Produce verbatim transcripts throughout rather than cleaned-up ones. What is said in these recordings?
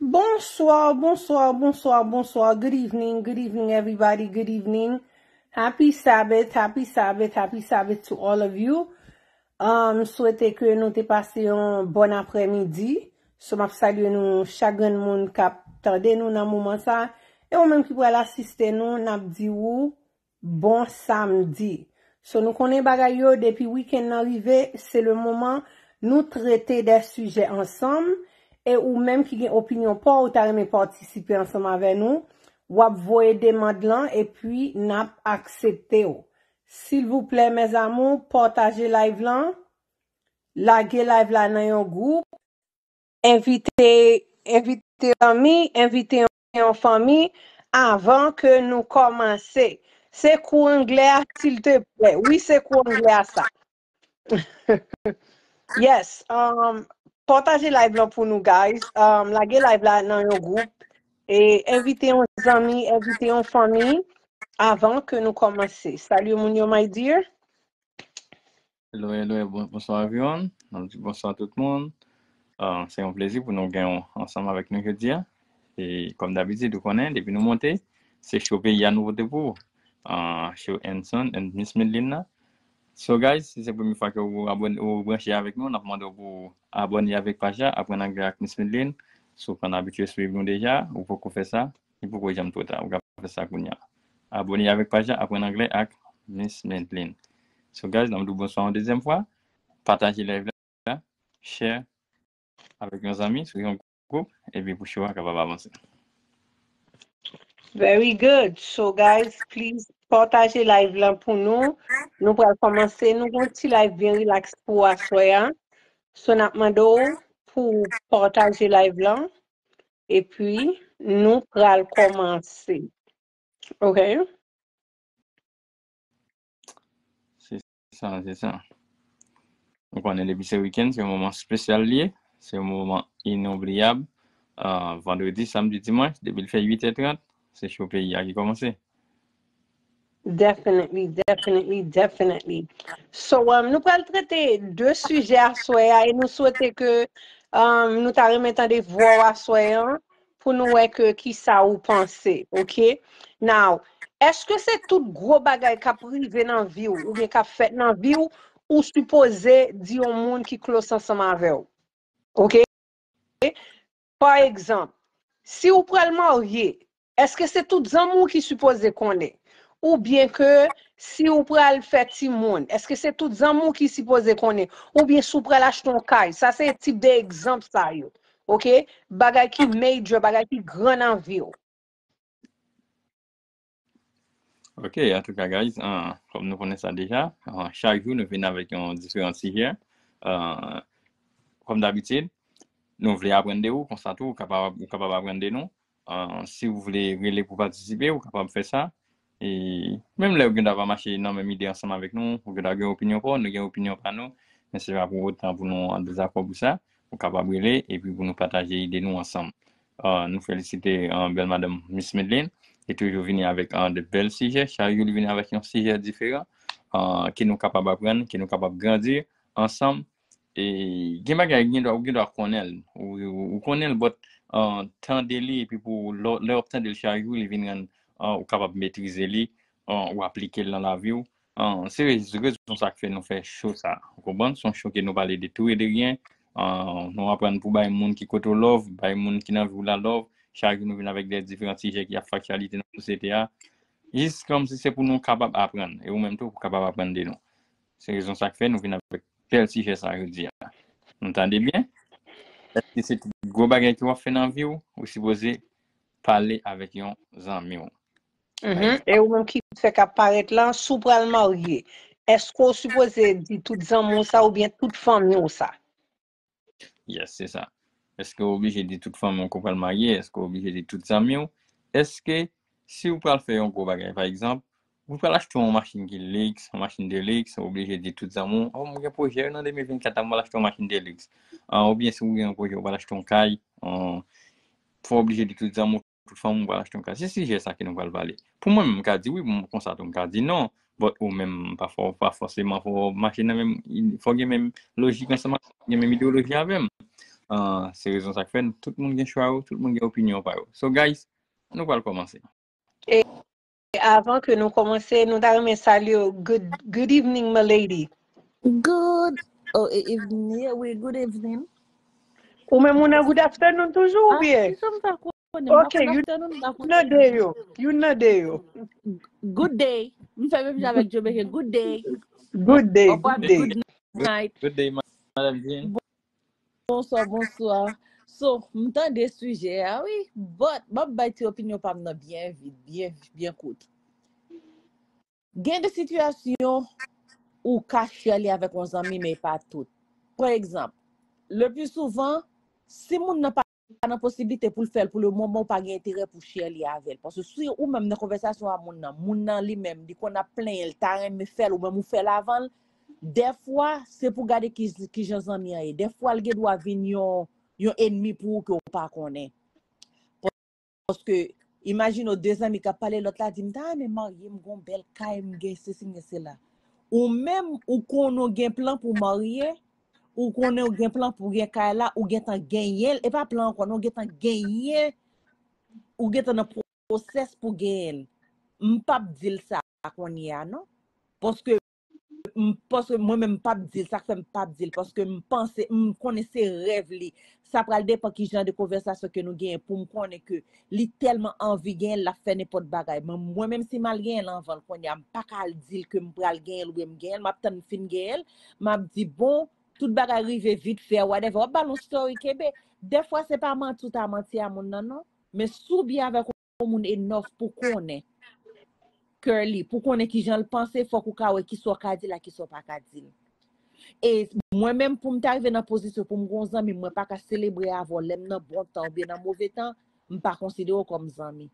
Bonsoir, bonsoir, bonsoir, bonsoir. Good evening, good evening, everybody. Good evening. Happy Sabbath, happy Sabbath, happy Sabbath to all of you. Um, m swete ke nou te pase yon bon aprèmidi. So, m ap salye nou, chak grenn moun k ap tande nou nan moman sa. E ou menm ki pral asiste nou, n ap di ou bon samdi. So, nou konnen bagay yo, depi wikenn nan rive, se le moman nou trete de sijè ansanm. E ou menm ki gen opinyon pa w, ou ta renmen patisipe ansanm avè nou, w ap voye demann lan, epi n ap aksepte w. Silvouplè, mes amours, pataje live lan, lage live la nan yon gwoup, envite, envite zanmi, envite yon, yon fanmi avan ke nou kòmanse. Se kou anglè a, silteplè. Wi, se kou anglè a sa. Yes. Um, pataje live lan pou nou, guys. Um, lage live la nan yon gwoup. E envite yon zanmi, envite yon fanmi avan ke nou kòmanse. Salye moun yo, my dear. Hello, hello, bon, bonsoir everyone. Nou di bonsoir tout moun. Uh, se yon plezi pou nou gen ansanm avèk nou jodi a. E kòm dabitid, ou konnen, depi nou monte, se show peyi a nou pote pou ou. Uh, show Enson and Miss Medline la. So guys, si se premye fwa ke ou abone, ou branche avèk nou, n ap mande w pou abone avèk paj la, Aprann Anglè ak Miss Medline. Si w konn abitye swiv nou deja, ou poko fè sa, li poko janm twò ta, ou ka fè sa kounye a. Abone avèk paj la, Aprann Anglè ak Miss Medline. So guys, n ap di w bonswa yon dezyèm fwa. Pataje live la, share avèk yon zanmi sou yon gwoup, epi pou show a kapab avanse. Very good. So guys, please pataje live lan pou nou. Nou pral kòmanse. Nou gen yon ti live byen relax pou aswè a. So n ap mande w pou pataje live lan. Epi nou pral kòmanse. Ok? Se sa, se sa. Ou konnen depi se wikenn, se yon moman espesyal li ye. Se yon moman inoubliyab. Uh, vandredi, samdi, dimanch, depi l fè uit è trant, se show peyi a ki kòmanse. Definitely, definitely, definitely. So, um, nou pral trete de sijè aswè a e nou swete ke um, nou ta renmen tande vwa w aswè an pou nou wè ke kisa ou panse, ok? Now, èske se tout gwo bagay k ap rive nan vi w oubyen k ap fèt nan vi w, ou sipoze di yon moun ki close ansanm avè w? Ok? Pa egzanp, si ou pral marye, èske se tout zanmi w ki sipoze konnen? Oubyen ke si ou pral fè timoun, èske se tout zanmi w ki sipoze konnen? Oubyen si ou pral achte yon kay? Sa se tip de egzanp sa yo. Ok? Bagay ki major, bagay ki gran nan vi w. Ok, antouka, guys, uh, kòm nou konnen sa deja, uh, chak jou nou vin avèk yon diferan sijè. Uh, kòm dabitid, nou vle aprann de ou, konsa tou, ou kapab, ou kapab aprann de nou. Uh, si ou vle rele pou patisipe, ou kapab fè sa. E menm lè ou gen dwa pa mache nan menm ide ansanm avèk nou, ou gen dwa gen opinyon pa w, nou gen opinyon pa nou, men se pa pou otan pou nou an dezakò pou sa. Ou kapab rele epi pou nou pataje ide nou ansanm. Uh, nou felisite uh, bèl madanm Miss Medline. Li toujou vini avèk uh, de bèl sijè. Chak jou li vini avèk yon sijè diferan uh, ke nou kapab aprann, ke nou kapab grandi ansanm. E gen bagay gen dwa, ou gen dwa konnen l. Ou, ou, ou konnen l, but uh, tande li epi pou lè w ap tande l chak jou, li vin rann uh, ou kapab metrize li, uh, ou aplike l nan lavi w. Uh, se rezon sa k fè nou fè show sa. Ou konprann? Se yon show ke nou pale de tou e de ryen. Uh, nou aprann pou bay moun ki kote w love, bay moun ki nan vi w la love. Chak jou nou vin avèk de diferan sijè ki ap fè aktyalite nan sosyete a. Jis kòmsi se pou nou kapab aprann. E ou menm tou, pou kapab aprann de nou. Se rezon sa k fè nou vin avèk bèl sijè sa jodi a. Nou tande byen? Èske se tout gwo bagay ke w ap fè nan vi w, ou sipoze pale avèk yon zanmi w? Mhm. E ou menm ki fèk ap parèt la, si w pral marye, èske w sipoze di tout zanmi w sa oubyen tout fanmi w sa? Yes, se sa. Èske w oblije di tout fanmi w ke w pral marye? Èske w oblije di tout zanmi w? Èske si w pral fè yon gwo bagay, pa egzanp, ou pral achte yon machin ki liks, yon machin de liks, ou oblije di tout zanmi w, oh, mwen gen pwojè nan de mil vennkat la, mwen pral achte yon machin de liks. Ah, oubyen si w gen yon pwojè, ou pral achte yon kay, ah, fò w oblije di tout zanmi w, tout fanmi w pral achte yon kay. Se sijè sa ke nou pral pale. Pou mwen menm, m ka di wi, m konsa tou, m ka di non. But ou menm, pa fò, pa fòseman fò w mache nan menm, fò w gen menm lojik ansanm, gen menm ideyoloji avè m. Uh, se rezon sa k fè tout moun gen chwa yo, tout moun gen opinyon pa yo. So guys, nou pral kòmanse. E avan ke nou kòmanse, nou ta renmen salye w. Good, good evening, my lady. Good oh, e- evening, yeah, oui, good evening. Ou menm ou nan good afternoon toujou ou Ah, byen? Kijan m fè konnen? Ok, you nan de yo. You nan de yo. Good day. M fè menm jan avèk Joe Baker. Good day. Good day, Au revoir, good day. Good night. Good day, Madam Jean. Bonswa, bonswa. So, m tande sijè a, wi. But, m ap bay ti opinyon pa m nan byen vit, byen, byen kout. Gen de sitiyasyon ou ka share li avèk yon zanmi, men pa tout. Pa egzanp, le pli souvan, si moun nan pa nan posiblite pou l fè l pou le moman, ou pa gen enterè pou share li avè l. Paske si ou menm nan konvèsasyon a moun nan, moun nan li menm, li konn ap plenyen, l ta renmen fè l, ou menm ou fè l avan l, dèfwa, se pou gade ki, ki jan zanmi an ye. Dèfwa, l gen dwa vin yon, yon enmi pou ou ke ou pa konnen. Paske, imajine w de zanmi k ap pale, lòt la di, "M ta renmen marye, m gon bèl kay, m gen sesi, m gen sela." Ou menm, ou konnen w gen plan pou marye, ou konnen w gen plan pou gen kay la, ou gentan genyen l, e pa plan ankò, non, ou gentan genyen, ou gentan nan pwosès pou genyen l. M p ap di l sa kounye a, non. Paske m, paske mwen menm m p ap di l, sa k fè m p ap di l, paske m panse, m konnen se rèv li. Sa pral depann ki jan de konvèsasyon ke nou genyen pou m konnen ke li tèlman anvi genyen l, l ap fè nenpòt bagay. Men mwen menm si m al genyen l anvan l kounye a, m pa ka al di l ke m pral genyen l oubyen m genyen l, m ap tann m fin genyen l, m ap di, "Bon, tout bagay rive vit fè, whatever." W ap ba l yon story, kenbe. Dèfwa se pa manti ou ta manti a moun nan, non. Men si w byen avèk yon moun enough pou konnen kè li, pou konnen ki jan l panse, fòk ou ka wè ki sa w ka di l ak ki sa w pa ka di l. E mwen menm, pou m ta rive nan pozisyon pou m gon zanmi, mwen pa ka selebre avè w lè m nan bon tan oubyen nan move tan, m pa konsidere w kòm zanmi.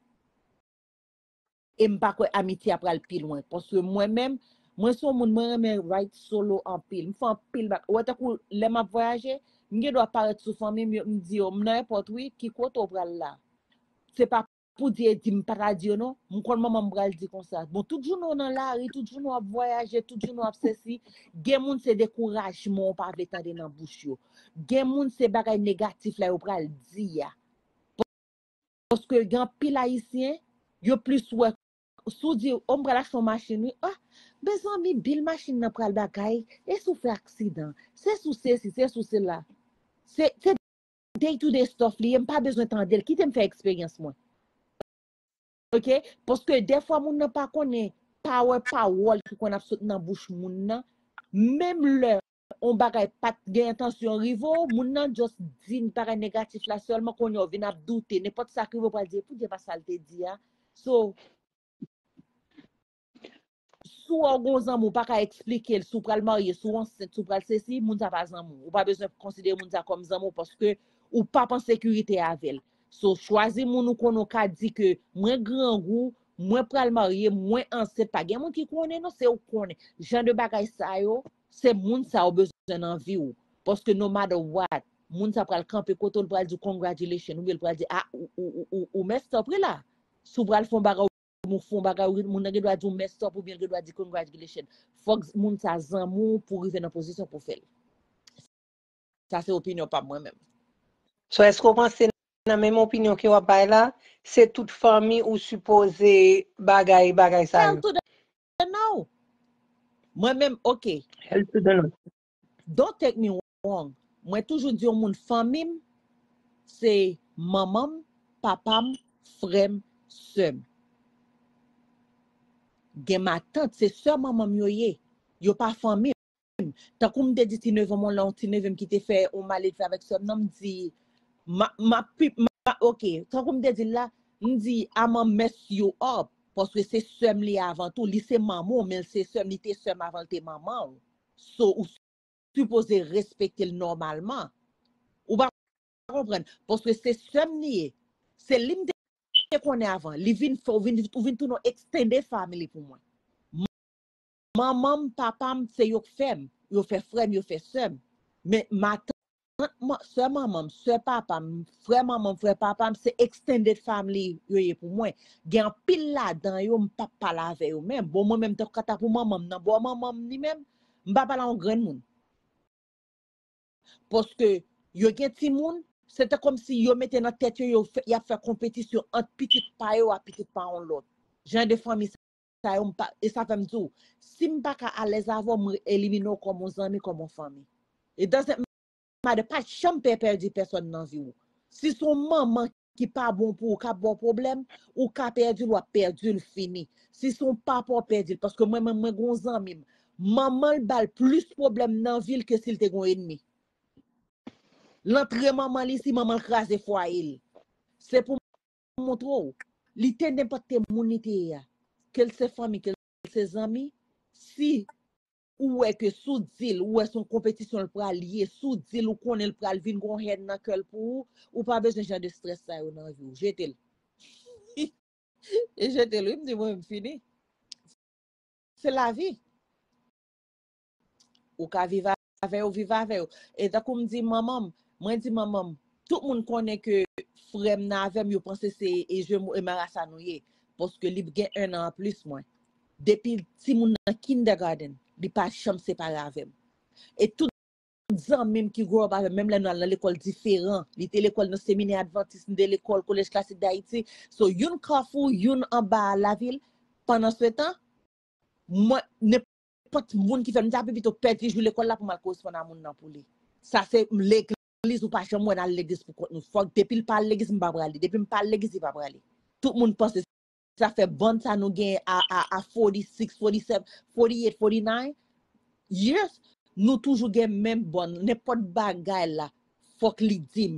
E m pa kwè amitye a pral pi lwen. Paske mwen menm, mwen se yon moun, mwen renmen ride solo anpil. M fè anpil bak. Ou wè tankou lè m ap vwayaje, m gen dwa parèt sou fanmi m, yo, m di yo, "M nan èpòt wi, ki kote w pral la?" Se pa pou di e di m pa ta di yo non. M konn manman m pral di konsa. Bon, tout jounen w nan lari, tout jounen w ap vwayaje, tout jounen w ap sesi. Gen moun se dekourajman w pa vle tande nan bouch yo. Gen moun se bagay negatif la yo pral di a. Paske gen anpil Ayisyen, yo plis wè, si w di, "O, m pral achte yon machin wi." "Ah, mezanmi, bil machin nan pral bagay, e si w fè aksidan? Se si w sesi, se si w sela." Se, se day to day stuff li ye, m pa bezwen tande l, kite m fè eksperyans mwen. Ok? Paske dèfwa moun nan pa konnen power pawòl ki konn ap sot nan bouch moun nan, menm lè yon bagay pa t gen entansyon rive w, moun nan just di bagay negatif la sèlman, kounye a w vin ap doute, nenpòt sa k rive w pral di, "Poudye pa sa l te di a?" So, si w wè w gon zanmi, ou pa ka eksplike l, si w pral marye, si w ansent, si w pral sesi, moun sa pa zanmi w. Ou pa bezwen konsidere moun sa kòm zanmi w paske ou p ap an sekirite avè l. So, chwazi moun ou konnen w ka di ke mwen grangou, mwen pral marye, mwen ansent, pa gen moun ki konnen non, se ou k konnen. Jan de bagay sa yo, se moun sa yo bezwen nan vi w. Paske no matter what, moun sa pral kanpe kote w, l pral di w congratulations, oubyen l pral di, "Ah, ou, ou, ou, ou, ou messed up wi la." Si w pral fè yon bagay, ou fè yon bagay, ou, moun nan gen dwa di w messed up, oubyen l gen dwa di congratulations. Fòk moun sa zanmi w pou w rive nan pozisyon pou w fè l. Sa se opinyon pa m mwen menm. So, èske w panse nan menm opinyon ke w ap bay la, se tout fanmi ou sipoze bagay, bagay sa Hell yo? To the no. Mwen menm, ok. Hell to the no. Don't take me wrong. Mwen toujou di yon moun fanmi m, se manman m, papa m, frè m, sè m. Gen matant, se sè manman m yo ye. Yo pa fanmi m. Tankou m te di ti neve m, yon lè yon ti neve m ki te fè yon maledve avèk sè m nan, m di, ma, ma, pi- ma, ok. Tankou m te di l la, m di, "I'm a mess you up." Paske se sè m li avan tou. Li se manman w, men l se sè m. Li te sè m avan l te manman w. So, ou sipoze respekte l nòmalman. Ou pa konprann? Paske se sè m li ye. Se li m te konnen avan. Li vin fè, ou vin, ou vin tounen yon extended family pou mwen. Manman m, papa m, se yo k fè m. Yo fè frè m, yo fè sè m. Men matant, man- sè manman m, sè papa m, frè manman m, frè papa m, se extended family yo ye pou mwen. Gen anpil ladan yo, m p ap pale avè yo menm. Bon, mwen menm, tankou kanta pou manman m, nan bò manman m li menm, m pa pale a yon grenn moun. Paske Yo gen timoun, se te kòmsi yo mete nan tèt yo, yo fè, y ap fè konpetisyon ant pitit pa yo a pitit pa yon lòt. Jan de fanmi sa yo, m pa, e sa fè m di w, si m pa ka alèz avè w, m elimine w kòm yon zanmi, kòm yon fanmi. It doesn't matter, pa janm pè pèdi pèsòn nan vi w. Si se yon manman ki pa bon pou ou, k ap ba w pwoblèm, ou ka pèdi l, w ap pèdi l fini. Si se yon papa, w pèdi l. Paske mwen menm, mwen gen yon zanmi m, manman l ba l plis pwoblèm nan vi l ke si l te gen yon enmi. L antre manman l isi, manman l kraze fwaye l. Se pou montre w, li te nenpòt te moun li te ye a. Ke l se fanmi, ke l se zanmi, si ou wè ke si w di l, ou wè se yon konpetisyon l pral ye, si w di l, ou konnen l pral vin gon hèn nan kè l pou ou, ou pa bezwen jan de strès sa yo nan vi w. Jete l. E jete l, wi, m di mwen, m fini. Se lavi. Ou ka viv avè yo, viv avè yo. E tankou m di manman m, mwen di manman m, tout moun konnen ke frè m nan avè m, yo panse se e jemo e marasa nou ye. Paske li gen un an anplis mwen. Depi timoun nan kindergarten, li pa janm separe avè m. E tout zanmi m ki grow up avè m, menm lè nou al nan lekòl diferan, li te lekòl nan Seminè Advantis, m te lekòl Collège Classique d'Haïti. So, youn Kafou, youn anba lavil. Pandan se tan, mwen, nenpòt moun ki fè m di, a, pi pito pèdi jou lekòl la pou m al koresponn a moun nan pou li. Sa se legliz, ou pa janm wè n al legliz pou kont nou. Fòk depi l pa al legliz, m pa prale. Depi m pa al legliz, li pa prale. Tout moun panse sa fè bond sa nou gen a, a, a forty-six, forty-seven, forty-eight, forty-nine years, nou toujou gen menm bond. Nenpòt bagay la, fòk li di m.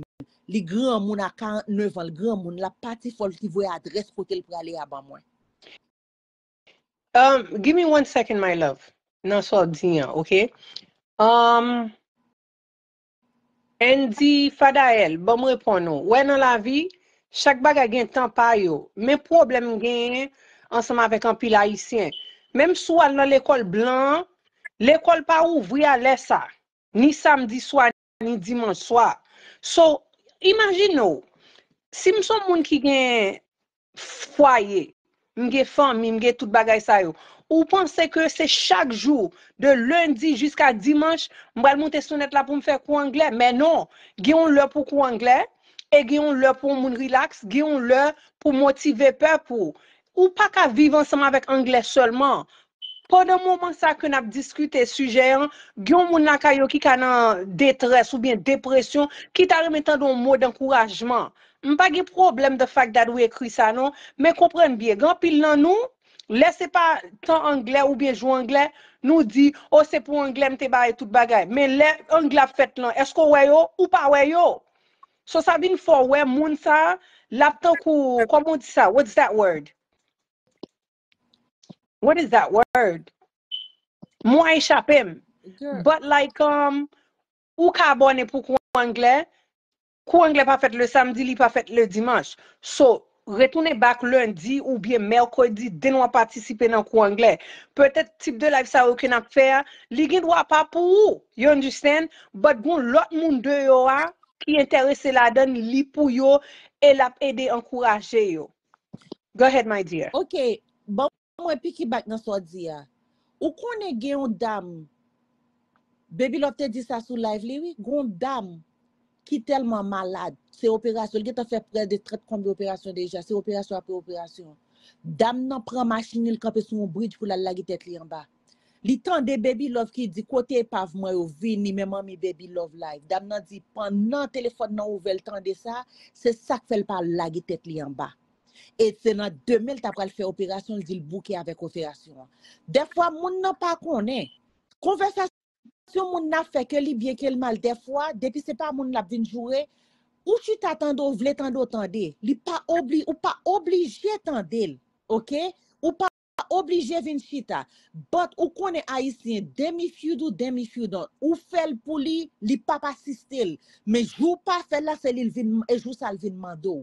Li granmoun a karannnev an, li granmoun, l ap pati, fò l ki voye adrès kote l prale a ban mwen. Um, give me one second, my love. Nan sa w di an, ok? Um, Andy Fadael, ban m reponn ou. Wè nan lavi, chak bagay gen tan pa yo. Men pwoblèm m genyen ansanm avèk anpil Ayisyen. Menm si w al nan lekòl blan an, lekòl pa ouvri a lè sa. Ni samdi swa, ni dimanch swa. So, imajine w, si m se yon moun ki gen fwaye, m gen fanmi, m gen tout bagay sa yo. Ou panse ke se chak jou, de lendi jiska dimanch, m pral monte sou nèt la pou m fè kou anglè? Men non, gen yon lè pou kou anglè, e gen yon lè pou yon moun rilaks, gen yon lè pou motive pèp ou. Ou pa ka viv ansanm avèk anglè sèlman. Pandan moman sa ke n ap diskite sijè an, gen yon moun lakay yo ki ka nan detrès oubyen depresyon, ki ta renmen tande yon mo dankourajman. M pa gen pwoblèm the fact that ou ekri sa non, men konprann byen, gen anpil nan nou, lè se pa tan anglè oubyen jou anglè, nou di, o se pou anglè m te bare tout bagay. Men lè anglè ap fèt lan, èske w wè yo? Ou pa wè yo. So sa vin fè w wè moun sa, l ap tankou, kòman w di sa? What's that word? What is that word? Mo a echape m. But like, um, ou ka abòne pou kou anglè. Kou anglè pa fèt le samdi, li pa fèt le dimanch. So, retounen back lendi oubyen mèkredi, then w a patisipe nan kou anglè. Petèt tip de live sa yo ke n ap fè a, li gen dwa pa pou ou. You understand? But gon lòt moun deyò a ki enterese ladan l, li pou yo, e l ap ede ankouraje yo. Go ahead, my dear. Ok, ban mwen piggyback nan sa w di a. Ou konnen gen yon dam, Baby Love te di sa sou live li, wi, gen yon dam ki tèlman malad, se operasyon, li gentan fè près de trant konbyen operasyon deja, se operasyon apre operasyon. Dam nan pran machin li, l kanpe sou yon bridge pou l al lage tèt li anba. Li tande Baby Love ki di, kote epav mwen yo, vini, men manmi Baby Love live. Dam nan di, pandan telefòn nan ouvè, l tande sa, se sa k fè l pa lage tèt li anba. E se nan demen l ta pral fè operasyon, l di l bouke avèk operasyon an. Dèfwa, moun nan pa konnen. Konvèsasyon moun nan ap fè, ke li byen, ke l mal, dèfwa, depi se pa moun l ap vin joure, ou chita tande, w vle tande, w tande. Li pa obli, ou pa oblije tande l, ok? Ou pa oblije vin chita. But ou konnen Ayisyen, damn if you do, damn if you don't. Ou fè l pou li, li p ap asiste l. Men jou w pa fè l la, se li l vin, e jou sa l vin mande w.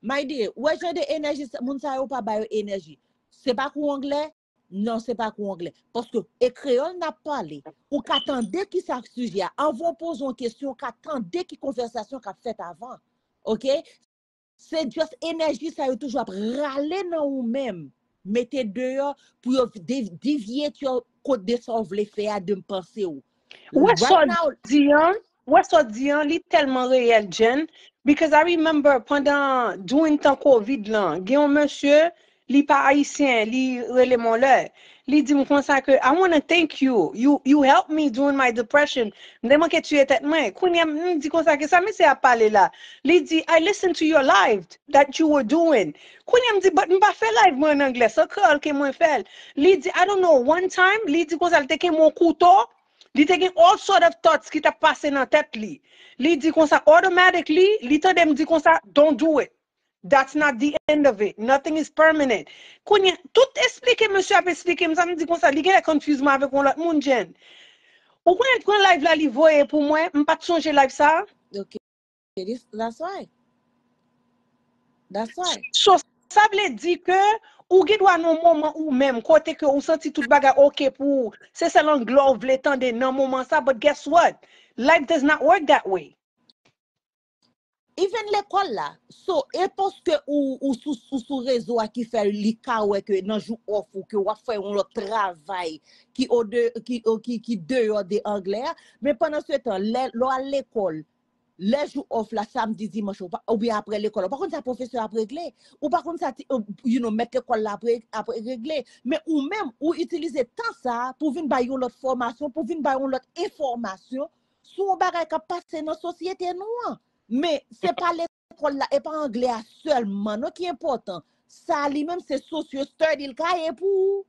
My dear, ou wè jan de enèji sa, moun sa yo pa ba yo enèji. Se pa kou anglè? Non, se pa kou anglè. Paske e kreyòl n ap pale. Ou ka tande ki sa sijè a. Anvan w poze yon kesyon, ou ka tande ki konvèsasyon k ap fèt avan. Ok? Se just enèji sa yo toujou ap rale nan ou menm, mete deyò pou yo deviate yo kot de sa w vle fè a, de panse w. Ou wè sa w di an? wè sa w di an, li tèlman reyèl, Jen. Because I remember pandan, during tan covid lan, gen yon mesye, li pa ayisyen, li rele m yon lè. Li di m konsa ke, "I wanna thank you. You, you helped me during my depression." M te manke tiye tèt mwen. Kounye a, m di konsa ke sa mesye ap pale la. Li di, "I listened to your live that you were doing." Kounye a, m di, "But m pa fè live mwen an anglè, se an kreyòl ke mwen fè l." Li di, "I don't know, one time," li di konsa, li te gen yon kouto, li te gen all sort of thoughts ki t ap pase nan tèt li. Li di konsa, automatically, li tande m di konsa, "Don't do it. That's not the end of it. Nothing is permanent." Kounye, tout esplike, mesye ap esplike m sa, m di konsa, li genlè confuse mwen avèk yon lòt moun, Jen. Ou konnen l pran live la, li voye pou mwen, m pa t sonje live sa. Ok, this- that's why. That's why. So, sa vle di ke ou gen dwa nan yon moman ou menm, kote ke ou santi tout bagay ok pou ou. Se sèl anglè ou vle tande nan moman sa, but guess what? Life does not work that way. Even lekòl la. So, e paske ou, ou sou, ou sou rezo a ki fè li ka wè ke nan jou off ou, ke w ap fè yon lòt travay ki o de, ki, o- ki, ki deyò de anglè a. Men pandan se tan, lè, lè w al lekòl, lè jou off la, samdi, dimanch, ou pa- oubyen apre lekòl, ou pa konn sa pwofesè ap regle. Ou pa konn sa, ti- uh, you know, mèt lekòl la ap re- ap regle. Men ou menm, ou itilize tan sa a pou vin bay yon lòt fòmasyon, pou vin bay yon lòt enfòmasyon sou yon bagay k ap pase nan sosyete nou an. Men se pa lekòl la, e pa anglè a sèlman non ki enpòtan. Sa li menm se sosyo study l ka ye pou ou.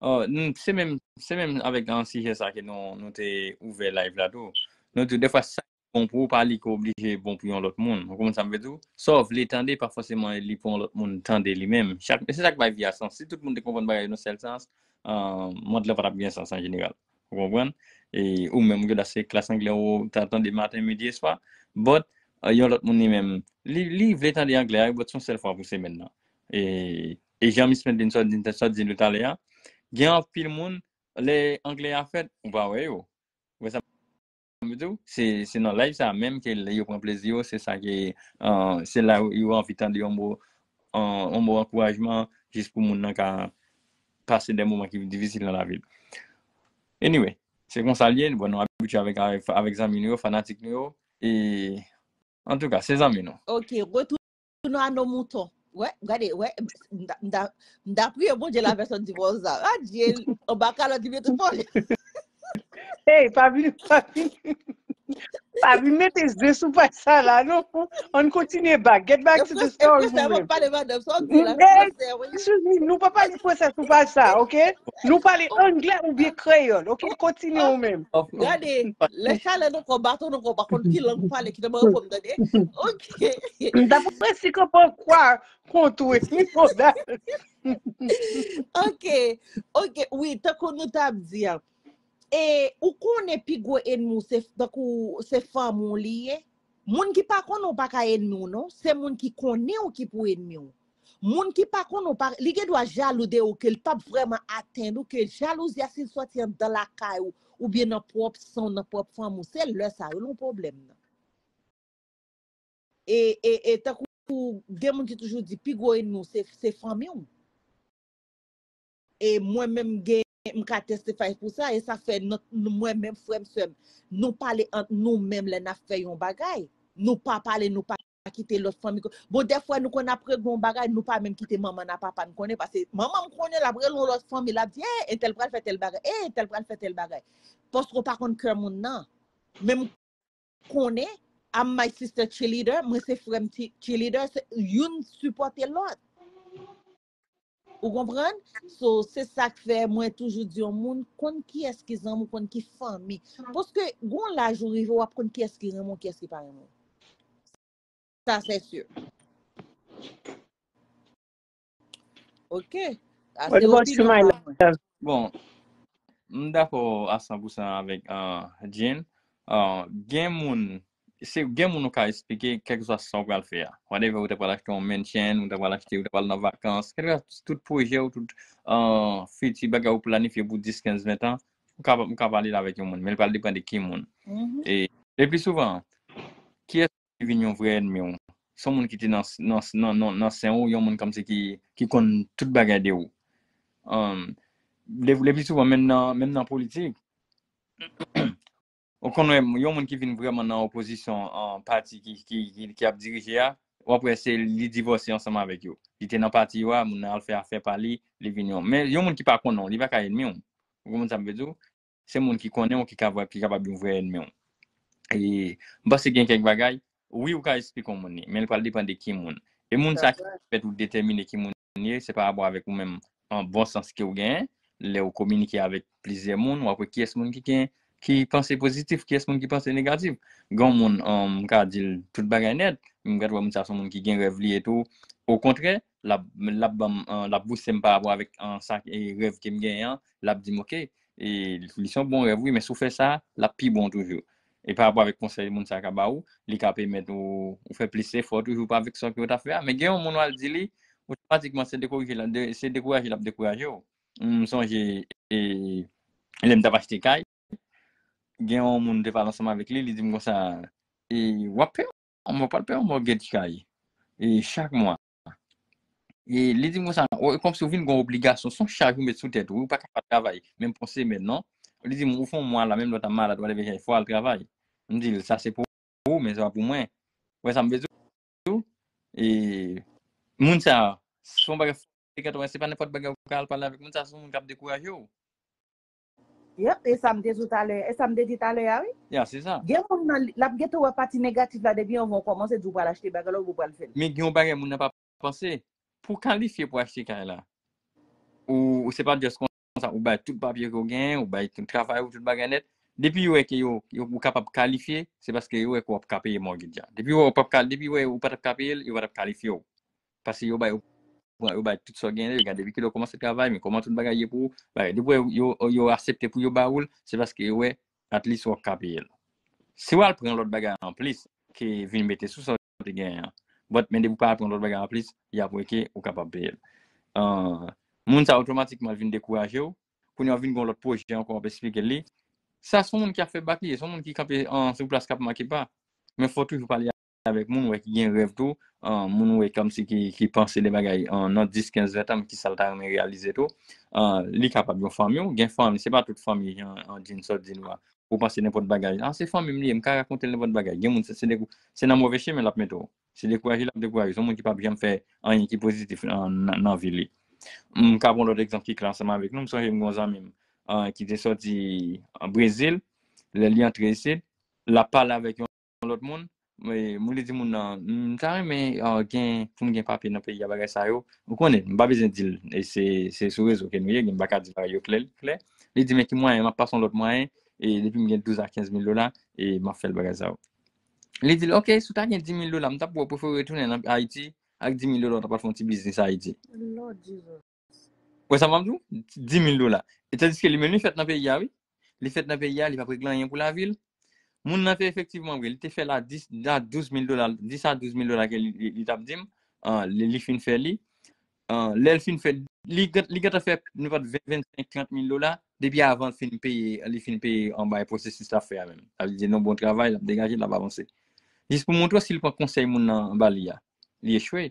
Oh, n- se menm se menm avèk an sijè sa ke nou nou te ouvè live la tou. Nou tou defwa sa ki bon pou ou pa li ki oblije bon pou yon lòt moun. Ou konprann sa m vle di w? Sa w vle tande pa fòseman li pou yon lòt moun tande li menm. Chak se sa k bay vi a sans. Si tout moun te konprann bagay nan sèl sans, uh, mond lan pa t ap gen sans an jeneral. Ou konprann? E ou menm ou gen dwa se klas anglè ou ta tande maten, midi, e swa. But uh, yon lòt moun li menm, li, li vle tande anglè a, but se yon sèl fwa pou semèn nan. E, e jan Miss Medlin sot di, sot di nou talè a, gen anpil moun, lè anglè a fèt, ou pa wè yo. Ou wè sa m vle di w? Se, se nan live sa menm ke yo pran plezi yo, se sa ke, uh, se la yo anvi tande yon mo, uh, yon mo ankourajman, jis pou moun nan ka pase de moman ki difisil nan lavi l. Anyway, se konsa l ye, bon, nou abitye avèk, avèk, avèk zanmi nou yo, fanatik nou yo, e antouka, se zanmi nou. Ok, retournons à nos moutons. Wè, gade, wè, m ta- m ta- m ta priye Bondye la vèsyon divòs sa. Adye, anba kalòt li mete tout fò. Hey, pa vin, pa vin. Pa vin mete ze sou paj sa la, non. Ann kontinye back. Get back to the story, Fransè, nou mwen menm. Pale madanm, sa w di la, Hey, fransè, wi. Excuse me, nou pa pale fransè sou paj sa, ok? Nou pale anglè oubyen kreyòl, ok? Kontinye ou menm. Gade, lè chalè nan kò, baton nan kò, pa konn ki lang ou pale, ki nan mwen pou m tande. Ok. D'après si qu'on peut croire qu'on tourne, hold on. Ok, ok, wi, tankou nou t ap di a. E ou konnen pi gwo enmi w se tankou se fanmi w li ye. Moun ki pa konnen w pa ka enmi w non, se moun ki konnen w ki pou enmi w. Moun ki pa konnen w pa, li gen dwa jalou de ou ke l p ap vrèman atenn ou, ke jalouzi a si l sòti anndan lakay ou, oubyen nan pwòp san w, nan pwòp fanmi w, se lè sa yo l yon pwoblèm nan. E, e, e tankou gen moun ki toujou di pi gwo enmi w se, se fanmi w. E mwen menm gen, m ka testify pou sa, e sa fè nou, nou- mwen menm frè m sè m, nou pale ant nou menm lè n ap fè yon bagay. Nou pa pale, nou pa kite lòt fanmi. Bon, dèfwa nou konn ap regle yon bagay, nou pa menm kite manman n a papa n konnen, paske manman m konnen l ap rele yon lòt fanmi, l ap di, e, entèl pral fè tèl bagay, e, entèl pral fè tèl bagay. Paske w pa konn kè moun nan. Men m konnen, I'm my sister cheerleader, mwen se frè m ti- cheerleader, se youn sipòte lòt. Ou konprann? So, se sa k fè mwen toujou di yon moun, konn kiyès ki zanmi w, konn ki fanmi. Paske gon laj ou rive, w ap konn kiyès ki renmen w, kiyès ki pa renmen w. Sa, se si. Ok. Sa, What se about you, opinyon my pa mwen. Love? Bon, m dakò a san pou san avèk uh, Jen. Uh, gen moun, se gen moun ou ka esplike kèlkeswa sa w pral fè a. Whatever, ou te pral achte yon mansion, ou te pral achte, ou te pral nan vakans, kèlkeswa tout pwojè ou tout uh, fiti bagay ou planifye pou dis, kenz, ven tan, ou ka, ou ka pale l avèk yon moun, men l pral depann de ki moun. Mhm. E le pli souvan, kiyès ki vin yon vrè ènmi w? Se yon moun ki te nan, nan, nan, nan, nan sen ou, yon moun kòmsi ki, ki konn tout bagay de ou. Um, le, le pli souvan, menm nan, menm nan politik, Ou konn wè yon moun ki vin vrèman nan opozisyon an pati ki, ki, ki, ki ap dirije a, w ap wè se li divòse ansanm avèk yo. Li te nan pati yo a, moun nan al fè afè pa li, li vin yon. Men yon moun ki pa konnen w, li pa ka ènmi w. Ou konprann sa m vle di w? Se moun ki konnen w ki ka, ki kapab yon vrè ènmi w. E m panse gen kèk bagay, wi, ou ka esplike yon moun li, men li pral depann de ki moun. E moun sa ki pèmèt ou detèmine ki moun li ye, se pa rapò avèk ou menm an bon sans ke w genyen. Lè w kominike avèk plizyè moun, w ap wè kiyès moun ki gen, ki panse pozitif, kiyès moun ki panse negatif. Gen yon moun, um, m ka di l tout bagay nèt, m ka wè moun sa se yon moun ki gen rèv li e tou. Okontrè, l ap, l ap ban m, uh, l ap bouse m pa rapò avèk, uh, sa, e rèv ke m genyen an, l ap di m, "Oke, e li se yon bon rèv, wi, men si w fè sa, l ap pi bon toujou." E pa rapò avèk konsèy moun sa ka ba ou, li ka pèmèt ou, ou fè plis efò toujou pa avèk sa ke w ta fè a. Men gen yon moun w al di li, otomatikman se dekouraje l, de, se dekouraje l ap dekouraje w. M sonje, e, lè m t ap achte kay, gen yon moun m te pale ansanm avèk li, li di m konsa, e, "W ap peye, w pral peye yon mortgage kay, e, chak mwa." E li di m konsa, "O, e kòmsi w vin gen yon obligasyon, se yon chaj ou met sou tèt ou, ou pa ka pa travay, menm pou yon semèn, non." Li di m, "Ou fè yon mwa la, menm lè w ta malad, whatever, fò w al travay." M di l, "Sa se pou ou, men se pa pou mwen." Ou wè sa m vle di w? E moun sa, se yon bagay, se pa nenpòt bagay ou ka al pale avèk moun sa, se yon moun k ap dekouraje w. Yep, e sa m te di w talè, e sa m te di talè a, wi. Ya, se sa. Gen moun nan, l ap gentan wè pati negatif la, depi anvan w kòmanse di w pral achte bagay la, ou pral fè l. Men gen yon bagay moun nan pa panse. Pou w kalifye pou achte kay la, ou, ou se pa just konsa, ou bay tout papye ke w genyen, ou bay tout travay ou, tout bagay nèt. Depi yo wè ke yo, yo, ou kapab kalifye, se paske yo wè ke w ap ka peye mortgage la. Depi yo wè w p ap ka, depi yo wè ou pa t ap ka peye l, yo pa t ap kalifye w. Paske yo bay, yo pran, yo bay tout sa w genyen, yo gade depi kilè w kòmanse travay, men kòman tout bagay ye pou ou. Bagay, depi yo, yo aksepte pou yo ba ou l, se paske yo wè at least w ap ka peye l. Si w al pran lòt bagay anplis, ke vin mete sou sa w te genyen an. But, men depi w pa al pran lòt bagay anplis, y ap wè ke ou kapab peye l. Ah, moun sa otomatikman vin dekouraje w. Kounye a w vin gen yon lòt pwojè ankò, w ap esplike l li. Sa se yon moun ki ap fè bak li ye, se yon moun ki kanpe an sou plas k ap make pa. Men fò w toujou pale avèk moun, wè ki gen rèv tou, ah, moun wè kòmsi ki, ki panse de bagay, ah, nan dis, kenz, ven tan, ki sa l ta renmen reyalize tou. Ah, li kapab yon fanmi w, gen fanmi, se pa tout fanmi, jan, ah, Jean sot di nou a. Ou panse nenpòt bagay. Ah, se fanmi m li ye, m ka rakonte l nenpòt bagay. Gen moun, se, se, dekou, se nan move chemen l ap mete w. Se dekouraje l ap dekouraje. Se yon moun ki p ap janm fè anyen ki pozitif nan, nan, nan vi li. M ka pran lòt egzanp ki klè ansanm avèk nou. M sonje m gen yon zanmi m, ah, ki te sòti an Brezil. Lè li antre isit, l ap pale avèk yon lòt moun. Men, moun li di moun nan, "M ta renmen, ah, gen, pou m gen papye nan peyi a, bagay sa yo." Ou konnen, m pa bezwen di l. E se, se sou rezo ke nou ye, m pa ka di bagay yo klè, klè. Li di, "Men ki mwayen, m ap pase yon lòt mwayen, e depi m gen douz a kenz mil dola, e m ap fè l bagay sa yo." Li di l, "Oke, si w ta gen dis mil dola, m t ap wè w prefere retounen nan Ayiti, ak dis mil dola, w ta pral fè yon ti biznis Ayiti." Lord Jesus. Wè sa m ap di w? Dis mil dola. E tandiske li menm li fèt nan peyi a, wi. Li fèt nan peyi a, li p ap regle anyen pou lavi l. Moun nan te efektivman vre, li te fè la dis, la douz mil dola, dis a douz mil dola ke li, li, li t ap di m, ah, li, li fin fè li. Ah, lè l fin fè, li, gen- li gentan fè nenpòt ven, vennsenk, trant mil dola, depi avan l fin peye, li fin peye anba pwosesis l ap fè a menm. Sa vle di, nan bon travay, l ap degaje, l ap avanse. Jis pou montre w si l pran konsèy moun nan ba li a, li echwe.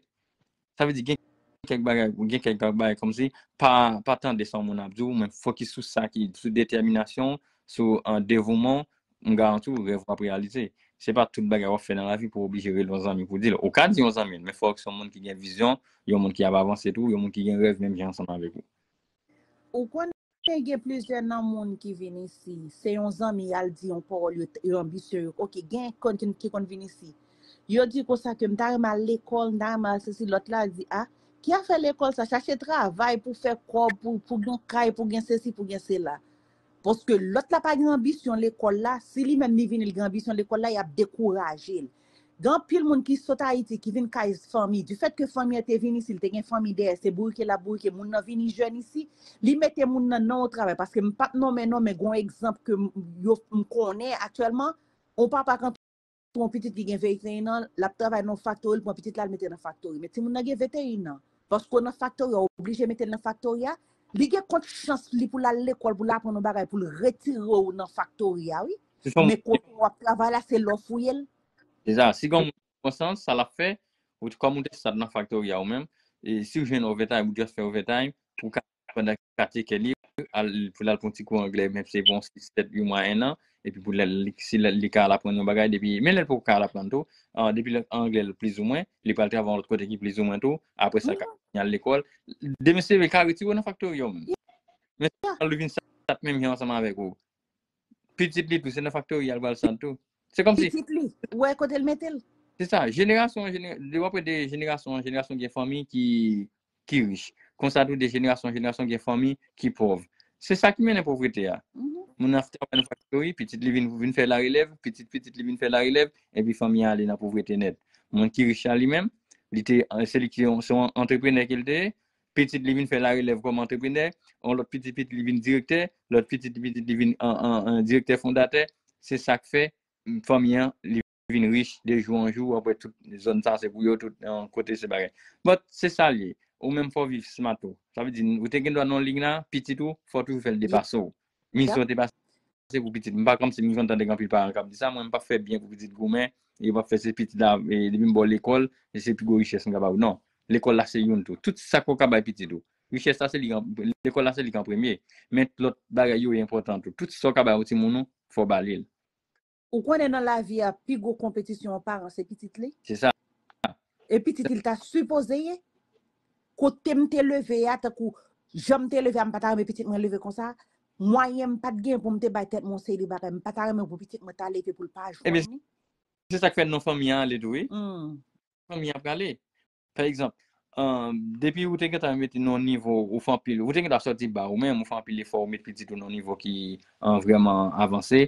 Sa vle di, gen kèk bagay, gen kèk bagay kòmsi, pa, pa tande sa yon moun ap di w, men fokis sou sa ki, sou detèminasyon, sou, ah, devouman, m garanti w, rèv w ap reyalize. Se pa tout bagay w ap fè nan lavi pou w oblije rele yon zanmi pou di l. Ou ka di yon zanmi l, men fòk se yon moun ki gen vizyon, yon moun ki ap avanse tou, yon moun ki gen rèv menm jan ansanm avèk ou. Ou konnen gen plizyè nan moun ki vin isi, se yon zanmi y al di yon pawòl, yo, yo anbisye, yo, oke, gen konn ki, ki konn vin isi. Yo di konsa ke m ta renmen al lekòl, m ta renmen al sesi, lòt la di, a, ki afè lekòl sa, chache travay pou fè kòb, pou, pou gen kay, pou gen sesi, pou gen sela. Paske lòt la pa gen anbisyon lekòl la, si li menm li vini, li gen anbisyon lekòl la, y ap dekouraje l. Gen anpil moun ki sot Ayiti, ki vin kay fanmi. Du fait que fanmi an te vin isi, li te gen fanmi dèyè, se bourike l ap bourike. Moun nan vini jèn isi, li mete moun nan nan yon travay. Paske m p ap nonmen non, men gen yon egzanp ke m, yo, m konnen aktyèlman, yon papa k antre yon pitit ki gen venteyen an, l ap travay nan yon faktori, l pran pitit la, l mete nan faktori. Men timoun nan gen venteyen an. Paske w nan faktori a, w oblije mete l nan faktori a. Li gen kont chans li pou l al lekòl, pou l aprann yon bagay, pou l retire w nan faktori a, wi. Men kote w ap travay la, se lè w fouye l. Se sa, si gen yon moun ki pran sans, sa l ap fè, ou, kòm ou te sot nan faktori a ou menm, e si w jwenn overtime, ou just fè overtime, ou ka, pandan ka tcheke li, al, pou l al pran ti kou anglè, menm se bon sis, sèt, uit mwa, en an, epi pou lè li, si lè li ka al aprann yon bagay, depi, men lè l poko ka al aprann tou, ah, depi lè anglè l plizoumwen, li pral travay yon lòt kote ki plizoumwen tou, apre sa, l ka al lekòl. Demen se vre, l ka retire w nan faktori yo menm. Men sa li vin sat menm jan ansanm avèk ou. Pitit li tou, se nan faktori a l pral sat tou. Se kòmsi Pitit li, ou wè kote l mete l? Se sa, jenerasyon an jenera-, de, w ap wè de jenerasyon an jenerasyon gen fanmi ki, ki rich. Konsa tou de jenerasyon an jenerasyon gen fanmi ki pòv. Se sa ki mennen povrete a. Moun nan travay nan faktori, pitit li vin, vin fè larelèv, pitit pitit li vin fè larelèv, epi fanmi an ale nan povrete nèt. Moun ki rich la li menm, li te, se li ki yon, se yon antreprenè ke l te ye, pitit li vin fè larelèv kòm antreprenè, yon lòt pitit pitit li vin direktè, lòt pitit pitit li vin an, an, an direktè fondatè. Se sa k fè fanmi an, li vin rich de jou an jou, w ap wè tout zòn sa se pou yo, tout, eh, kote se bagay. But se sa l ye. Ou menm fò w viv smart tou. Sa vle di, ou te gen dwa nan yon liy la, pitit ou, fò w toujou fè l depase w. Misyon te pase pou pitit. M pa kòmsi m konn tande gen anpil paran k ap di sa, mwen m p ap fè byen pou pitit goumen, e m p ap fè se pitit la, e depi m ba w lekòl, e se pi gwo richès m ka ba w. Non. Lekòl la se youn tou. Tout sa ke w ka bay pitit ou. Richès la se li an, lekòl la se li k an premye. Men lòt bagay yo enpòtan tou. Tout sa w ka bay yon timoun ou, fò w ba li l. Ou konnen nan lavi a, pi gwo konpetisyon yon paran se pitit li. Se sa. E pitit li ta sipoze ye. Kote m te leve a, tankou jan m te leve a, m pa ta renmen pitit mwen leve konsa. Mwayen m pa t gen pou m te bay tèt mwen yon seri de bagay. M pa ta renmen pou pitit mwen ta leve pou l pa jwenn li. Ebyen, se sa k fè non fanmi an ale tou, wi. Fanmi an prale. Pa egzanp, ah, depi ou te gentan mete nan yon nivo, ou fè anpil, ou te gentan sòti ba ou menm, ou fè anpil efò, ou met pitit ou nan yon nivo ki, ah, vrèman avanse,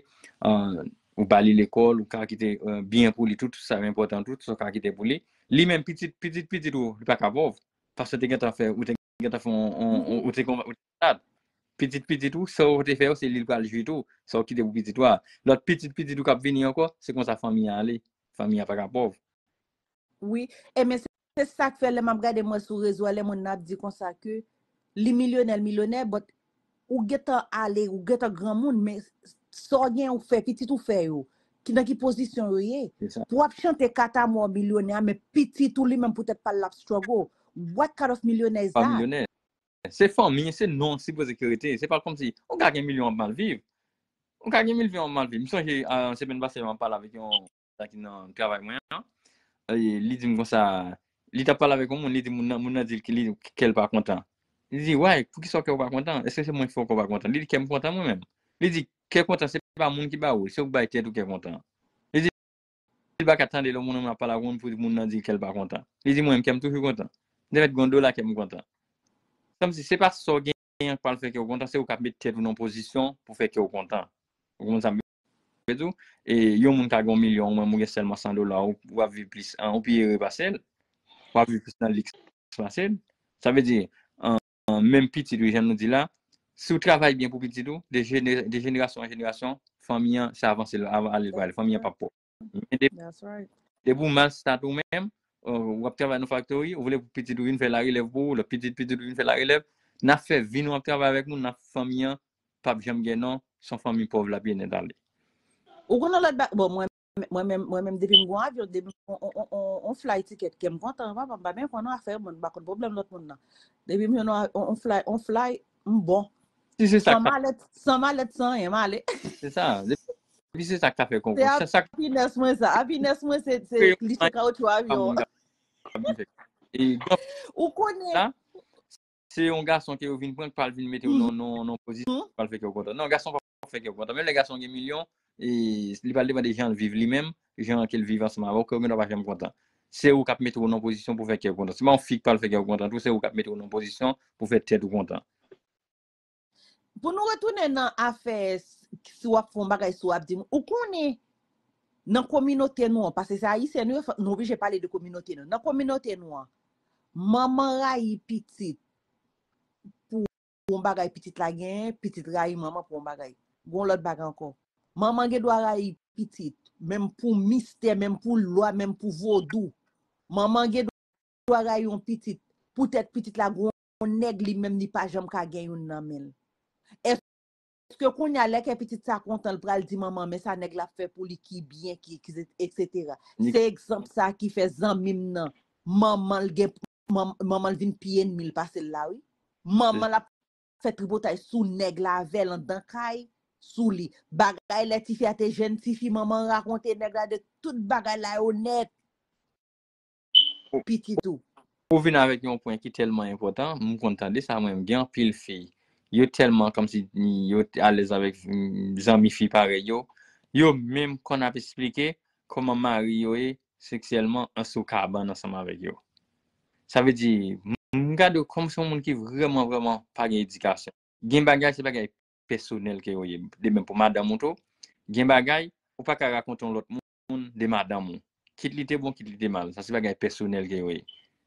ah, ou ba li lekòl, ou ka kite, ah, byen pou li, tout sa enpòtan, tout sa ou ka kite pou li. Li menm, pitit, pitit, pitit ou, li pa ka pòv. Paske te gentan fè, ou te gentan fè, on, on, on, ou te konba, ou te bat. Pitit, pitit ou, sa ou te fè yo, se li l pral jwi tou, sa ou kite pou pitit ou a. Lòt pitit, pitit ou k ap vini ankò, se konsa fanmi an ale. Fanmi an pa ka pòv. Wi, e men se, se sa k fè lè m ap gade mwen sou rezo a, lè moun nan ap di konsa ke li milyonè, l milyonè, but ou gentan ale, ou gentan granmoun, men sa w gen ou fè, pitit ou fè yo, ki nan ki pozisyon yo ye. Se sa. Pou w ap chante katamò milyonè, men pitit ou li menm poutèt pa l l ap struggle. What kind of millionaire is that? Pa milyonè. Se fanmi, se non sipoze ki rete. Se pa kòmsi ou ka gen milyon w ap mal viv. Ou ka gen milyon w ap mal viv. M sonje, ah, semèn pase, m ap pale avèk yon sa ki nan travay mwen an. E li di m konsa, li t ap pale avèk yon moun, li di moun nan, moun nan di l ke li, kè l pa kontan. Li di, "Why? Poukisa kè w pa kontan? Èske se mwen k fè w kè w pa kontan?" Li di, "Kè m kontan mwen menm." Li di, "Kè kontan, se pa moun ki ba ou, se ou k bay tèt ou kè kontan." Li di, li pa ka tande lè moun nan ap pale ak moun pou moun nan di kè l pa kontan. Li di, "Mwen menm, kè m toujou kontan. Depi gen yon dola, kè m kontan." Kòmsi se pa sa w genyen k pral fè kè w kontan, se ou k ap met tèt ou nan pozisyon pou fè kè w kontan. Ou konprann sa m vle di w? E yon moun ka gen yon milyon, ou menm ou gen sèlman san dola, ou, ou ap viv plis, ah, ou pi ere pase l. W ap viv plis nan liks pase l. Sa vle di, ah, ah, menm pitit ou, jan nou di la, si w travay byen pou pitit ou, de jene-, de jenerasyon an jenerasyon, fanmi an, se avanse l, av-, ale l prale, fanmi an p ap pòv. Men de-, depi w mal stat ou menm, euh, w ap travay nan faktori, ou vle pou pitit ou vin fè larelèv pou ou, lòt pitit pitit ou vin fè larelèv, n ap fè vi nou ap travay avèk moun, n ap fanmi an, p ap janm gen non, se yon fanmi pòv l ap ye nèt ale. Ou konnen lòt ba-, bon, mwen, mwen menm, mwen menm, depi m gon avyon, depi m gon on, on, on, on fly ticket, kè m kontan, papa, m pa byen konn afè moun, m pa konn pwoblèm lòt moun nan. Depi m jwenn on, on, on fly, on fly, m bon. Si se sa k ta... San malèt, san malèt, san anyen, m ale. Se sa. Depi se sa k ta fè konprann. Se sa k... Happiness mwen sa. Happiness mwen se, se klise kawotchou avyon an. E, ou konnen. Se yon gason ke yo vin pran, k pral vin mete w nan, nan, nan pozisyon, k pral fè kè w kontan. Non, gason p ap fè kè w kontan. Menm lè gason gen milyon, e li pral depann de jan l viv li menm, jan ke l viv ansanm avè w, ke w gendwa pa janm kontan. Se ou k ap mete w nan pozisyon pou fè kè w kontan. Se pa yon fi k pral fè kè w kontan tou, se ou k ap mete w nan pozisyon pou fè tèt ou kontan. Pou nou retounen nan afè s-, si w ap fè yon bagay, si w ap di, ou konnen, nan kominote nou an, paske se ayisyen nou ye, fòk nou oblije pale de kominote nou. Nan kominote nou an, manman rayi pitit pou yon bagay pitit la genyen, pitit rayi manman pou yon bagay. Gon lòt bagay ankò. Manman gen dwa rayi pitit, menm pou mistè, menm pou lwa, menm pou vodou. Manman gen dwa rayi yon pitit, poutèt pitit la gon nèg li menm li pa janm ka gen youn nan men l. Èske kounye a lè kè pitit sa kontan l pral di manman, men sa nèg la fè pou li ki byen, ki, ki, etsetera. Se egzanp sa ki fè zanmi m nan, manman l gen, man-, manman l vin pi ènmi l pase l la, wi. Manman l ap fè tripotay sou nèg la avè l anndan kay, sou li. Bagay lè tifi a te jèn tifi, manman rakonte nèg la de tout bagay la yo nèt. Pitit ou. Ou vin avèk yon pwen ki tèlman enpòtan, m konn tande sa mwen, m gen anpil fi. Yo tèlman kòmsi yo alèz avèk mm, zanmi fi parèy yo. Yo menm konn ap esplike kòman mari yo ye seksyèlman an sou kabann ansanm avèk yo. Sa vle di, m gade w kòm se yon moun ki vrèman, vrèman pa gen edikasyon. Gen bagay, se bagay pèsonèl ke yo ye. De menm pou madanm ou tou, gen bagay, ou pa ka rakonte yon lòt moun de madanm ou. Kit li te bon, kit li te mal. Sa se bagay pèsonèl ke yo ye.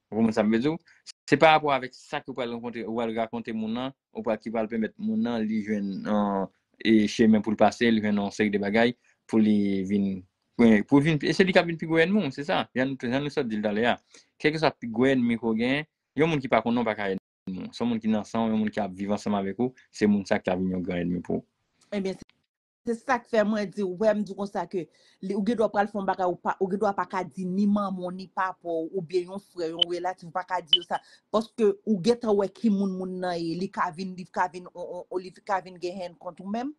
Ou konprann sa m vle di w? Se pa rapò avèk sa ke ou pral rankontre, ou pral rakonte moun nan, ou pral ki pral pèmèt moun nan li jwenn e chemen pou l pase, li jwenn yon seri de bagay pou li vin pou vin e se li k ap vin pi gwo ènmi w, se sa. Jan nou jan nou sot di l talè a. Kèlkeswa pi gwo ènmi ke w genyen, yon moun ki pa konnen w pa ka ènmi w. Se yon moun ki nan san w, yon moun ki ap viv ansanm avèk ou, se moun sa ki ka vin yon gran ènmi pou ou. Ebyen, se se sa k fè mwen di w, wè m di w konsa ke li, ou gen dwa pral fè yon bagay, ou pa, ou gen dwa pa ka di ni manman w, ni papa w, oubyen yon frè, yon relatif, ou pa ka di yo sa. Paske ou gentan wè ki moun moun nan ye, li ka vin, li ka vin, on, on, li ka vin gen hèn kont ou menm.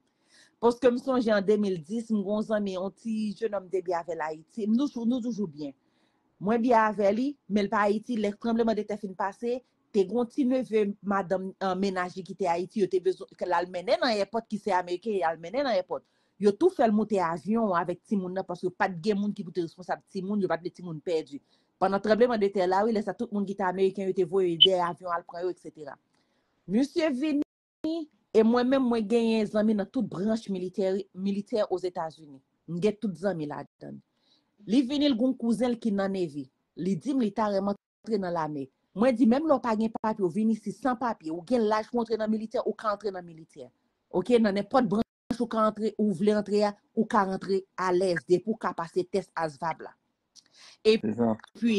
Paske m sonje an de mil dis, m gen yon zanmi, yon ti jenòm m te byen avè l Ayiti. M toujou, nou toujou byen. Mwen byen avè li, men l pa Ayiti. Lè tranblemanntè fin pase, te gen yon ti neve madanm, mennaj li ki te Ayiti, yo te bezwen, ke l al mennen nan èpòt, ki se ameriken, y al mennen nan èpòt. Yo tou fè l moute avyon avèk timoun nan, paske pa t gen moun ki pou te responsab timoun, yo pa t vle timoun pèdi. Pandan tranblemanntè la, wi, lè sa tout moun ki te ameriken, yo te voye dèyè avyon al pran yo, etsetera. Misye vini, e mwen menm, mwen genyen zanmi nan tout branch militè, militè Ozetazini. M gen tout zanmi ladan. Li vini, l gen yon kouzen l ki nan Navy. Li di m li ta renmen antre nan lame. Mwen di, menm lè w pa gen papye, w vin isit san papye, ou gen laj pou w antre nan militè, ou ka antre nan militè. Oke, nan nenpòt branch ou ka antre, ou vle antre a, ou ka rantre alèz, depi w ka pase tès ASVAB la. Epi,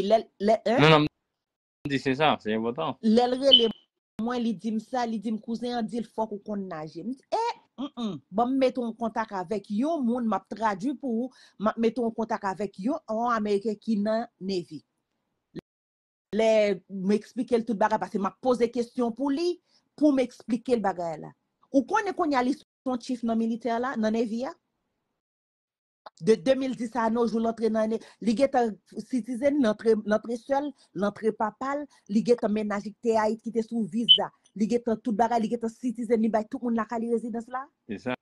lè, lè, hein? Non, non, m di se sa, se enpòtan. Lè l rele mwen, li di m sa, li di m, kouzen an di l fòk ou konn naje. M di, e, mm, mm, ban m mete w an kontak avèk yon moun, m ap tradui pou ou, m ap mete w an kontak avèk yon, yon Ameriken ki nan Navy. Lè m eksplike l tout bagay, paske m ap poze kesyon pou li, pou m eksplike l bagay la. Ou konnen kounye a li se yon chief nan militè la, nan Navy a? De de mil dis a nos jours, l antre nan, li gentan citizen, l antre, l antre sè l, l antre papa l, li gentan mennaj li ki te Ayiti, ki te sou viza, li gentan tout bagay, li gentan citizen, li bay tout moun lakay li rezidans la. Se sa.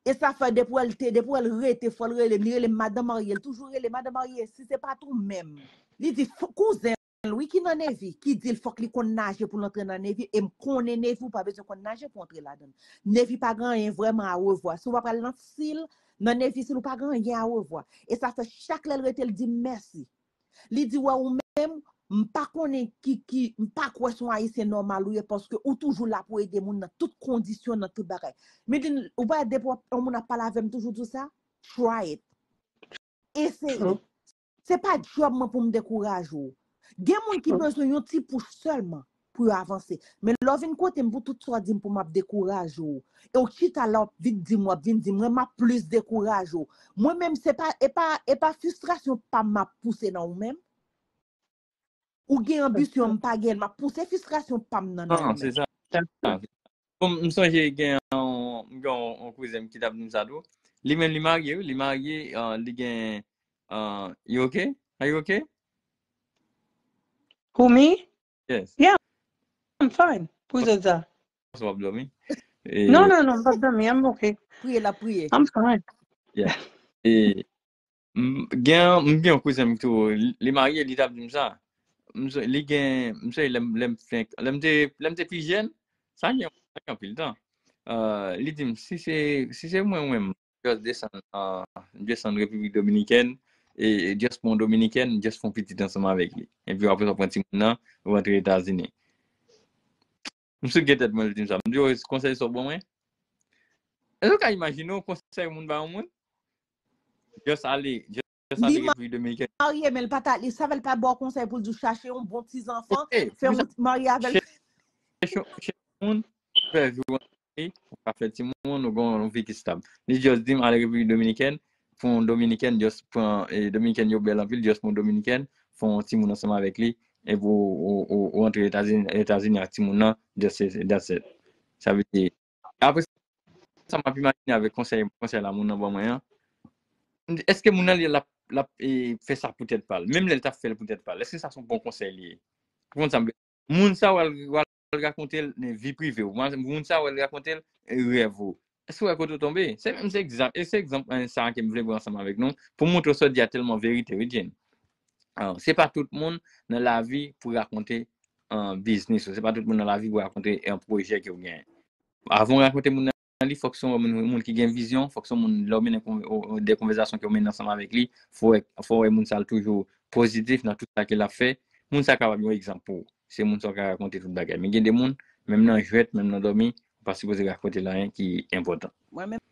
E sa fè depi w te, depi w rete, fò l rele m, li rele m madan marye, l toujou rele madan marye, si se pa t ou menm. Li di, kouzen l, wi, ki nan Navy, ki di l fòk li konn naje pou l antre nan Navy, e m konnen Navy, ou pa bezwen konn naje pou antre ladan l. Navy pa gen anyen vrèman a revwa. Si w pa pral nan sil, nan Navy sil, ou pa gen anyen a revwa. E sa fè chak lè l rete, l di m mèsi. Li di, wè, ou menm, m pa konnen ki, ki, m pa kwè se yon Ayisyen nòmal ou ye, paske ou toujou la pou ede moun nan tout kondisyon, nan tout bagay. M di l, ou pa depi yon moun ap pale avè m toujou di w sa, try it. Eseye. Se pa djòb mwen pou m dekouraje w. Gen moun ki bezwen yon ti pouch sèlman pou yo avanse. Men lè w vin kote m pou tout sa w di m pou m ap dekouraje w. E w chita la w ap vin di m, w ap vin di m, mwen m ap plis dekouraje w. Mwen menm, se pa, e pa, e pa fristrasyon pa m m ap pouse nan ou menm. Ou gen anbisyon m pa gen, m ap pouse fristrasyon pa m nan nan ou menm. Non, se sa. Bon, m sonje gen yon, m gen yon, yon kouzen m ki t ap di m sa tou. Li menm li marye, wi, li marye, uh, li gen, uh, you okay? Are you okay? Who, me? Yes. Yeah, I'm fine. Pou zot sa. W ap dòmi? Non, non, non, m p ap dòmi, I'm okay. Priye, l ap priye. I'm fine. Yeah. E M gen, m gen yon kouzen m tou, li, li marye, li t ap di m sa. M sou- li gen, m sonje lè m, lè m fenk, lè m te, lè m te pi jèn, sa gen, sa gen anpil tan. Euh, li di m, si se, si se mwen, mwen, m just desann, euh, m desann Repiblik Dominikèn, e, e just pran yon Dominikèn, just fè yon pitit ansanm avèk li. Epi apre sa, w pran timoun nan, ou rantre Etazini. M sot gen tèt mwen, li di m sa. M di, "Oh, konsèy sa w ban mwen?" Èske w ka imajine w konsèy moun ba yon moun? Just ale, just ale Repiblik Dominikèn. Li marye, men l pa ta, li sa fè l pa ba w konsèy pou l di w chache yon bon ti zanfan, fè yon marye avè l. Chèche, chèche moun, fè vi w antre, ou ka fè timoun, ou gen yon vi ki stab. Li just di m ale Repiblik Dominikèn, pran yon Dominikèn, just pran, e, Dominikèn yo bèl anpil, just pran yon Dominikèn, fè yon timoun ansanm avèk li, epi ou, ou, ou, ou antre Etazini, Etazini ak timoun nan, that's it, that's it. Sa vle di, apre sa, m ap imajine avèk konsèy, konsèy la moun nan ban mwen an. Èske moun nan li l ap, l ap e, fè sa pou tèt pa l? Menm lè l t ap fè l pou tèt pa l, èske sa se yon bon konsèy li ye? Ou konn sa m vle? Moun sa w al, w al rakonte l nan vi prive w. Moun sa w al rakonte l rèv ou. Èske w wè kote w tonbe? Se menm se egzanp, e se egzanp eh, sa ke m vle pran ansanm avèk nou pou montre w sa w di a tèlman verite, wi, Jane. Ah, se pa tout moun nan lavi pou rakonte ah, biznis ou. Se pa tout moun nan lavi pou rakonte yon pwojè ke w genyen. Avan w rakonte moun nan li, fòk se yon moun, moun ki gen vizyon, fòk se yon moun lè w mennen kon- o- o- de konvèsasyon ke w mennen ansanm avèk li, fò w wè, fò w wè moun sa l toujou pozitif nan tout sa ke l ap fè. Moun sa kapab yon egzanp pou ou. Se moun sa w ka rakonte tout bagay. Men gen de moun, menm nan jwèt, menm nan dòmi, ou pa sipoze rakonte l anyen ki enpòtan. Mwen menm,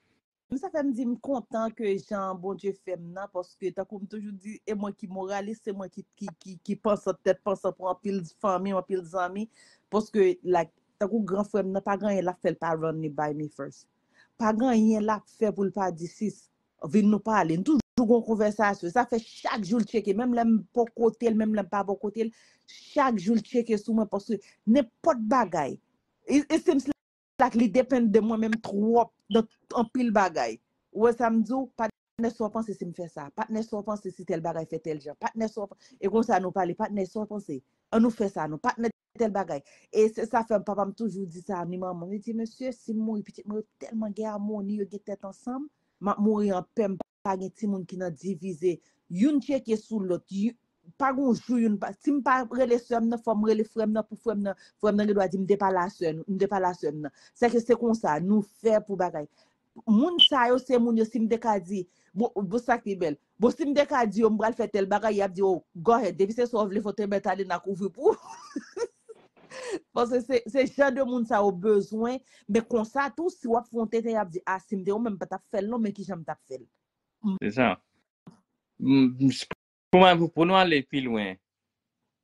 sa fè m di m kontan ke jan Bondye fè m nan, paske tankou m toujou di, e mwen ki moralis, se mwen ki, ki, ki, ki pansan, tèt pansan pou anpil fanmi, anpil zanmi, paske, like, tankou gran frè m nan, pa gen anyen l ap fè l pa run li by me first. Pa gen anyen l ap fè pou l pa di, sis, vin nou pale. Nou toujou gon konvèsasyon. Sa fè chak jou l tcheke. Menm lè m bò kote l, menm lè m pa bò kote l, chak jou l tcheke sou mwen paske nenpòt bagay. It, it seems like li depann de mwen menm twòp nan anpil bagay. Ou wè sa m di w? Patnè, sa w panse si m fè sa? Patnè, sa w panse si tèl bagay fè tèl jan? Patnè, sa w panse? E konsa nou pale, patnè, sa w panse? An nou fè sa non, patnè, tèl bagay. E se sa fè papa m toujou di sa, ni manman m, li di, mesye, si m mouri, pitit mwen yo tèlman gen amoni, yo gen tèt ansanm, m ap mouri anpè, m pa gen timoun ki nan divize. Youn tcheke sou lòt. Pa gon jou youn pa, si m pa rele sè m nan, fò m rele frè m nan pou frè m nan, frè m nan gen dwa di m te pale a sè m, m te pale a sè m nan. Sèke se konsa, nou fè pou bagay. Moun sa yo, se moun yo, si m te ka di, bon, bon sa ki bèl. Bon, si m te ka di yo, m pral fè tèl bagay, y ap di, oh, go ahead, depi se sa w vle, fò te mèt ale nan kouvri pou ou. Paske se, se jan de moun sa yo bezwen, men konsa tou, si w ap fè yon tenten, y ap di, a, si m te ou menm, m pa t ap fè l non, men kijan m t ap fè l. Se sa. Pou nou ale pi lwen,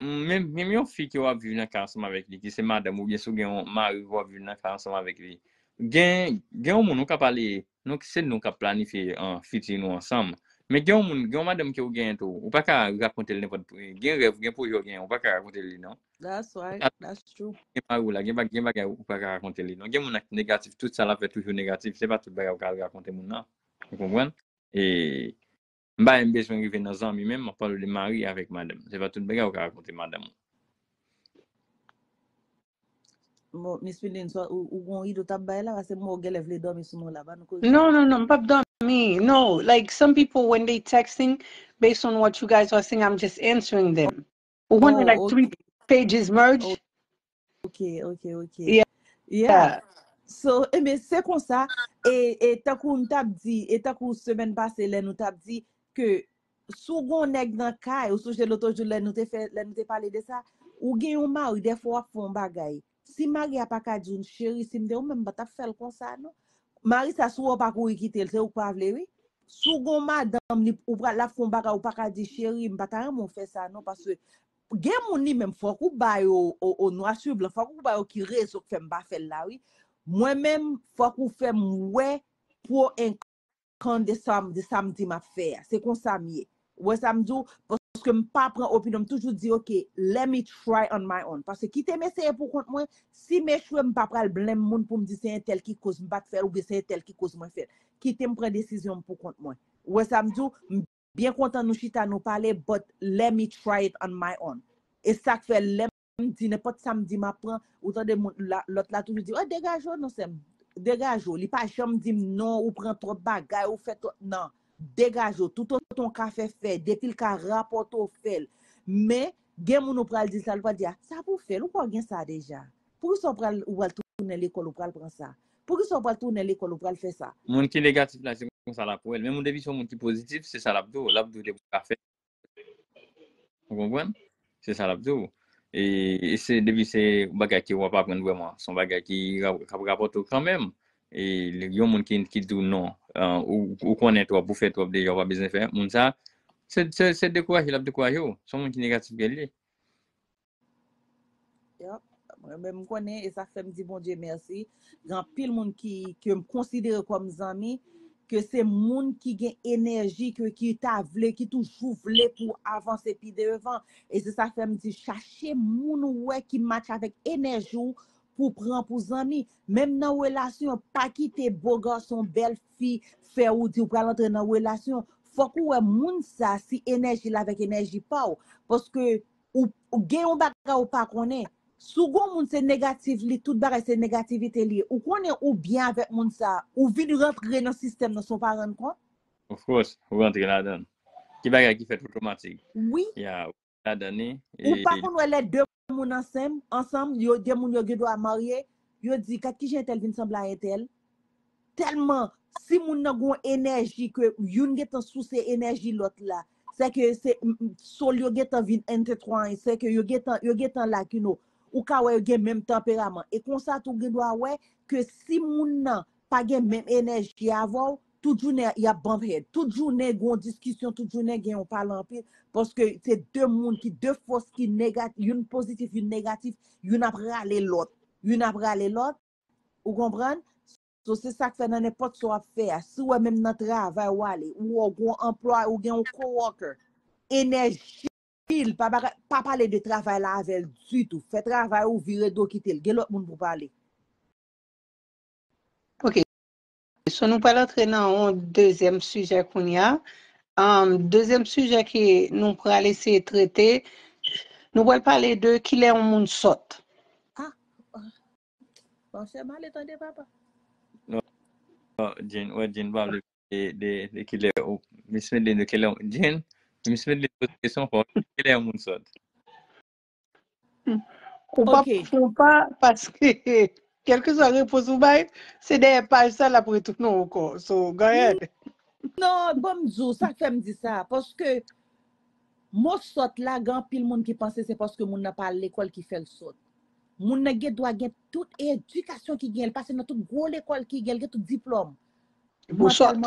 menm, menm yon fi ke w ap viv nan kay ansanm avèk li, ki se madanm ou, oubyen si w gen yon mari ke w ap viv nan kay ansanm avèk li, gen, gen yon moun ou ka pale, nou, se nou k ap planifye an fiti nou ansanm. Men gen yon moun, gen yon madanm ke w genyen tou, ou pa ka rakonte l nenpòt, gen rèv, gen pwojè w genyen, ou pa ka rakonte l li non. That's right, that's true. Gen mari w la, gen, gen bagay ou pa ka rakonte li non. Gen moun nan ki negatif, tout sa l ap fè toujou negatif, se pa tout bagay ou ka al rakonte moun nan. Ou konprann? E m pa menm bezwen rive nan zanmi menm, m ap pale de mari avèk madanm. Se pa tout bagay ou ka rakonte madanm ou. Bon, Miss Feelings, ou, ou gon ide w t ap bay la, paske mwen ou genlè vle dòmi sou mwen la, ba nou koze. No, no, no, m p ap dòmi. No, like some people when they texting, based on what you guys are saying, I'm just answering them. Ou konnen like three pages merge. Ok, ok, ok. Yeah. Yeah. So, e men se konsa, e, e tankou m t ap di, e tankou semèn pase lè nou t ap di ke si w gon nèg nan kay, ou sonje lòt jou lè nou te fè, lè nou te pale de sa, ou gen yon mari, dèfwa w ap fè yon bagay. Si mari a pa ka di w, cheri, si m te ou menm, m pa t ap fè l konsa non. Mari sa, si w wè w pa kouri kite l, se ou k pa vle, wi. Si w gon madanm, li, ou pral, l ap fè yon bagay, ou pa ka di, cheri, m pa ta renmen w fè sa non, paske gen moun li menm, fòk ou ba yo, o, o, nwa sou blan, fòk ou ba yo ki rezon k fè m pa fè l la, wi. Mwen menm, fòk ou fè m wè pro and con de sa, de sa m di m ap fè a. Se konsa m ye. Ou wè sa m di w? Paske m pa pran opinyon, m toujou di, ok, let me try on my own. Paske kite m eseye pou kont mwen, si m echwe, m pa pral blenm moun pou m di se entèl ki koz m pa t fè l oubyen se entèl ki koz mwen fè l. Kite m pran desizyon m pou kont mwen. Ou wè sa m di w? M byen kontan nou chita, nou pale, but let me try it on my own. E sa k fè lè m di nenpòt sa m di m ap pran, ou tande moun, la, lòt la toujou di, oh, degaje w non, sè m. Degaje w. Li pa janm di m non, ou pran twòp bagay, ou fè twòp, non. Degaje w. Toutotan w ka fè, fè. Depi l ka rapòte w, fè l. Men, gen moun ou pral di sa, l pral di, a, sa pou w fè l, ou pa gen sa deja. Poukisa w pral, ou pral tounen lekòl, ou pral pran sa? Poukisa w pral tounen lekòl, ou pral fè sa? Moun ki negatif la, se konsa l ap wè l. Men moun depi se yon moun ki pozitif, se sa l ap di w. L ap di w depi w ka fè. Ou konprann? Se sa l ap di w. E, e se, depi se yon bagay ke w ap aprann vrèman, se yon bagay ki ra- k ap rapòte w kanmenm. E yon moun ki, ki di w non, ah, ou, ou konnen twòp, ou fè twòp deja, ou pa bezwen fè, moun sa, se, se, se dekouraje l ap dekouraje w. Se yon moun ki negatif gen li. Yep. Mwen menm m konnen, e sa fè m di Bondye mèsi. Gen anpil moun ki, ke m konsidere kòm zanmi, ke se moun ki gen enèji, ke, ki ta vle, ki toujou vle pou avanse pi devan. E se sa fè m di, chache moun ou wè ki match avèk enèji w pou pran pou zanmi. Menm nan relasyon, pa kite bo gason, bèl fi fè ou di ou pral antre nan relasyon. Fòk ou wè moun sa, si enèji l avèk enèji pa w. Paske ou, ou gen yon bagay ou pa konnen. Si w gon moun se negatif, li tout bagay se negativite li ye. Ou konnen ou byen avèk moun sa, ou vin rantre nan sistèm nan san w pa rann kont. Of course, ou rantre ladan. Ki bagay ki fèt otomatik? Wi. Ya, ou ladan ni. Ou pa konn wè lè de moun ansanm, ansanm, yo de moun yo gen dwa marye, yo di, kat kijan entèl vin sanble a entèl. Tèlman, si moun nan gon enèji ke youn gentan souse enèji lòt la, se ke se m- m- soul yo gentan vin entwetwine, se ke yo gentan, yo gentan like, you know, ou ka wè yo gen menm tanperaman. E konsa tou gen dwa wè ke si moun nan pa gen menm enèji avè w, tout jounen y ap bump head. Tout jounen gon diskisyon, tout jounen gen yon pale anpil. Paske se de moun ki, de fòs ki negatif, youn pozitif, youn negatif, youn ap rale lòt. Youn ap rale lòt. Ou konprann? So, se sa k fè nan nenpòt sa w ap fè a. Si w wè menm nan travay w ale, ou wè w gon anplwa, ou gen yon coworker, enèji l, pa, bagay- pa pale de travay la avè l ditou. Fè travay ou, vire do kite l. Gen lòt moun pou pale. Ok. So, nou pral antre nan yon dezyèm sijè kounye a. Um, dezyèm sijè ke nou pral eseye trete, nou pral pale de kilè yon moun sòt. Ah, monchè, m ale tande papa. Jean, wè, Jean pa vle de, de, de kilè ou. Miss Medley de kilè ou. Jean, Miss Medley poze kesyon fò. Kilè yon moun sòt? Ou pa, ok, ou pa, paske kèlkeswa repons ou bay, se dèyè paj sa l ap retounen ankò. So, go ahead. Non, bon, m di w, sa k fè m di sa, paske mo sòt la, gen anpil moun ki panse se paske moun nan pa al lekòl ki fè l sòt. Moun nan gen dwa gen tout edikasyon ki gen, l pase nan tout gwo lekòl ki gen, l gen tout diplòm. Pou sòt.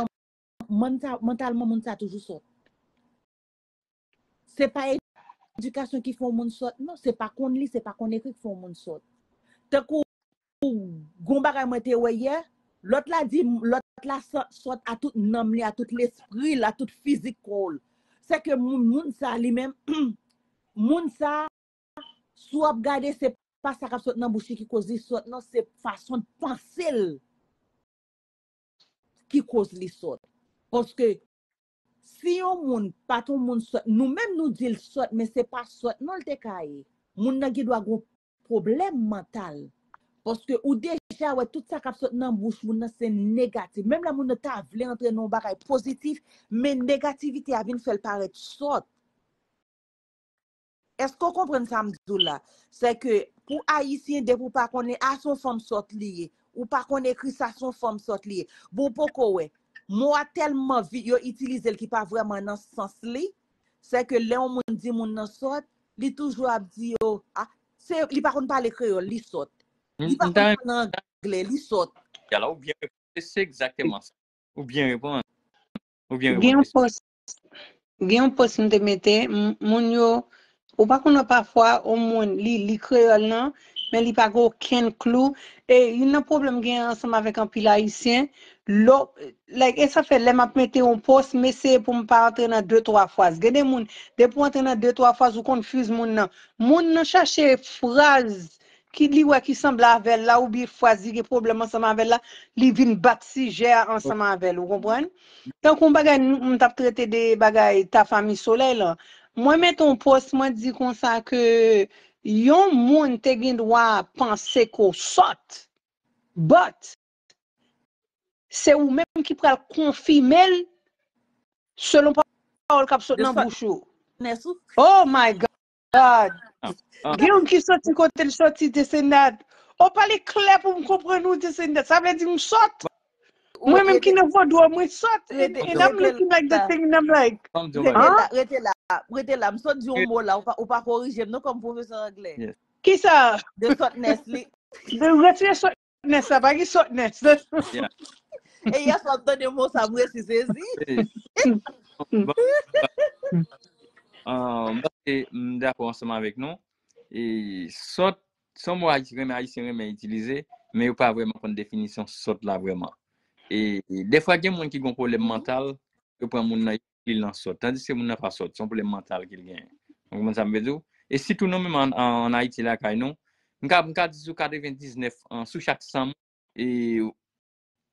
Mantalman, mantalman, moun sa toujou sòt. Se pa edikasyon ki fè yon moun sòt, non. Se pa konn li, se pa konn ekri ki fè yon moun sòt. Tankou gon bagay mwen te wè yè, lòt la di, lòt la sò- sòt a tout nanm li, a tout lespri l, a tout fizik kò l. Se ke moun, moun sa li menm, moun sa, si w ap gade, se pa sa k ap sot nan bouch li ki koz li sòt, non, se fason l panse l ki koz li sòt. Paske si yon moun pa t yon moun sòt, nou menm nou di l sòt, men se pa sòt non l te ka ye. Moun nan gen dwa gon pwoblèm mantal. Paske ou deja wè tout sa k ap sot nan bouch moun nan se negatif. Menm lè moun nan ta vle antre nan yon bagay pozitif, men negativite a vin fè l parèt sòt. Èske w konprann sa m di w la? Se ke pou Ayisyen, depi w pa konnen, a, se yon fanm sòt li ye. Ou pa konn ekri sa, se yon fanm sòt li ye. Bon, w poko wè. Mo a tèlman vi, yo itilize l ki pa vrèman nan sans li. Se ke lè yon moun di moun nan sòt, li toujou ap di yo, a, se, li pa konn pale kreyòl, li sòt. Li pa konn pale anglè, li sòt. Yala, ou byen reponn. Se egzakteman sa. Ou byen reponn. Ou byen Gen yon reponn. Pòs, gen yon pòs m te mete, m- moun yo, ou pa konnen pafwa, yon moun, li, li kreyòl nan, men li pa gen okenn klou. E youn nan pwoblèm gen ansanm avèk anpil Ayisyen, lò, like, e sa fè lè m ap mete yon pòs, m eseye pou m pa antre nan de twa fraz. Gen de moun, depi w antre nan de twa fraz, ou konfiz moun nan. Moun nan chache fraz ki li wè ki sanble avè l la, oubyen fraz li gen pwoblèm ansanm avè l la, li vin bat sijè a ansanm avè l, ou konprann? Tankou yon bagay nou- m t ap trete de bagay ta fanmi solèy lan. Mwen mete yon pòs, mwen di konsa ke yon moun te gen dwa panse ke w sòt, but se ou menm ki pral konfime l selon pawòl k ap sot nan bouch ou. Oh my God! God. Gen youn ki soti kote l soti, this and that. Ou pale klè pou m konprann ou, this and that. Sa vle di m sòt. Mwen menm ki nan vodou, mwen sòt. And I'm looking like the thing and I'm like, rete la, rete la, rete la. M sot di yon mo la, ou pa, ou pa korije m non kòm pwofesè anglè. Kisa? The sòtnès li. Retire sòtnès la, pa gen sòtnès. E yè swa m tande mo sa, m resi sezi. M dakò ansanm avèk nou. E sòt, se yon mo Ayisyen renmen, Ayisyen renmen itilize, men yo pa vrèman konn definisyon sòt la vrèman. E, e dèfwa gen moun ki gen pwoblèm mantal, yo pran moun nan, yo li nan sòt. Tandiske moun nan pa sòt, se yon pwoblèm mantal ke l genyen. Ou konprann sa m vle di w? E sitou nou menm an, an, an Ayiti lakay nou, m ka, m ka di sou katrevendiznèf an, sou chak san moun, e,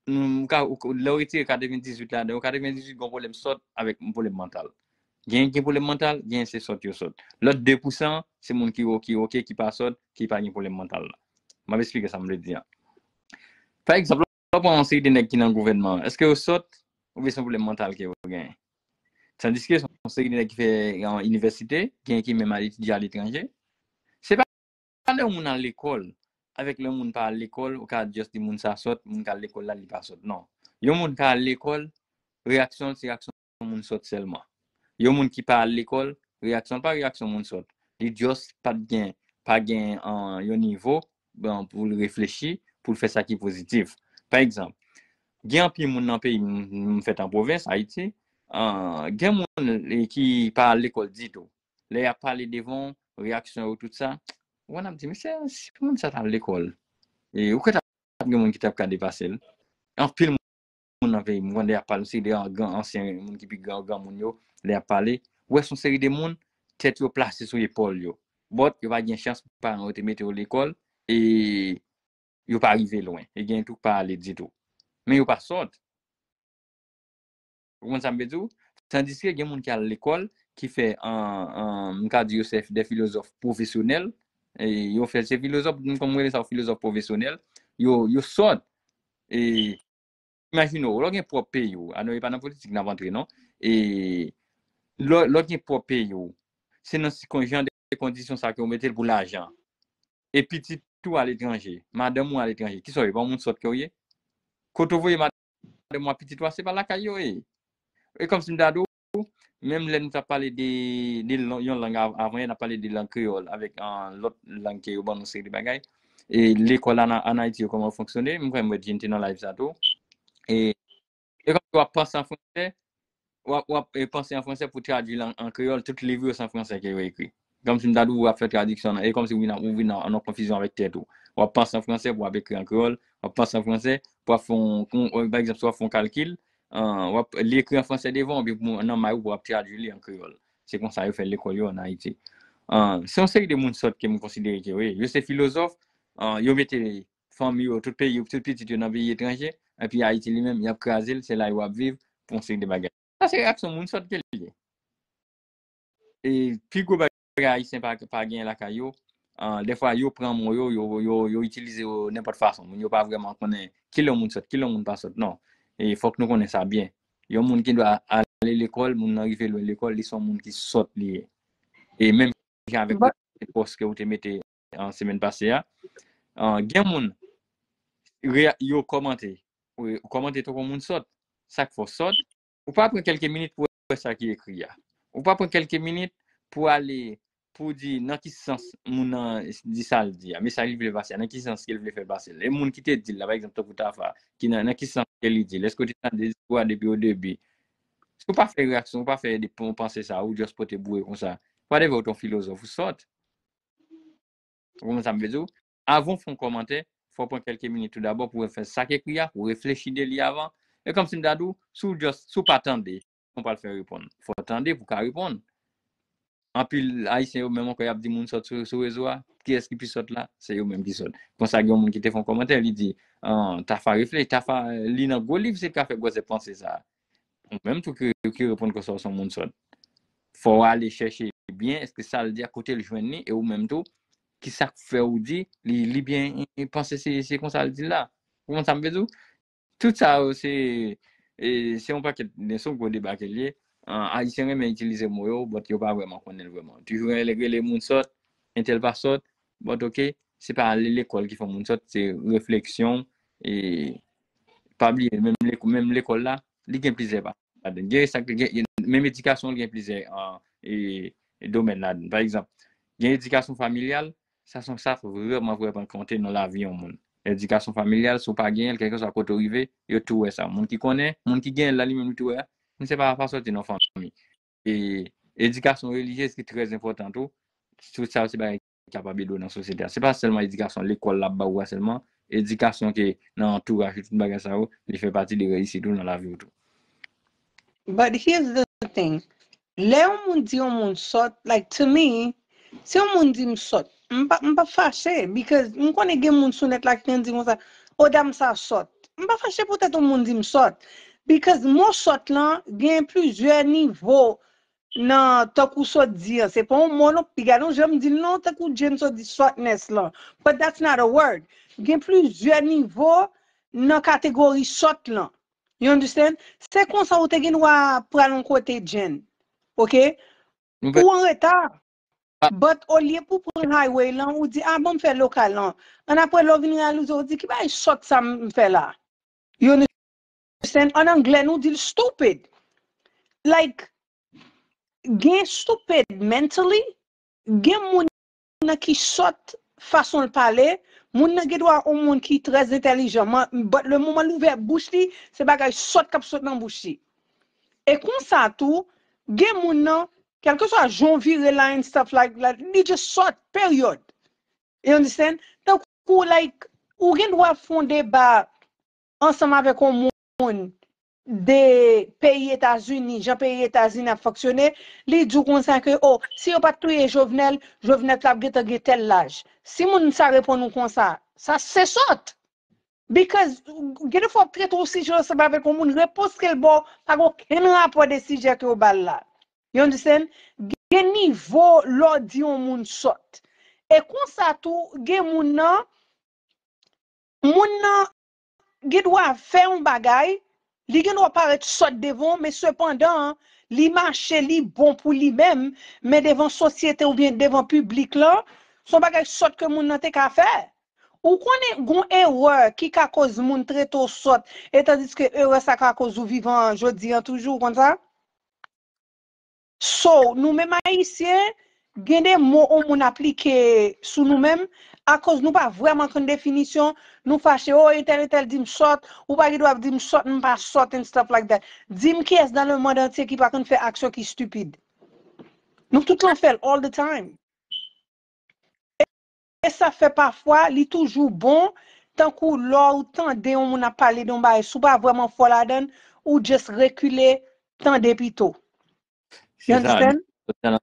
nou, m ka, ou, lè w retire katrevendizuit ladan yo, katrevendizuit gen yon pwoblèm sòt avèk yon pwoblèm mantal. Gen, gen pwoblèm mantal, gen se sòt yo sòt. Lòt de pousan, se moun ki, ki oke, ki pa sòt, ki pa gen pwoblèm mantal la. M ap esplike sa m vle di a. Pa egzanp, lè w pran yon seri de nèg ki nan gouvènman an, èske yo sòt oubyen se yon pwoblèm mantal ke yo genyen? Tandiske se yon seri de nèg ki fè, an, inivèsite, gen ki menm al etidye aletranje. Se pa lè yon moun al lekòl, avèk lè yon moun pa al lekòl, ou ka just di moun sa sòt, moun k al lekòl la, li pa sòt. Non. Yon moun ka al lekòl, reyaksyon l se reyaksyon moun sòt sèlman. Yon moun ki pa al lekòl, reyaksyon l pa reyaksyon moun sòt. Li just pa t gen, pa gen, an, yon nivo, bon, pou l reflechi, pou l fè sa ki pozitif. Pa egzanp, gen anpil moun nan peyi m, m fèt an pwovens, Ayiti, an, gen moun, e, ki pa al lekòl ditou. Lè y ap pale devan w, reyaksyon yo, tout sa, ou konn ap di, "Mesye, si moun sa t al lekòl, e, ou kwè t ap gen moun ki t ap ka depase l?" Anpil moun nan peyi m, mwen, lè y ap pale, se de gran ansyen moun ki pi gran, granmoun yo, lè y ap pale, ou wè se yon seri de moun, tèt yo plase sou epòl yo. But, yo pa gen chans, paran yo te mete yo lekòl, e yo pa rive lwen. E gen tou k pa ale ditou. Men yo pa sòt. Ou konprann sa m vle di w? Tandiske gen moun ki al lekòl, ki fè, an, an, m ka di yo se de filozòf pwofesyonèl, e yo fè se filozòf, m konn rele sa filozòf pwofesyonèl, yo, yo sòt. E imajine w, lè w gen pwòp peyi w, a non, e pa nan politik n ap antre, non. E lè, lè w gen pwòp peyi w, se nan si kon, jan de kondisyon sa ke w mete l pou lajan. E pitit ou aletranje, madanm ou aletranje, kisa w ye, pa yon moun sòt ke w ye? Kote w voye madanm ou ak pitit ou a, se pa lakay yo ye. E kòmsi m ta di w, menm lè nou t ap pale de, de lan-, yon lang av-, avan yè, n ap pale de lang kreyòl avèk, an, lòt lang ke yo ban nou seri de bagay. E lekòl an, an Ayiti yo, kòman yo fonksyone, m kwè m wè Jean te nan live sa tou. E, e kòmsi w ap panse an fransè, w ap, w ap, e, panse an fransè pou tradui l an, an kreyòl, tout liv yo se an fransè ke yo ekri. Kòmsi m ta di w ap fè tradiksyon an, e kòmsi w vin, ou vin an, an konfizyon avèk tèt ou. W ap panse an fransè pou w ap ekri an kreyòl, w ap panse an fransè pou w ap fè yon, yon, pa egzanp, si w ap fè yon kalkil, an, w ap li ekri an fransè devan w, epi pou, nan may ou pou w ap tradui li an kreyòl. Se konsa yo fè lekòl yo an Ayiti. An, se yon seri de moun sòt ke m konsidere ke yo ye. Yo se filozòf, an, yo mete fanmi yo, tout peyi, tout pitit yo nan peyi etranje, epi Ayiti li menm, y ap kraze l, se la yo ap viv pou yon seri de bagay. Sa se reyaksyon moun sòt ke l ye. E pi gwo bagay Ayisyen pa, pa genyen lakay yo, an, dèfwa yo pran mo yo, yo, yo, yo itilize yo nenpòt fason. Moun yo pa vrèman konnen kilè yon moun sòt, kilè yon moun pa sòt. Non. E fòk nou konnen sa byen. Yon moun ki dwe ale lekòl, moun nan rive lwen lekòl, li se yon moun ki sòt li ye. E menm jan avèk pòs ke ou te mete an semèn pase a, an, gen moun, reya-, yo kòmante. Ou, ou kòmante tankou moun sòt. Sa k fè w sòt? Ou pa pran kèlke minit pou wè sa ki ekri a. Ou pa pran kèlke minit pou ale, pou di nan ki sans moun nan di sa l di a, mesaj li vle pase a, nan ki sans ke l vle fè l pase l. E moun ki te di l la, pa egzanp, tankou Tafa, ki nan, nan ki sans ke li di l? Èske w te tande diskou a depi o debi? Si w pa fè reyaksyon, ou pa fè de pon-, panse sa, ou just pote boure konsa. Whatever, ou t on filozòf, ou sòt. Ou konprann sa m vle di w? Avan w fè yon kòmantè, fò w pran kèlke minit tou dabò pou w fè sa k ekri a, pou w reflechi de li avan. E kòmsi m ta di w, si w just, si w pa tande, ou pral fè reponn. Fò w tande pou w ka reponn. Anpil Ayisyen yo menm ankò, y ap di moun sòt sou, sou rezo a. Kiyès ki pi sòt la? Se yo menm ki sòt. Konsa, gen yon moun ki te fè yon kòmantè, li di, ah, Tafa refle-, Tafa, li nan gwo liv, se l ka fè gwosè panse sa a. Ou menm tou ki, ki reponn konsa, w se yon moun sòt. Fò w ale chèche byen, èske sa l di a, kote l jwenn li, e ou menm tou, ki sa k fè w di, li, li byen panse se, se konsa l di l la. Ou konprann sa m vle di w? Tout sa yo, se, e, se yon pakèt, se yon gwo deba ke l ye. An, Ayisyen renmen itilize mo yo, but yo pa vrèman konnen l vrèman. Toujou rele, rele moun sòt, entèl pa sòt, but ok, se pa ale lekòl ki fè moun sòt, se refleksyon, e pa bliye, menm lek-, menm lekòl la, li gen plizyè pa ladan. Gen sa k gen, gen, menm edikasyon, li gen plizyè, an, e, e domèn ladan. Pa egzanp, gen edikasyon familyal, sa se yon sa vrèman, vrèman konte nan lavi yon moun. Edikasyon familyal, si w pa genyen l, kèlkeswa kote w rive, yo tou wè sa. Moun ki konnen, moun ki genyen l la, li menm li tou wè, men se pa, pa sòti nan fanmi. E edikasyon relijyez ki trè enpòtan tou, tout sa yo se bagay ki kapab ede w nan sosyete a. Se pa sèlman edikasyon lekòl l ap ba ou a sèlman, edikasyon ke nan antouraj ou, tout bagay sa yo, li fè pati de reyisit ou nan lavi w tou. But here's the thing. Lè yon moun di yon moun sòt, like, to me, si yon moun di m sòt, m pa, m pa fache, because m konnen gen moun sou nèt la ki konn di konsa, o dam sa sòt. M pa fache poutèt yon moun di m sòt, because mo sòt lan gen plizyè nivo nan tankou sòt di an. Se pa yon mo non, pi gade yon jan m di l non, tankou James sòt di sòtnès lan. But that's not a word. Gen plizyè nivo nan kategori sòt lan. You understand? Se konsa ou te gen dwa pral yon kote, Jen. Ok? Ou an reta. But olye pou pran highway lan, ou di, ah bon, m fè lokal lan. An apre, lè w vin reyalize, ou di, ki bagay sòt sa m fè la? You understand? An anglè, nou di l stupid. Like, gen stupid mentally, gen moun nan ki sòt fason l pale, moun nan gen dwa yon moun ki trè entèlijan, but le moman l ouvè bouch li, se bagay sòt k ap sot nan bouch li. E konsa tou, gen moun nan, kèlkeswa jan w vire la and stuff like that, li just sòt, period. You understand? Tankou, like, ou gen dwa fè yon deba ansanm avèk yon moun de peyi Etazini, jan peyi Etazini ap fonksyone, li di w konsa ke, oh, si yo pa t touye Jovenel, Jovenel t ap gentan gen tèl laj. Si moun sa reponn ou konsa, sa se sòt. Because gen de fwa w ap trete yon sijè ansanm avèk yon moun, repons ke l ba w pa gen okenn rapò de sijè ke w ba l la. You understand? Gen nivo lè w di yon moun sòt. E konsa tou, gen moun nan, moun nan gen dwa fè yon bagay, li gen dwa parèt sòt devan w, men sepandan, li mache, li bon pou li menm, men devan sosyete oubyen devan piblik lan, se yon bagay sòt ke moun nan te ka fè. Ou konnen gon erè ki ka koz moun trete w sòt, e tandiske erè sa ka koz ou vivan jodi an toujou, ou konn sa? So, nou menm Ayisyen, gen de mo yon moun aplike sou nou menm, akoz nou pa vrèman konn definisyon, nou fache, oh, entèl, entèl di m sòt, ou pa gen dwa di m sòt, m pa sòt, and stuff like that. Di m kiyès dans le monde entier ki pa konn fè aksyon ki stupid. Nou tout lan fè l all the time. E sa fè pafwa, li toujou bon, tankou lè w tande yon moun ap pale de yon bagay, si w pa vrèman fò ladan l, ou just rekile, tande pito. You understand?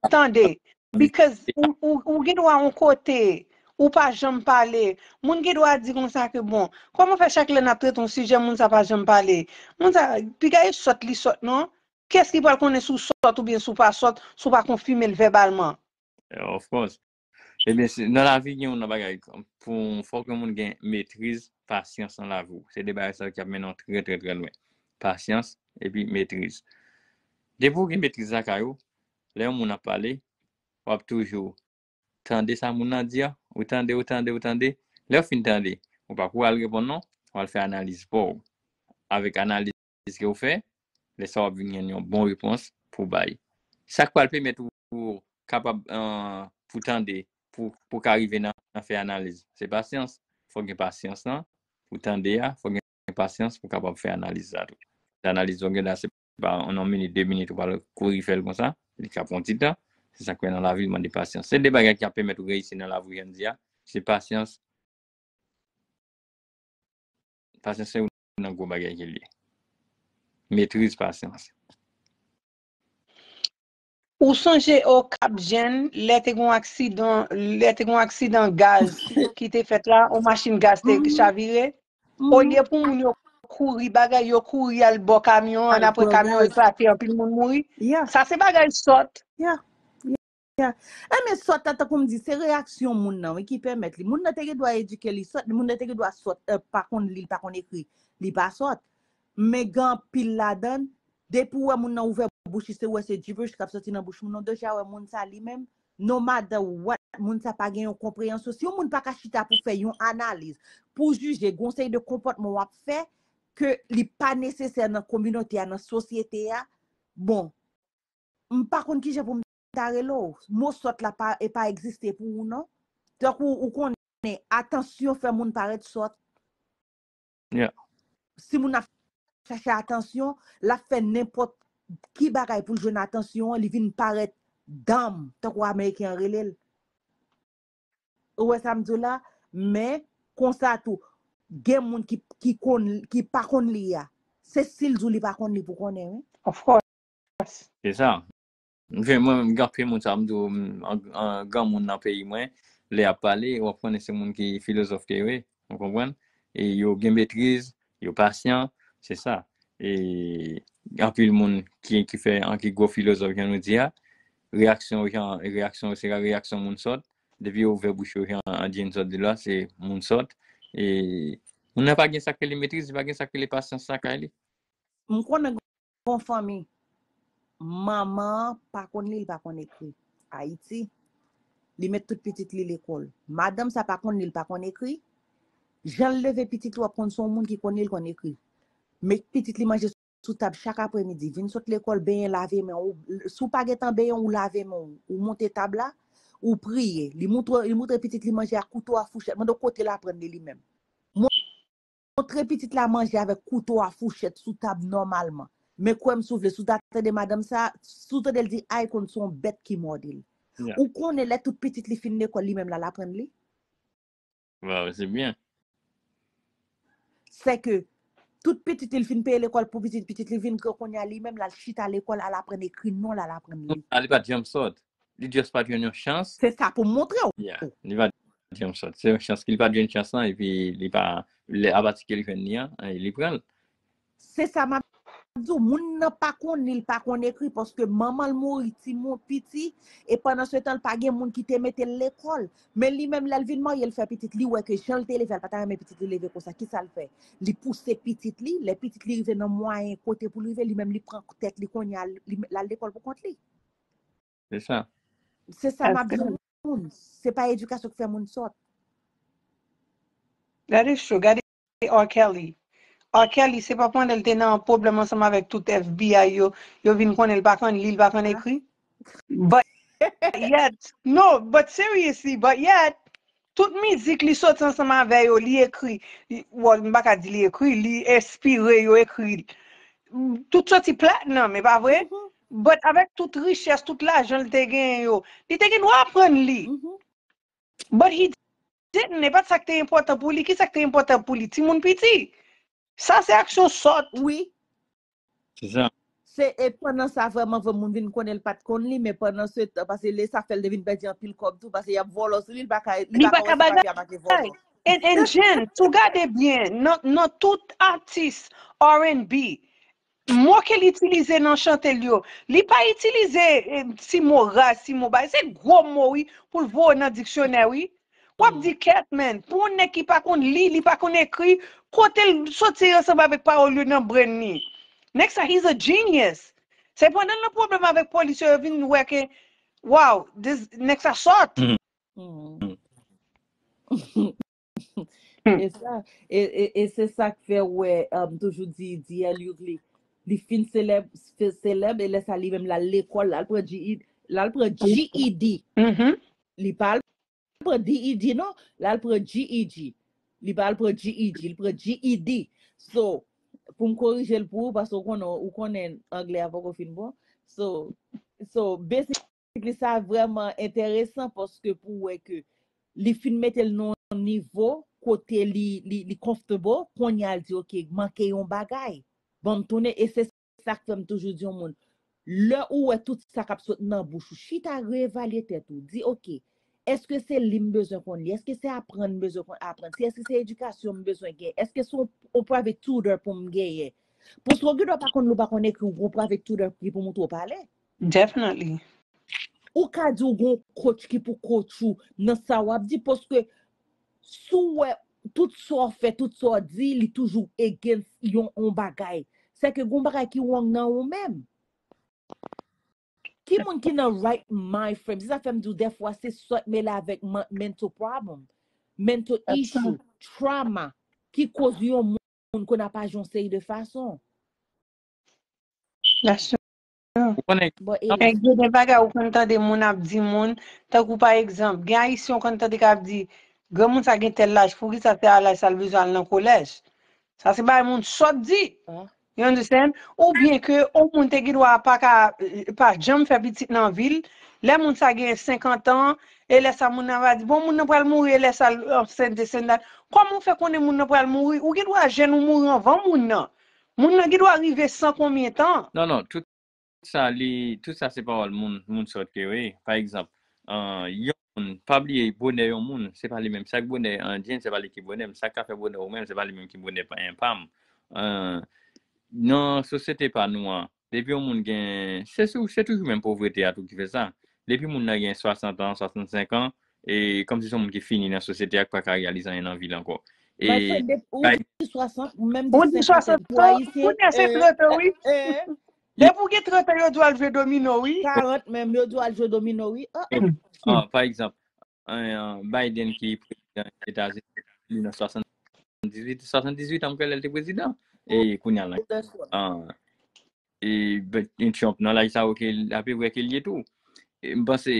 Tande. Because ou, ou, ou gen dwa yon kote, ou pa janm pale. Moun gen dwa di konsa ke, bon, kòman fè chak lè n ap trete yon sijè, moun sa pa janm pale? Moun sa, piga e sòt li sòt, non? Kiyès ki pral konnen si w sòt oubyen si w pa sòt, si w pa konfime l vèbalman? Yeah, of course. Ebyen, nan lavi, gen yon bagay, pou fòk yon moun gen metriz, pasyans nan lavi w. Se de bagay sa yo ki ap mennen w trè, trè, trè lwen. Pasyans, epi metriz. Depi w gen metriz lakay ou, lè yon moun ap pale, w ap toujou tande sa moun nan di a, ou tande, ou tande, ou tande. Lè w fin tande, ou pa kouri al reponn non, w al fè analiz pa w. Avèk analiz ke w fè, lè sa w ap vin gen yon bon repons pou w bay. Sa k pral pèmèt ou kapab, pou tande, pou, pou ka rive nan, nan fè analiz. Se pasyans. Fòk gen pasyans lan pou tande a, fòk gen pasyans pou kapab fè analiz la tou. Analiz ou gen la, se pa an yon minit, de minit, ou pral kouri fè l konsa, li ka pran ti tan. Se sa k fè nan lavi, li mande pasyans. Se de bagay ki ap pèmèt ou reyisi nan lavi jodi a, se pasyans. Pasyans se youn nan gwo bagay ke l ye. Metriz pasyans. Ou sonje o Cap Jeunes, lè te gon aksidan, lè te gon aksidan gaz ki te fèt la, on machin gaz te chavire? Olye pou moun yo kouri bagay, yo kouri al bò kamyon an, apre kamyon eklate, anpil moun mouri. Sa se bagay sòt. Yeah. Enben sòt la, tankou m di, se reyaksyon moun nan, wi, ki pèmèt li. Moun nan te gen dwa edike li sòt, moun nan te gen dwa sòt, pa konn li, pa konn ekri, li pa sòt. Men gen anpil ladan l, depi w wè moun nan ouvè bouch li, se wè se gibberish k ap sòti nan bouch moun nan, w deja wè moun sa li menm, no matter what, moun sa pa gen yon konpreyansyon. Si yon moun pa ka chita pou fè yon analiz, pou jije, gen yon seri de konpòtman w ap fè, ke li pa nesesè nan kominote a, nan sosyete a, bon, m pa konn kijan pou m ta rele w. Mo sòt la pa, e pa egziste pou ou non. Tankou ou konnen, atansyon fè moun parèt sòt. Si moun ap chache atansyon, l ap fè nenpòt ki bagay pou l jwenn atansyon an, li vin parèt dumb, tankou Ameriken an rele l. Ou wè sa m di w la? Men, konsa tou, gen moun ki, ki konn, ki pa konn li a. Se si l di w li pa konn li pou konnen, wi. Of course. Se sa. Mwen menm, gen anpil moun sa, m di w, m, an, an, granmoun nan peyi mwen, lè y ap pale, w ap konnen se moun ki filozòf ke yo ye, w konprann? E yo gen metriz, yo pasyan, se sa. E anpil moun ki, ki fè, an, ki gwo filozòf, jan nou di a, reyaksyon yo, jan, reyaksyon yo, se reyaksyon moun sòt. Depi yo ouvè bouch yo, jan Angeline sot di la, se moun sòt. E moun nan pa gen sa k rele metriz, li pa gen sa k rele pasyans lakay li. M konnen gon fanmi, manman an pa konn li, li pa konn ekri. Ayiti, li met tout pitit li lekòl. Madanm sa pa konn li, li pa konn ekri. Jan l leve pitit li, w ap konn se yon moun ki konn li, l konn ekri. Met pitit li manje sou tab chak apremidi, vin sot lekòl, benyen, lave men w. Si w pa gentan benyen w, ou lave men w, ou monte tab la, ou priye. Li moutre, li moutre pitit li manje ak kouto a fouchèt. Mande w kote l aprann li, li menm. Montre pitit la manje avèk kouto a fouchèt sou tab nòmalman. Men kwè m si w vle, si w ta tande madanm sa, si w tande l di a, li konn se yon bèt ki mòde l. Ou konnen lè tout pitit li fin lekòl, li menm l al aprann li? Waw, se byen. Sèke tout pitit li fin peye lekòl pou pitit, pitit li vin gran kounye a, li menm l al chita lekòl, al aprann ekri non l, al aprann li. Li pa t janm sòt. Li just pa t jwenn yon chans. Se sa pou m montre w. Yeah, li pa t janm sòt. Se yon chans ki li pa t jwenn chans lan, epi li pa, lè, apati ke li jwenn li an, li pran l. Se sa m ap di w, moun nan pa konn li, l pa konn ekri, paske manman l mouri timoun piti, e pandan se tan, l pa gen moun ki te mete l lekòl. Men li menm, lè l vin marye, l fè pitit, li wè ke jan l te leve a, l pa ta renmen pitit li leve konsa. Kisa l fè? Li pouse pitit li, lè pitit li rive nan mwayen kote pou l rive, li menm li pran tèt li kounye a, li, l al lekòl pou kont li. Se sa. Se sa m ap di moun. Se pa edikasyon ki fè moun sòt. That is true. Gade R. Kelly. R. Kelly, se pa pandan l te nan pwoblèm ansanm avèk tout F B I yo, yo vin konnen l pa konn li, l pa konn ekri. But yet, no, but seriously, but yet, tout mizik li soti ansanm avè yo, li ekri, well, m pa ka di li ekri, li enspire yo ekri. Tout soti platinum, e pa vre? But avèk tout richès, tout lajan l te genyen yo, li te gen dwa aprann li. But he didn't. E pa t sa k te enpòtan pou li. Ki sa k te enpòtan pou li? Timoun piti. Sa se aksyon sòt. Wi. Se sa. Se, e pandan sa, vrèman, vre, moun vin konnen l pa t konn li, men pandan se tan, paske lè sa fè l te vin pèdi anpil kòb tou, paske y ap vòlò sou li, li pa ka, li pa ka wè se papye a make vòlò. And, and Jen, si w gade byen, nan, nan tout atis R and B, mo ke l itilize nan chante l yo, li pa itilize eh, ti mo raz, ti mo bay. Se gwo mo, wi, pou l voye nan diksyonè, wi. W ap di kèt, man, pou yon nèg ki pa konn li, li pa konn ekri, kote l soti ansanm avèk pawòl yo nan brain li? Nèg sa, he's a genius. Se pandan l nan pwoblèm avèk polis yo, yo vin wè ke, wow, this, nèg sa sòt. E sa, e, e, e se sa k fè w wè, um, toujou di, di L U li, li fin selèb, selèb, e lè sa li menm l al lekòl, l al pran G E D, l al pran G E D. Li pa al pran D E D non, l al pran G E D. Li pa al pran G E D, li pran G E D. So, pou m korije l pou ou, paske ou konnen, ou konnen anglè a poko fin bon. So, so, basically, sa vrèman enteresan paske pou wè ke li fin mete l nan yon nivo kote li, li, li comfortable, kounye a l di, "Ok, manke yon bagay. Ban m tounen," e se sa k fè m toujou di yon moun, lè ou wè tout sa k ap sot nan bouch ou, chita reevalye tèt ou, di, "Ok, èske se li m bezwen konn li? Èske se aprann m bezwen konn aprann? Si èske se edikasyon m bezwen gen? Èske se yon, yon private tutor pou m genyen?" Paske ou gen dwa pa konn li, ou pa konn ekri, ou gen yon private tutor ki pou moutre w pale. Definitely. Ou ka di w gen yon coach ki pou coach ou nan sa w ap di, paske si w wè tout sa w fè, tout sa w di, li toujou against yon, yon bagay. Se ke gen yon bagay ki wrong nan ou menm. Ki moun ki nan right mind frame? Se sa fè m di w dèfwa se sòt mele avèk mental problem, mental issue, trauma, ki koz yon moun konn ap aji yon seri de fason. That's true. Gen de bagay ou konn tande moun ap di moun, tankou pa egzanp, gen Ayisyen ou konn tande k ap di, granmoun sa gen tèl laj, poukisa se a laj sa l bezwen al nan kolèj? Sa se bagay moun sòt di. You understand? Oubyen ke yon moun te gen dwa pa ka, pa janm fè pitit nan vi l, Lè moun sa genyen senkant an, e lè sa moun nan va di, bon, moun nan pral mouri, e lè sa l ansent de sendal. Kòman w fè konnen moun nan pral mouri? Ou gen dwa jèn ou mouri anvan moun nan. Moun nan gen dwa rive san konbyen tan? Non, non, tout sa, li, tout sa se pawòl moun, moun sòt ke, wi. Pa egzanp, uh, yon moun, pa bliye bonè yon moun, se pa li menm. Sa k bonè Andyen, se pa li ki bonè m. Sa k ka fè bonè ou menm, se pa li menm ki bonè pa m. Uh, nan sosyete pa nou an, depi yon moun gen, se sou, se toujou menm povrete a tou ki fè sa. Depi moun nan gen swasant an, swasannsenk an, e kòmsi se yon moun ki fini nan sosyete a, ki pa ka reyalize anyen nan vi l ankò. E ou di swasant, ou menm di senkant, pou Ayisyen. Kounye a se trant an, wi. Depi ou gen trant an, yo di w al jwe domino, wi. Karant menm, yo di w al jwe domino, wi. Pa egzanp, Biden ki prezidan Etazini, li nan swasanndizuit, swasanndizuit an, m kwè, lè l te prezidan. E kounye a la, e Trump nan laj sa yo ke apeprè ke l ye tou. M panse,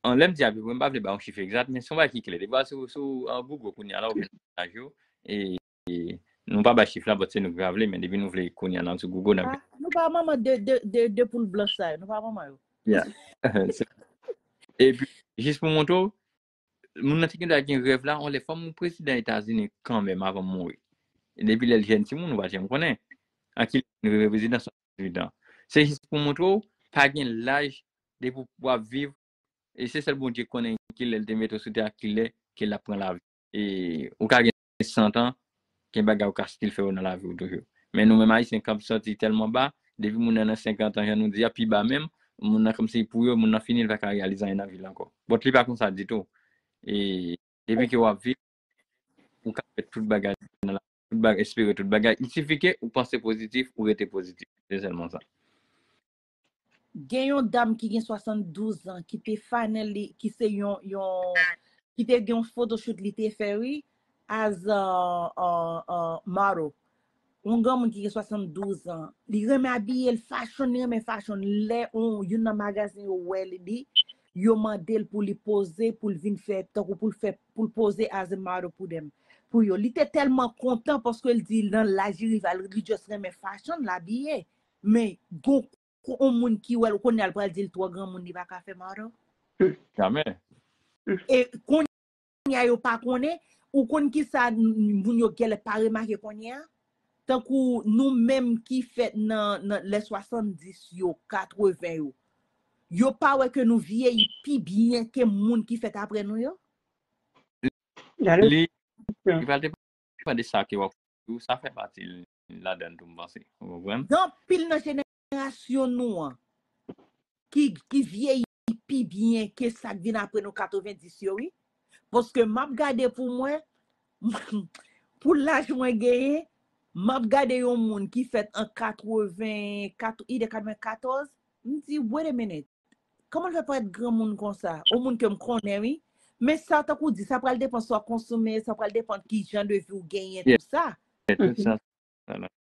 an lè m di apeprè, m pa vle ba yon chif egzat, men se yon bagay ki klè. Depi sou, sou Google kounye a la, ou gen laj yo. E nou pa bay chif la, but se nou ki pa vle, men depi nou vle kounye a, n al sou Google, n ap. Nou pa manman de, de, de, de poul blanch sa yo, nou pa manman yo. Yeah. Epi, jis pou montre w, moun nan te gen dwa gen rèv la, yon lè fò m prezidan Etazini kanmenm avan m mouri. E depi lè l jèn timoun, ou pa janm konnen. An ki lè l rive prezidan, swasanndizuit an. Se jis pou montre w, pa gen laj depi w ap viv. E se sèl Bondye konnen ki lè l te mete w sou tè a, ki lè ke l ap pran lavi. E ou ka gen san an, gen bagay ou ka still fè yo nan lavi w toujou. Men nou menm Ayisyen k ap sòti tèlman ba, depi moun nan nan senkant an, jan nou di a, pi ba menm, moun nan kòmsi pou yo, moun nan fini, li pa ka reyalize anyen nan vi l ankò. But li pa konsa ditou. E depi ke w ap viv, ou ka fè tout bagay nan lavi, tout bagay, espere tout bagay. Il sifi ke ou panse pozitif, ou rete pozitif. Se sèlman sa. Gen yon dam ki gen swasanndouz an ki te finally, ki se yon, yon, ki te gen yon photoshoot li te fè, wi, as a, a, a model. Yon granmoun ki gen swasanndouz an. Li renmen abiye, l fashion, li renmen fashion. Lè yon, youn nan magazin yo wè li, li, yo mande l pou li poze, pou l vin fè, tankou pou l fè, pou l poze as a model pou dem, pou yo. Li te tèlman kontan paske l di nan laj li rive a, li just renmen fashion, l abiye. Men gon yon moun ki wè l kounye a, l pral di l twò granmoun, li pa ka fè model. Jamè. E kounye a yo pa konnen, ou konn kisa moun yo genlè pa remake kounye a? Tankou nou menm ki fèt nan, nan lè swasanndis yo, katreven yo. Yo pa wè ke nou vyeyi pi byen ke moun ki fèt apre nou yo? Li, li pral depann de sa ke w ap di, sa fè pati ladan tou, m panse. Ou konprann? Gen anpil nan jenerasyon nou an ki, ki vyeyi pi byen ke sa k vin apre nou katrevendis yo, wi. Paske m ap gade pou mwen, pou laj mwen genyen, m ap gade yon moun ki fèt an katreven, kat-, il est quatre-vingt-quatorze, m di, wait a minute, kòman l fè parèt granmoun konsa? Yon moun ke m konnen, wi. Men sa, tankou w di, sa pral depann sa w konsome, sa pral depann ki jan de vi w genyen, tou sa.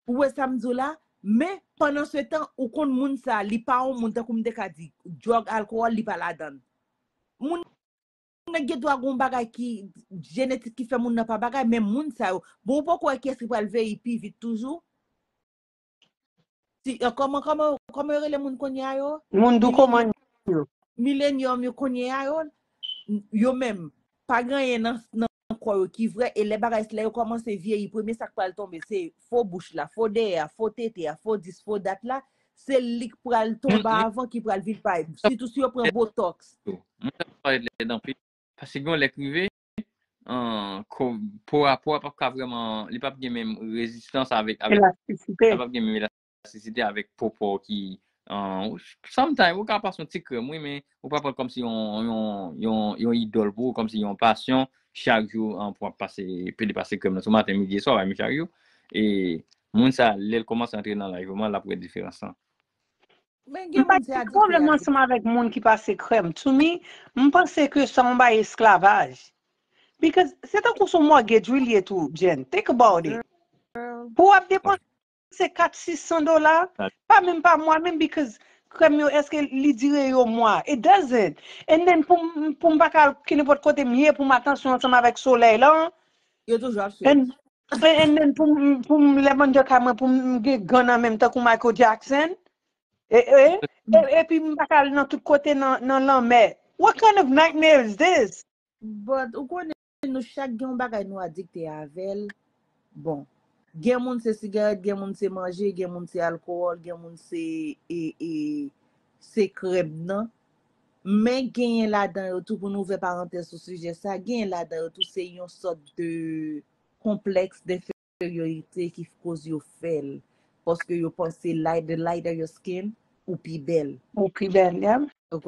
Ou wè sa m di w la? Men, pandan se tan, ou konn moun sa, li pa yon moun, tankou m te ka di, dwòg, alkòl, li pa ladan l. Moun nan gen dwa gen yon bagay ki jenetik ki fè moun nan pa bagay, men moun sa yo, bon, ou poko wè kiyès ki pral vyeyi pi vit toujou? Ti, eh, kòman, kòman, kòman yo rele moun kounye a yo? Moun doukomann yo. Milenyòm yo kounye a yo, yo menm, pa gen anyen nan, nan kò yo ki vrè, e lè bagay, lè yo kòmanse vyeyi, premye sa k pral tonbe, se fo bouch la, fo dèyè a, fo tete a, fo dis, fo dat la, se li k pral tonbe avan ki pral vin pay. Sitou si yo pran botox. Mwen ta pale lè anpil, paske gen yon lè k rive, an, ko-, po a, po a p ap ka vrèman, li p ap gen menm rezistans avèk, avèk, elastisite. Li p ap gen menm elastisite avèk po pa w ki, an, sometimes, ou ka pase yon ti krèm, wi, men ou pa pran l kòmsi yon, yon, yon, yon idòl pou ou, kòmsi yon pasyon, chak jou, an, pou w ap pase, pede pase krèm nan sou maten, midi e swa, w pa menm chak jou. E moun sa, lè l kòmanse antre nan laj vrèman, l ap wè diferans lan. Men gen moun se adikte a. M pa gen pwoblèm ansanm avèk moun ki pase krèm. To me, m panse ke se yon bagay esklavaj. Because se tankou se yon mortgage wi l ye tou, Jen. Think about it. Pou w ap depanse kat, sis san dola, pa menm pa mwa menm, because krèm yo, èske li dire yon mwa? It doesn't. And then pou m, pou m pa ka al kenenpòt kote m ye, pou m atansyon ansanm avèk solèy la. Yo toujou ap swiv. And, and then pou m, pou m lè m anndan kay mwen, pou m gen gan nan men m tankou Michael Jackson. E, e, e, epi m pa ka al nan tout kote nan, nan lanmè. What kind of nightmare is this? But ou konnen nou chak gen yon bagay nou adikte avè l. Bon, gen moun se sigarèt, gen moun se manje, gen moun se alkòl, gen moun se e, e, se krèm nan. Men genyen ladan yo tou, pou nou ouvè parantèz sou sijè sa, genyen ladan yo tou se yon sòt de konplèks denferyorite ki koz yo fè l. Paske yo panse light, the lighter your skin, ou pi bèl. Ou pi bèl, yeah. Ou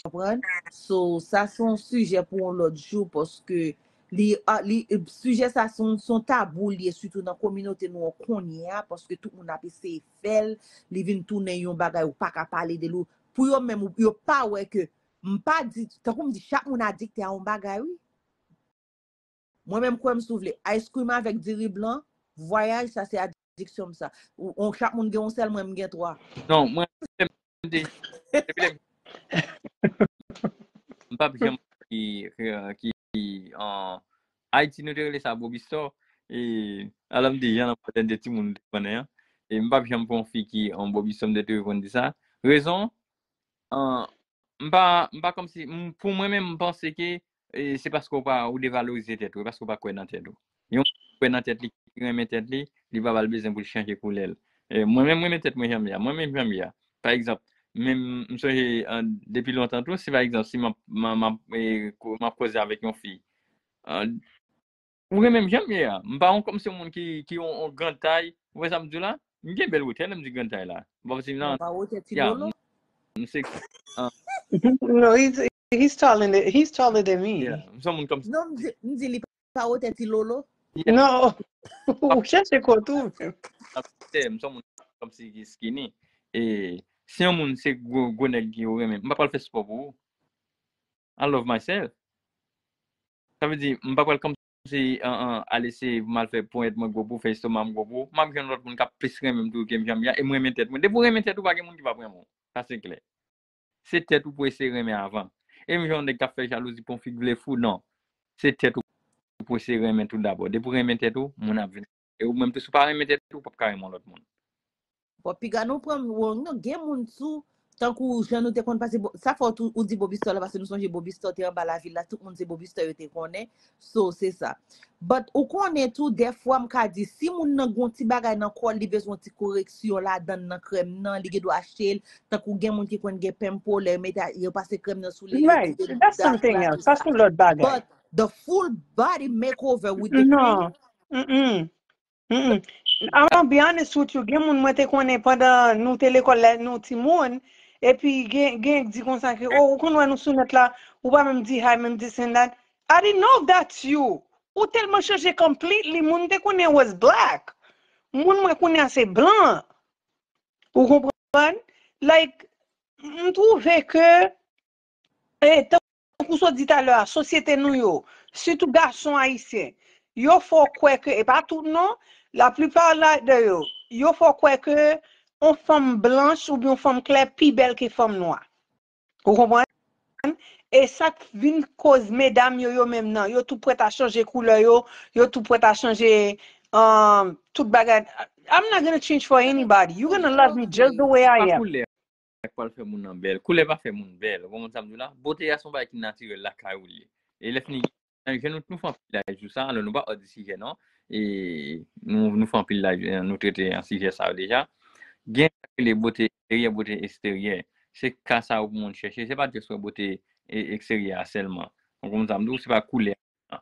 konprann? So, sa se yon sijè pou yon lòt jou, paske li, a, li, sijè sa se yon, se yon tabou li ye, sitou nan kominote nou an kounye a, paske tout moun ap eseye fè l, li vin tounen yon bagay ou pa ka pale de li. Pou yo menm, yo pa wè ke, m pa di, tankou m di, chak moun adikte a yon bagay, wi. Mwen menm, kwè m si w vle, ice cream avèk diri blan, vwayaj, sa se adiksyon m sa. Ou, ou, chak moun gen yon sèl, mwen m gen twa. Non, mwen, depi lè m p ap janm ki, ki, ki, an Ayiti, nou te rele sa Bobistò. E, alò m di, jan nan pwoblèm de timoun nou te konnen an. E m p ap janm pran yon fi ki an Bobistò, m te toujou konn di sa. Rezon, an, m pa, m pa kòmsi, m, pou mwen menm, m panse ke e, se paske w pa, ou devalorize tèt ou, e paske w pa kwè nan tèt ou. Yon moun ki kwè nan tèt li, ki renmen tèt li, li pa ba l bezwen pou l chanje koulè l. E, mwen menm, m renmen tèt mwen jan m ye a. Mwen menm jan m ye a. Pa egzanp, menm, m sonje, an, depi lontan tou, si pa egzanp, si m ap, m ap, m ap, e, ko- m ap koze avèk yon fi, an, ou renmen m jan m ye a. M pa yon kòmsi yon moun ki, ki yon, yon gran tay. Ou wè sa m di w la? M gen bèl wotè, lè m di gran tay la. M pa di Non, nan, pa wotè ti ya, lolo. m, m se, an, No, he's, he's taller than, he's taller than me. ya, m se yon moun kòmsi, Non, m di, m di li pa wotè ti lolo. ya, No, ou chèche kote ou. Ap tè, m se yon moun kòmsi ki skinny. E si yon moun se gwo, gwo nèg ki ou renmen, m pa pral fè spò pou ou. I love myself. Sa vle di, m pa pral kòmsi an, an, al eseye pou m al fè ponyèt mwen gwo pou, fè estoma m gwo pou. M ap jwenn lòt moun k ap plis renmen m toujou ke m jan m ye a, e m renmen tèt mwen. Depi w renmen tèt ou, pa gen moun ki p ap renmen w. Sa se klè. Se tèt ou pou eseye renmen avan. E menm jan yon nèg k ap fè jalouzi pou yon fi k vle fou, non. Se tèt ou pou eseye renmen tou dabò. Depi w renmen tèt ou, moun ap vin. E ou menm tou, si w pa renmen tèt ou, w p ap ka renmen yon lòt moun. Bon, piga nou pran m wrong, non, gen moun tou, tankou jan nou te konn pase, bo- sa fè w tou, ou di Bobistò la, paske nou sonje Bobistò te anba lavil la, tout moun se Bobistò yo te konnen, so se sa. But ou konnen tou, dèfwa m ka di, si moun nan gon ti bagay nan kò l, li bezwen ti koreksyon ladan nan krèm nan, li gen dwa achte l, tankou gen moun ki konn gen pimple, lè yo mete, yo pase krèm nan sou li, yo Right, tire that's dark something la, else. tout Sa sa. se yon lòt bagay. But the full body makeover with the cream, No. Mm-mm. Mm-mm. I'm gonna be honest with you. Gen moun mwen te konnen pandan nou te lekòl lè nou timoun. Epi gen, gen k di konsa ke, oh, ou konn wè nou sou nèt la, ou pa menm di hi, menm this and that. I didn't know that's you. Ou tèlman chanje completely. Moun te konnen was black. Moun mwen konnen se blan. Ou konprann? Like, m twouve ke, e, tankou sa w di talè a, sosyete nou yo, sitou gason ayisyen, yo fè w kwè ke, e pa tout non, laplipa ladan yo, yo fè w kwè ke yon fanm blanch oubyen yon fanm klè pi bèl ke fanm nwa. Ou konprann? E sa k vin koz medam yo, yo menm nan, yo tou prèt a chanje koulè yo, yo tou prèt a chanje um, tout bagay. I'm not gonna change for anybody. You're gonna love me just the way I Pa am. Koulè k pral fè moun nan bèl. Koulè pa fè moun bèl. Ou konprann sa m di w la? Bote a se yon bagay ki natirèl lakay ou li ye. E lè fini, je nou, nou fè anpil live sou sa, alò nou pa hors de sujet non. E nou, nou fè anpil live, eh, nou trete an sijè sa yo deja. Gen sa k rele bote enteryè, bote eksteryè. Se ka sa yo pou moun chèche. Se pa just wè bote e, eksteryè a sèlman. Ou konprann sa m di w? Se pa koulè a.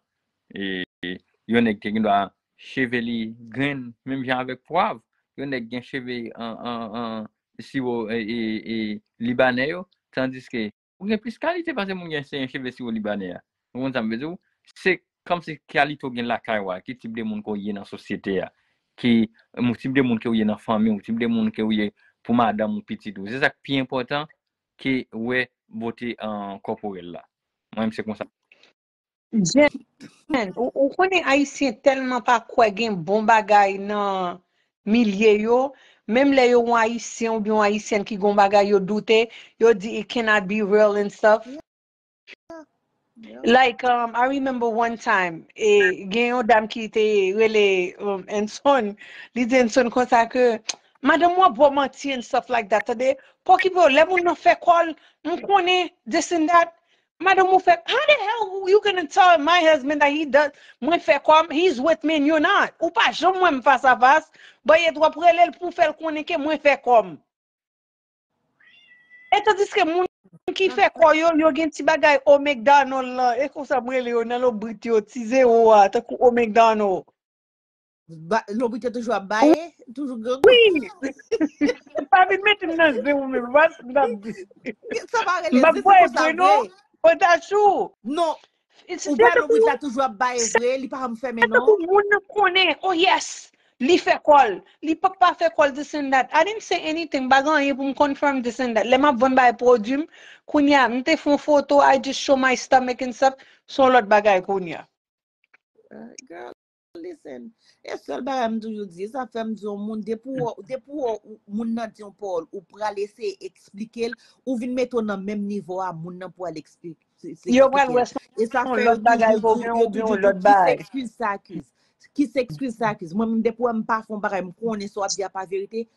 E yon nèg te gen dwa cheve li grenn, menm jan avèk pwav. Yon nèg gen cheve an, an, an siwo e, e, e, libanè yo, tandiske ou gen plis kalite pase moun gen se- cheve siwo libanè a. Ou konn sa m vle di w? Se kòmsi kalite w gen lakay ou a, ki tip de moun ke w ye nan sosyete a, ki moun, tip de moun ke w ye nan fanmi w, tip de moun ke w ye pou madanm ou, pitit ou. Se sa k pi enpòtan ke wè bote an kòporèl la. Mwen menm se konsa. Jen, ou, ou konnen Ayisyen tèlman pa kwè gen bon bagay nan milye yo, menm lè yo wè Ayisyen oubyen yon Ayisyèn ki gon bagay yo doute, yo di it cannot be real and stuff. Like, um, I remember one time, e, gen yon dam ki te rele um, Enson, li di Enson konsa ke, Madanm ou ap ba w manti and stuff like that, tande? Pa okipe w, lè moun nan fè kò l, m konnen this and that. Madanm ou fè, how the hell you gonna tell my husband that he does, mwen fè kò m, he's with me and you're not? Ou pa janm wè m fas a fas, but yet w ap rele l pou w fè l konnen ke mwen fè kò m. E tandiske moun ki fè kò yo, yo gen ti bagay O McDonald lan, e konsa m rele yo nan lobrit yo, ti zewo a, tankou O McDonald. Lobrit yo toujou ap baye, toujou grangou. Wi! Pa vin mete m nan zen ou menm, w a sa m t ap di. Sa pa rele zen, se konsa vre. Potachou. Non. Ou pa lobrit la toujou ap baye vre, li pa janm fèmen non. Moun nan konnen, oh yes, li fè kò l, li pa pa fè kò l this and that. I didn't say anything, m pa gen anyen pou m confirm this and that. Lè m ap vann bagay pwodui m, kounye a, m te fè yon foto, I just show my stomach and stuff, se yon lòt bagay kounye a. Girl, listen. E sèl bagay m toujou di, sa fè m di yon moun, depi w, depi w, moun nan di yon pawòl, ou pral eseye eksplike l, ou vin mete w nan menm nivo a moun nan pou al eksplike. Yo pral wè se yon lòt bagay pou gen yon lòt bagay. Ki s'excuse sa akiz. Ki s'excuse sa akiz. Mwen menm depi w wè m pa fè yon bagay, m konnen sa w ap di a pa verite,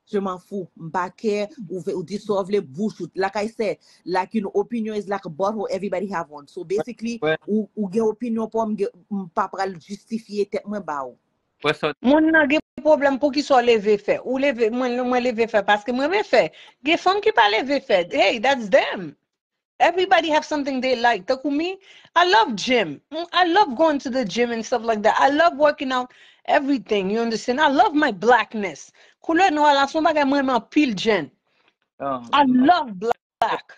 je m'en fous. M pa care, ou, ou di sa w vle, bouch ou. Like I said, like, you know, opinion is like a butthole, everybody have one. So basically, ou, ou gen opinyon pa w, m pa pral jistifye tèt mwen ba ou. Moun nan gen pwoblèm, poukisa w leve fè? Ou leve, mwen, mwen leve fè paske mwen renmen fè. Gen fanm ki pa leve fè. Hey, that's them. Everybody have something they like. Tankou me, I love gym. I love going to the gym and stuff like that. I love working out, everything. You understand? I love my blackness. Koulè nwa la, se yon bagay mwen renmen anpil, Jen. I love black.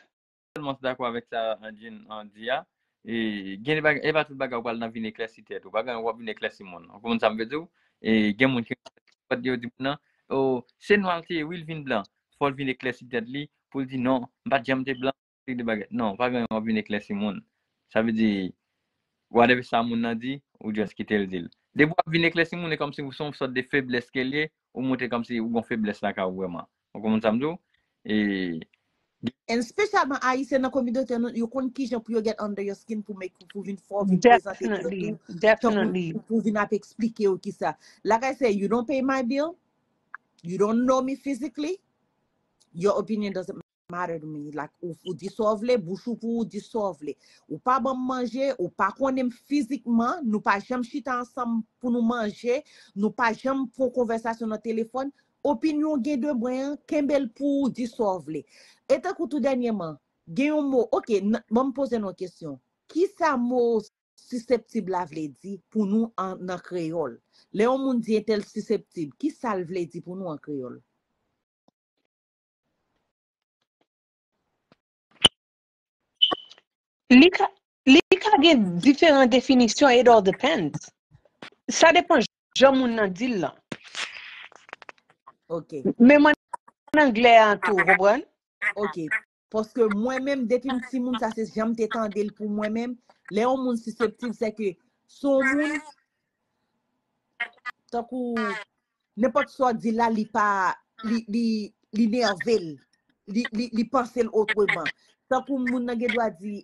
Tèlman dakò avèk sa Anjin an di a. E gen de bagay, e pa tout bagay ou pral nan vin eklèsi tèt ou. Pa gen w ap vin eklèsi moun. Ou konprann sa m vle di w? E gen moun ki yo di moun nan, oh, se nwa l te ye, wi, l vin blan. Fò l vin eklèsi tèt li pou l di non, m pa t janm te blan, de bagay. Non, pa gen w ap vin eklèsi moun. Sa vle di, whatever sa moun nan di, ou just kite l di l. Depi w ap vin eklèsi moun, e kòmsi se yon sòt de feblès ke l ye, ou montre kòmsi ou gen feblès lakay ou vrèman. Ou konprann sa m di w? E And spesyalman Ayisyen nan kominote nou, yo konn kijan pou yo get under your skin pou make, pou vin fè w vin prezante tèt ou, tankou pou vin ap eksplike yo kisa. Like I say, you don't pay my bill, you don't know me physically, your opinion doesn't matter to me. Like, ou, ou di sa w vle, bouch ou pou ou di sa w vle. Ou pa ban m manje, ou pa konnen m fizikman, nou pa janm chita ansanm pou nou manje, nou pa janm fè yon konvèsasyon nan telefòn, opinyon w gen de mwen an, kenbe l pou ou, di sa w vle. E tankou tou dènyèman, gen yon mo, oke, ban m poze nou yon kesyon. Kisa mo siseptib la vle di pou nou an, nan kreyòl? Lè yon moun di entèl siseptib, kisa l vle di pou nou an kreyòl? Li ka, li ka gen diferan definisyon, it all depends. Sa depan jan moun nan di l lan. Ok. Men mwen anglè an tou, ou konprann? Ok. Paske mwen menm, depi m timoun, sa se jan m te tande l pou mwen menm. Lè yon moun siseptib, se ke se yon moun, tankou, nenpòt sa w di la, li pa, li, li, li nève l. Li, li, li panse l otreman. Tankou moun nan gen dwa di,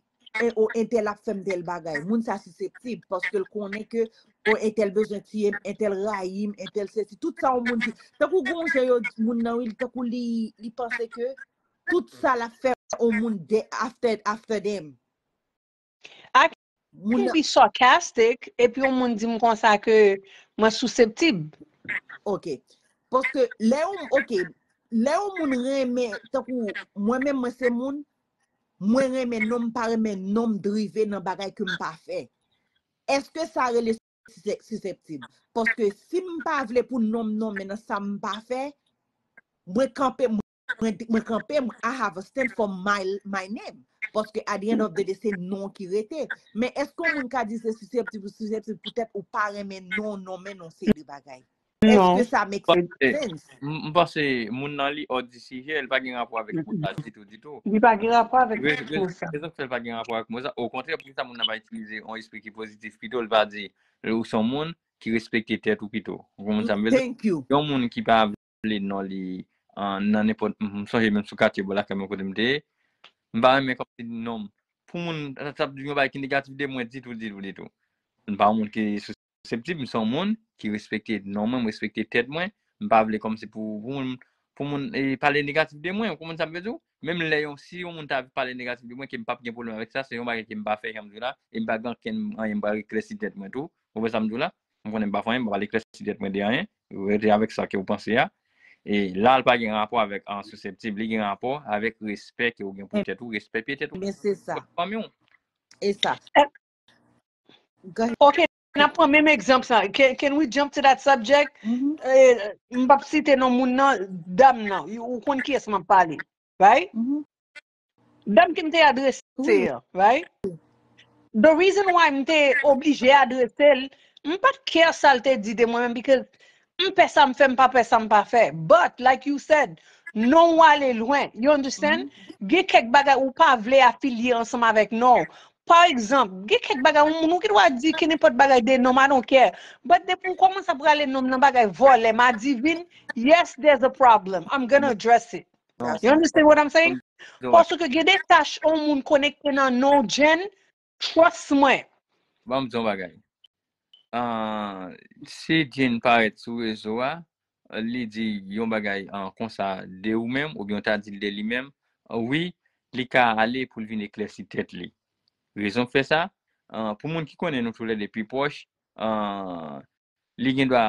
o, entèl ap fè m tèl bagay. Moun sa siseptib, paske l konnen ke, o, entèl bezwen tiye m, entèl rayi m, entèl sesi. Tout sa yon moun di. Tankou gen yon jan yo di moun nan, wi, tankou li, li panse ke tout sa l ap fè yon moun de, after, after them. I can be sarcastic, epi yon moun di m konsa ke mwen siseptib. Ok. Paske lè yon, ok, lè yon moun renmen, tankou mwen menm, mwen se moun, mwen renmen nonm, pa renmen nonm drive nan bagay ke m pa fè. Èske sa rele siseptib? Paske si m pa vle pou nonm nonmen nan sa m pa fè, mwen kanpe, mwen, mwen kanpe, I have a stand for my, my name. Paske at the end of the day, se non ki rete. Men èske yon moun ka di se siseptib ou siseptib poutèt ou pa renmen non, non, men non, se de bagay? Èske sa make sense? M panse moun nan li òd di sijè, li pa gen rapò avèk mo sa ditou, ditou. Li pa gen rapò avèk mo sa. Rezon ki fè li pa gen rapò avèk mo sa, okontrè, poukisa moun nan pa itilize yon espri ki pozitif pito, li pa di ou se yon moun ki respekte tèt ou pito. Ou konprann sa m vle di? Yon moun ki pa vle non li nan nenpòt, m sonje menm sou katye bò lakay mwen kote m te ye. M pa renmen kòmsi non m. Pou moun ta ap di yon bagay ki negatif de mwen ditou, ditou, ditou. M pa yon moun ki siseptib, m se yon moun ki respekte non mwen, m respekte tèt mwen, M pa vle kòmsi pou, pou moun, pou moun e, pale negatif de mwen. Ou konprann sa m vle di w? Menm lè yon, si yon moun ta pale negatif de mwen, ke m p ap gen pwoblèm avèk sa, se yon bagay ke m pa fè, jan m di w la, e m pa gen ankenn anyen m pral eklèsi tèt mwen tou. Ou konprann sa m di w la? M konnen m pa fè anyen, m pa pral eklèsi tèt mwen de anyen. Rete avèk sa ke w panse a. E la, l pa gen rapò avèk an siseptib, li gen rapò avèk respè ke w gen pou tèt ou, respè pye tèt ou. Men se sa. Fanmi w. E sa. Ok, n ap pran menm egzanp sa. Can, can we jump to that subject? Eh, m p ap site non moun nan, dam nan. Ou konn kiyès m ap pale, right? Dam ke m te adrese an, right? The reason why m te oblije adrese l, m pa t care sa l te di de mwen menm, because m pè sa m fè, m pa pè sa m pa fè. But, like you said, non w ale lwen. You understand? Gen kèk bagay ou pa vle afilye ansanm avèk non w. Pa egzanp, gen kèk bagay, yon moun ou gen dwa di ki nenpòt bagay de non m, I don't care. But depi w kòmanse ap rale non m nan bagay vòlè, madivin, yes, there's a problem. I'm gonna address it. You understand what I'm saying? Paske gen de tach yon moun konekte nan non w, Jen, trust mwen. Ban m di yon bagay. Ah, si Jen parèt sou rezo a, li di yon bagay ah, konsa de ou menm, oubyen w ta di l de li menm, ah, wi, li ka ale pou l vin eklèsi tèt li. Rezon k fè sa, ah, pou moun ki konnen nou toulède pi pwòch, ah, li gen dwa,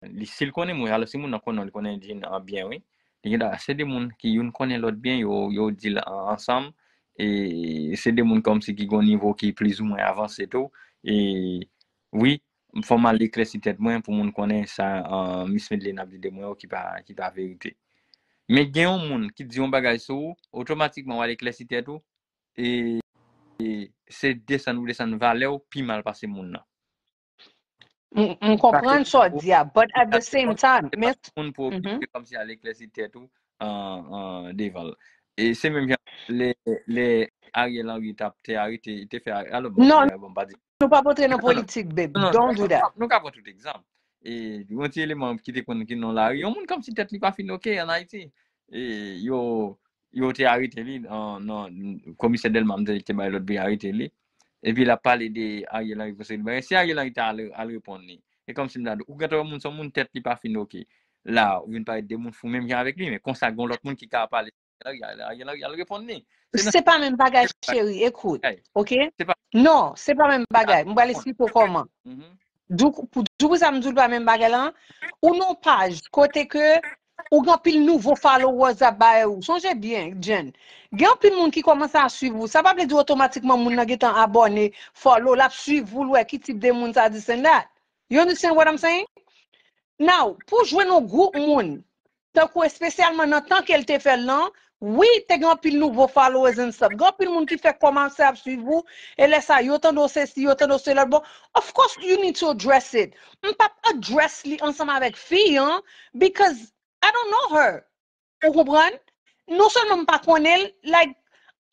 li, si l konnen mwen, alò si moun nan konnen w, li konnen Jen an byen, wi. Li gen dwa, se de moun ki youn konnen lòt byen, yo, yo di l an, ansanm, e se de moun kòmsi ki gen yon nivo ki plizoumwen avanse tou, e wi, fò m al eklèsi tèt mwen pou moun konnen sa ah, Miss Medley ap di de mwen yo ki pa, ki pa verite. Men gen yon moun ki di yon bagay sou ou, otomatikman w al eklèsi tèt ou, e, e se desann ou desann valè w pi mal pase moun nan. M m konprann sa w di a, but at the same time, men moun pou oblije kòmsi al eklèsi tèt ou an, an devan l. E se menm jan lè, lè Ariel Henry t ap te arete, te fè, alò bon, Non, bon, m pa di. Nou p ap antre nan politik, babe. Non, non, Don't do nou that. ka, nou ka pran tout egzanp. E yon ti eleman ki te konn ki nan lari, yon moun kòmsi tèt li pa fin oke an Ayiti. E yo, yo te arete li, an, nan, komisè Dèlma m te te bay lòd pou yo arete li. Epi l ap pale de Ariel Henry konsa li bagay. Si Ariel Henry ta al, al reponn li, e kòmsi m ta di, ou gentan wè moun, se yon moun tèt li pa fin oke. La, ou vin parèt de moun fou menm jan avèk li, men konsa gen lòt moun ki ka pale Ariel Henry al reponn li. Se pa menm bagay, cheri, ekout. Ok? Non, se pa menm bagay. M pral esplike w kòman. Di w pou, di w pou sa m di w pa menm bagay la. Ou nan paj kote ke ou gen anpil nouvo followers ap bay ou. Sonje byen, Jen. Gen anpil moun ki kòmanse ap swiv ou. Sa pa vle di otomatikman moun nan gentan abòne, follow, l ap swiv ou, l wè ki tip de moun sa, this and that. You understand what I'm saying? Now, pou jwenn yon gwoup moun, tankou espesyalman nan tan ke l te fè l lan, wi, te gen anpil nouvo followers and stuff. Gen anpil moun ki fèk kòmanse ap swiv ou, e lè sa, yo tande w sesi, yo tande w se lòt bò. Of course, you need to address it. M p ap address li ansanm avèk fi an, because I don't know her. Ou konprann? Non sèlman m pa konnen l, like,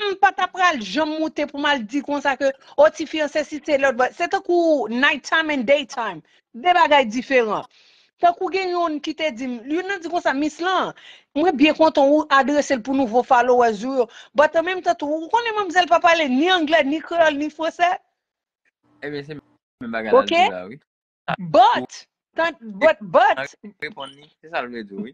m pa ta pral janm moute pou m al di konsa ke, o, ti fi an sesi se lòt bò. Se tankou night time and day time. De bagay diferan. Tankou gen youn ki te di m, youn nan di konsa, Miss lan, mwen byen kontan ou adrese l pou nouvo followers ou yo. But an menm tan tou, ou konnen manmzèl pa pale ni anglè, ni kreyòl, ni fransè. Ebyen, se menm bagay la l di la, wi. But, tan, but, but, reponn li, se sa l vle di, wi.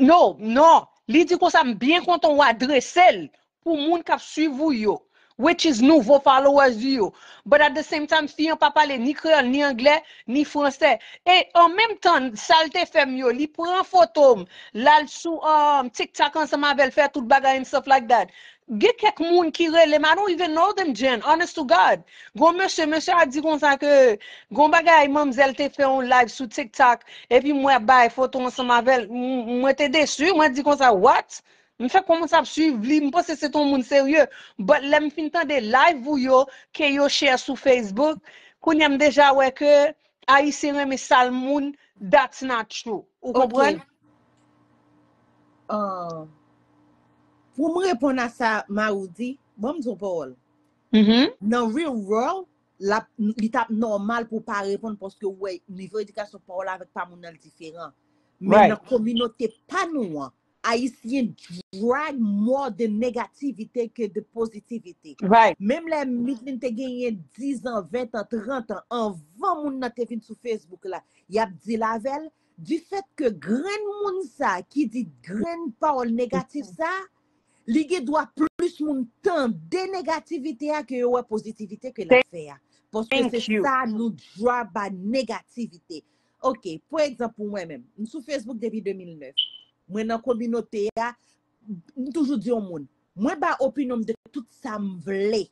No, non. Li di konsa, m byen kontan ou adrese l pou moun k ap swiv ou yo, which is nouvo followers ou yo. But at the same time, fi an pa pale ni kreyòl, ni anglè, ni fransè. E an menm tan, sa l te fè m yo, li pran foto m, l al sou um, TikTok ansanm avè l, fè tout bagay and stuff like that. Gen kèk moun ki rele m, I don't even know them, Jen, honest to God. Gon mesye, mesye a di konsa ke gon bagay manmzèl te fè yon live sou TikTok, epi m wè ap bay foto ansanm avè l, m- mwen te desi, mwen di konsa, what? M fè kòmanse ap swiv li, m panse se t on moun serye. But lè m fin tande live ou yo, ke yo share sou Facebook, kounye a m deja wè ke Ayisyen renmen sal moun, that's not true. Ou konprann? Ah, pou m reponn a sa Maru di, ban m di yon pawòl. Nan real world, l ap, li t ap nòmal pou w pa reponn paske w wè nivo edikasyon pa w la avèk pa moun nan l diferan. Men nan kominote pa nou an, Ayisyen drag more than negativity ke de positivity. Menm lè Midlin te genyen diz an, ven an, trant an, anvan moun nan te vin sou Facebook la, y ap deal avè l, Difèt ke grenn moun sa ki di grenn pawòl negatif sa, li gen dwa plis moun tande negativite a ke yo wè pozitivite ke l ap fè a. Paske se sa nou dwa ba negativite. Ok, pou egzanp, pou mwen menm, m sou Facebook depi de mil nèf. Mwen nan kominote a, m toujou di yon moun, mwen ba opinyon m de tout sa m vle.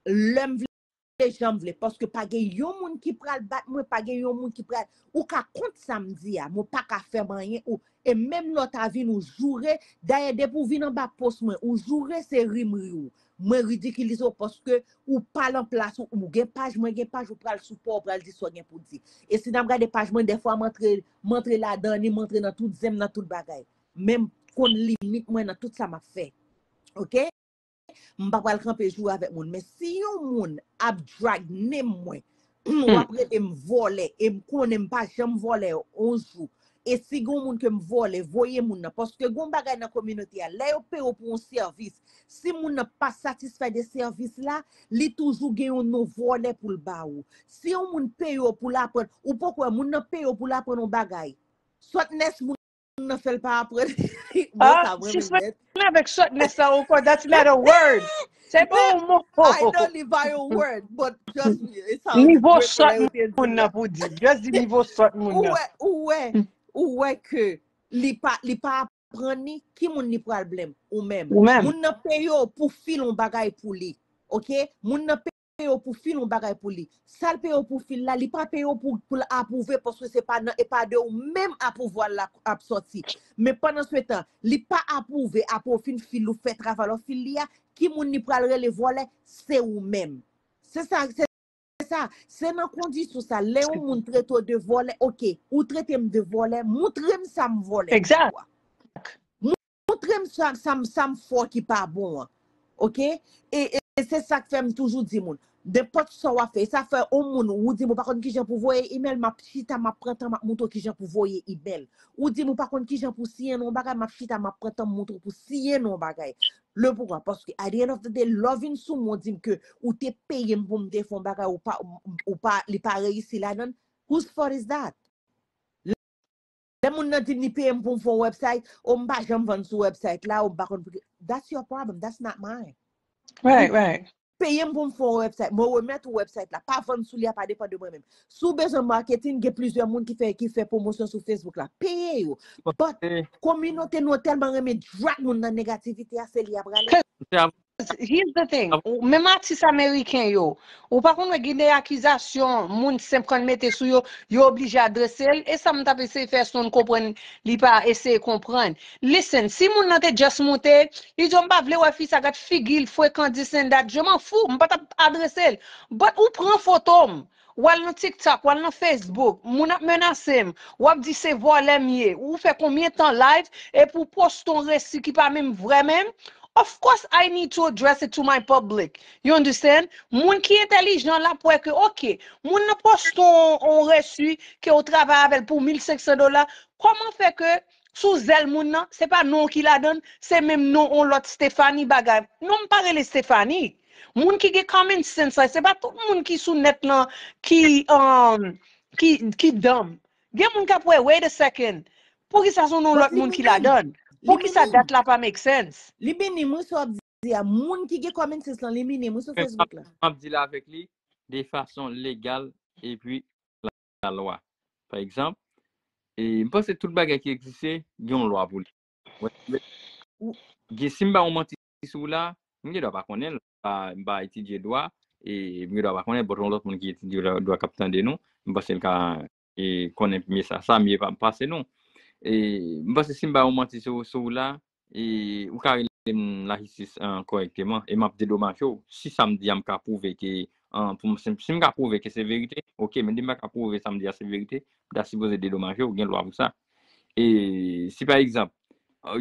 Lè m vle, jan m vle. Paske pa gen yon moun ki pral bat mwen, pa gen yon moun ki pral, ou ka kont sa m di a, men w pa ka fè m anyen, ou, e menm lè w ta vin ou joure, dayè depi w vin anba post mwen, ou joure se ri m ri w. Mwen ridikilize w paske ou pa lan plas ou, ou gen paj, mwen gen paj, ou pral sou pa, ou pral di sa w gen pou di. E si n ap gade paj mwen, dèfwa m antre, m antre ladan li, m antre nan tout zen m, nan tout bagay. Men m konn limit mwen nan tout sa m ap fè. Ok? M pa pral kanpe joure avèk moun. Men si yon moun ap drag name mwen, w ap rele m vòlè, e m konnen m pa janm vòlè yon jou. E si gen yon moun ke m vòlè, voye moun nan. Paske gen yon bagay nan kominote a, lè yo peye w pou yon sèvis, si moun nan pa satisfè de sèvis la, li toujou gen yon non vòlè pou l ba ou. Si yon moun peye w pou l aprann, ou poko wè moun nan peye w pou l aprann yon bagay. Sòtnès moun nan fè l pa aprann. Bon, sa mwen menm nèt. Sispann avèk sòtnès sa ankò, that's not a word. Se pa yon mo. I know li pa yon word, but trust me, it sounds great. Nivo sòt moun nan pou di. Just di nivo sòt moun nan. Ou wè, ou wè, ou wè ke li pa, li pa aprann ni ki moun li pral blame, ou menm. Ou menm. Moun nan peye w pou fil yon bagay pou li. Ok? Moun nan peye w pou fil yon bagay pou li. Sa l peye w pou fil la, li pa peye w pou, pou l apwouve, paske se pa nan, e pa de ou menm apwouvwa l la ap sòti. Men pandan se tan, li pa apwouve, apre w fin fil ou fè travay la, w fil li a, ki moun li pral rele vòlè? Se ou menm. Se sa, se sa. Se nan kondisyon sa, lè yon moun trete w de vòlè, ok, ou trete m de vòlè, montre m sa m vòlè pou ou a. Montre m sa, sa, m- sa m fè w ki pa bon an. Ok? E, e, e se sa k fè m toujou di moun, nenpòt sa w ap fè, e sa fè yon moun, ou di m ou pa konn kijan pou voye email, m ap chita, m ap pran tan, m ap montre w kijan pou voye email. Ou di m ou pa konn kijan pou siyen nan yon bagay, m ap chita, m ap pran tan, m montre w pou siyen nan yon bagay. Le poukwa? Paske at the end of the day, lè w vin sou mwen, w di m ke ou te peye m pou m te fè yon bagay, ou pa, ou pa, li pa reyisi ladan l, whose fault is that? Lè moun nan di m li peye m pou m fè yon website, o m pa janm vann sou website la, o m pa konn pou ki. That's your problem, that's not mine. Right, right. Peye m pou m fè yon website, mwen remèt ou website la, pa vann sou li a, pa depann de mwen menm. Si w bezwen marketing, gen plizyè moun ki fè, ki fè pwomosyon sou Facebook la, peye yo. But kominote nou an tèlman renmen drag moun nan negativite a, se li y ap rale. Here's the thing, ou- menm atis ameriken yo, ou pa konn wè gen de akizasyon moun senp konn mete sou yo, yo oblije adrese l, e sa m t ap eseye fè Stone konprann, li pa eseye konprann. Listen, si moun nan te just monte, li di w m pa vle wè fi sa, gad figi l frekan, this and that, je m'en fous, m pa t ap adrese l. But ou pran foto m, w al nan TikTok, w al nan Facebook, moun ap menase m, w ap di se vòlè m ye, ou fè konbyen tan live, epi w poste yon resi ki pa menm vrè menm, of course I need to address it to my public. You understand? Moun ki entèlijan l ap wè ke, ok, moun nan poste yon, yon resi ke w travay avè l pou mil senk san dola, kòman fè ke sou zèl moun nan, se pa non w ki ladan l, se menm non yon lòt Stephanie bagay. Non, m pa rele Stephanie. Moun ki gen common sense la, se pa tout moun ki sou nèt lan ki, um, ki, ki dumb. Gen moun k ap wè, wait a second. Poukisa se yon lòt moun ki ladan l? Poukisa dat la pa make sense? Li minim, wi, sa w ap di a. Moun ki gen common sense lan, li minim, wi, sou Facebook la. M ap deal avèk li de fason legal epi lalwa. Pa egzanp, e m panse tout bagay ki egziste, gen yon lwa pou li. Gen, si m ba yon manti sou la, m gen dwa pa konnen l, pa, m pa etidye dwa, e m gen dwa pa konnen, but yon lòt moun ki etidye dwa, dwa k ap tande nou, m panse l ka, e, konnen mesaj sa mye pa- pase nou. E m panse si m ba yon manti sou, sou la, e ou ka rele m lajistis, an, kòrèkteman, e m ap dedomaje w. Si sa m di a m ka pwouve ke, an, pou m, si, si m ka pwouve ke se verite, ok, men depi m pa ka pwouve sa m di a se verite, m ta sipoze dedomaje w, gen lwa pou sa. E si pa egzanp,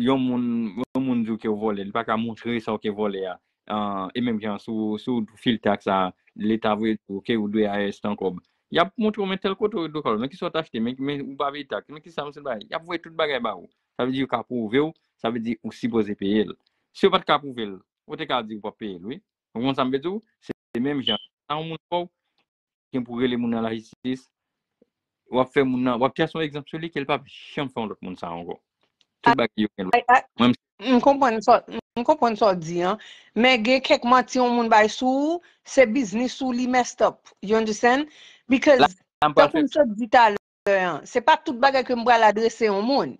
yon moun, yon moun di w ke w vòlè, li pa ka montre sa w ke vòlè a. An, e menm jan sou, sou fil tax la, leta voye di w ke ou dwe I R S tan kòb. Y ap montre w men tèl kote ou dwe kòb, men kisa w t achte, men, men ou pa peye tax, men kisa m se bay. Y ap voye tout bagay ba ou. Sa vle di yo ka pwouve w, sa vle di ou sipoze peye l. Si yo pa t ka pwouve l, ou te ka di ou p ap peye l, wi. Ou konprann sa m vle di w? Se menm jan. Sa yon moun fè w, gen pou rele moun nan lajistis, w ap fè moun nan, w ap trase yon egzanp sou li ke l p ap janm fè yon lòt moun sa ankò. Tout bagay yo gen lwa. M konprann sa, m konprann sa w di an. Men gen kèk manti yon moun bay sou ou, se biznis ou li messed up. You understand? Because, tankou m sot di talè an, se pa tout bagay ke m pral adrese yon moun.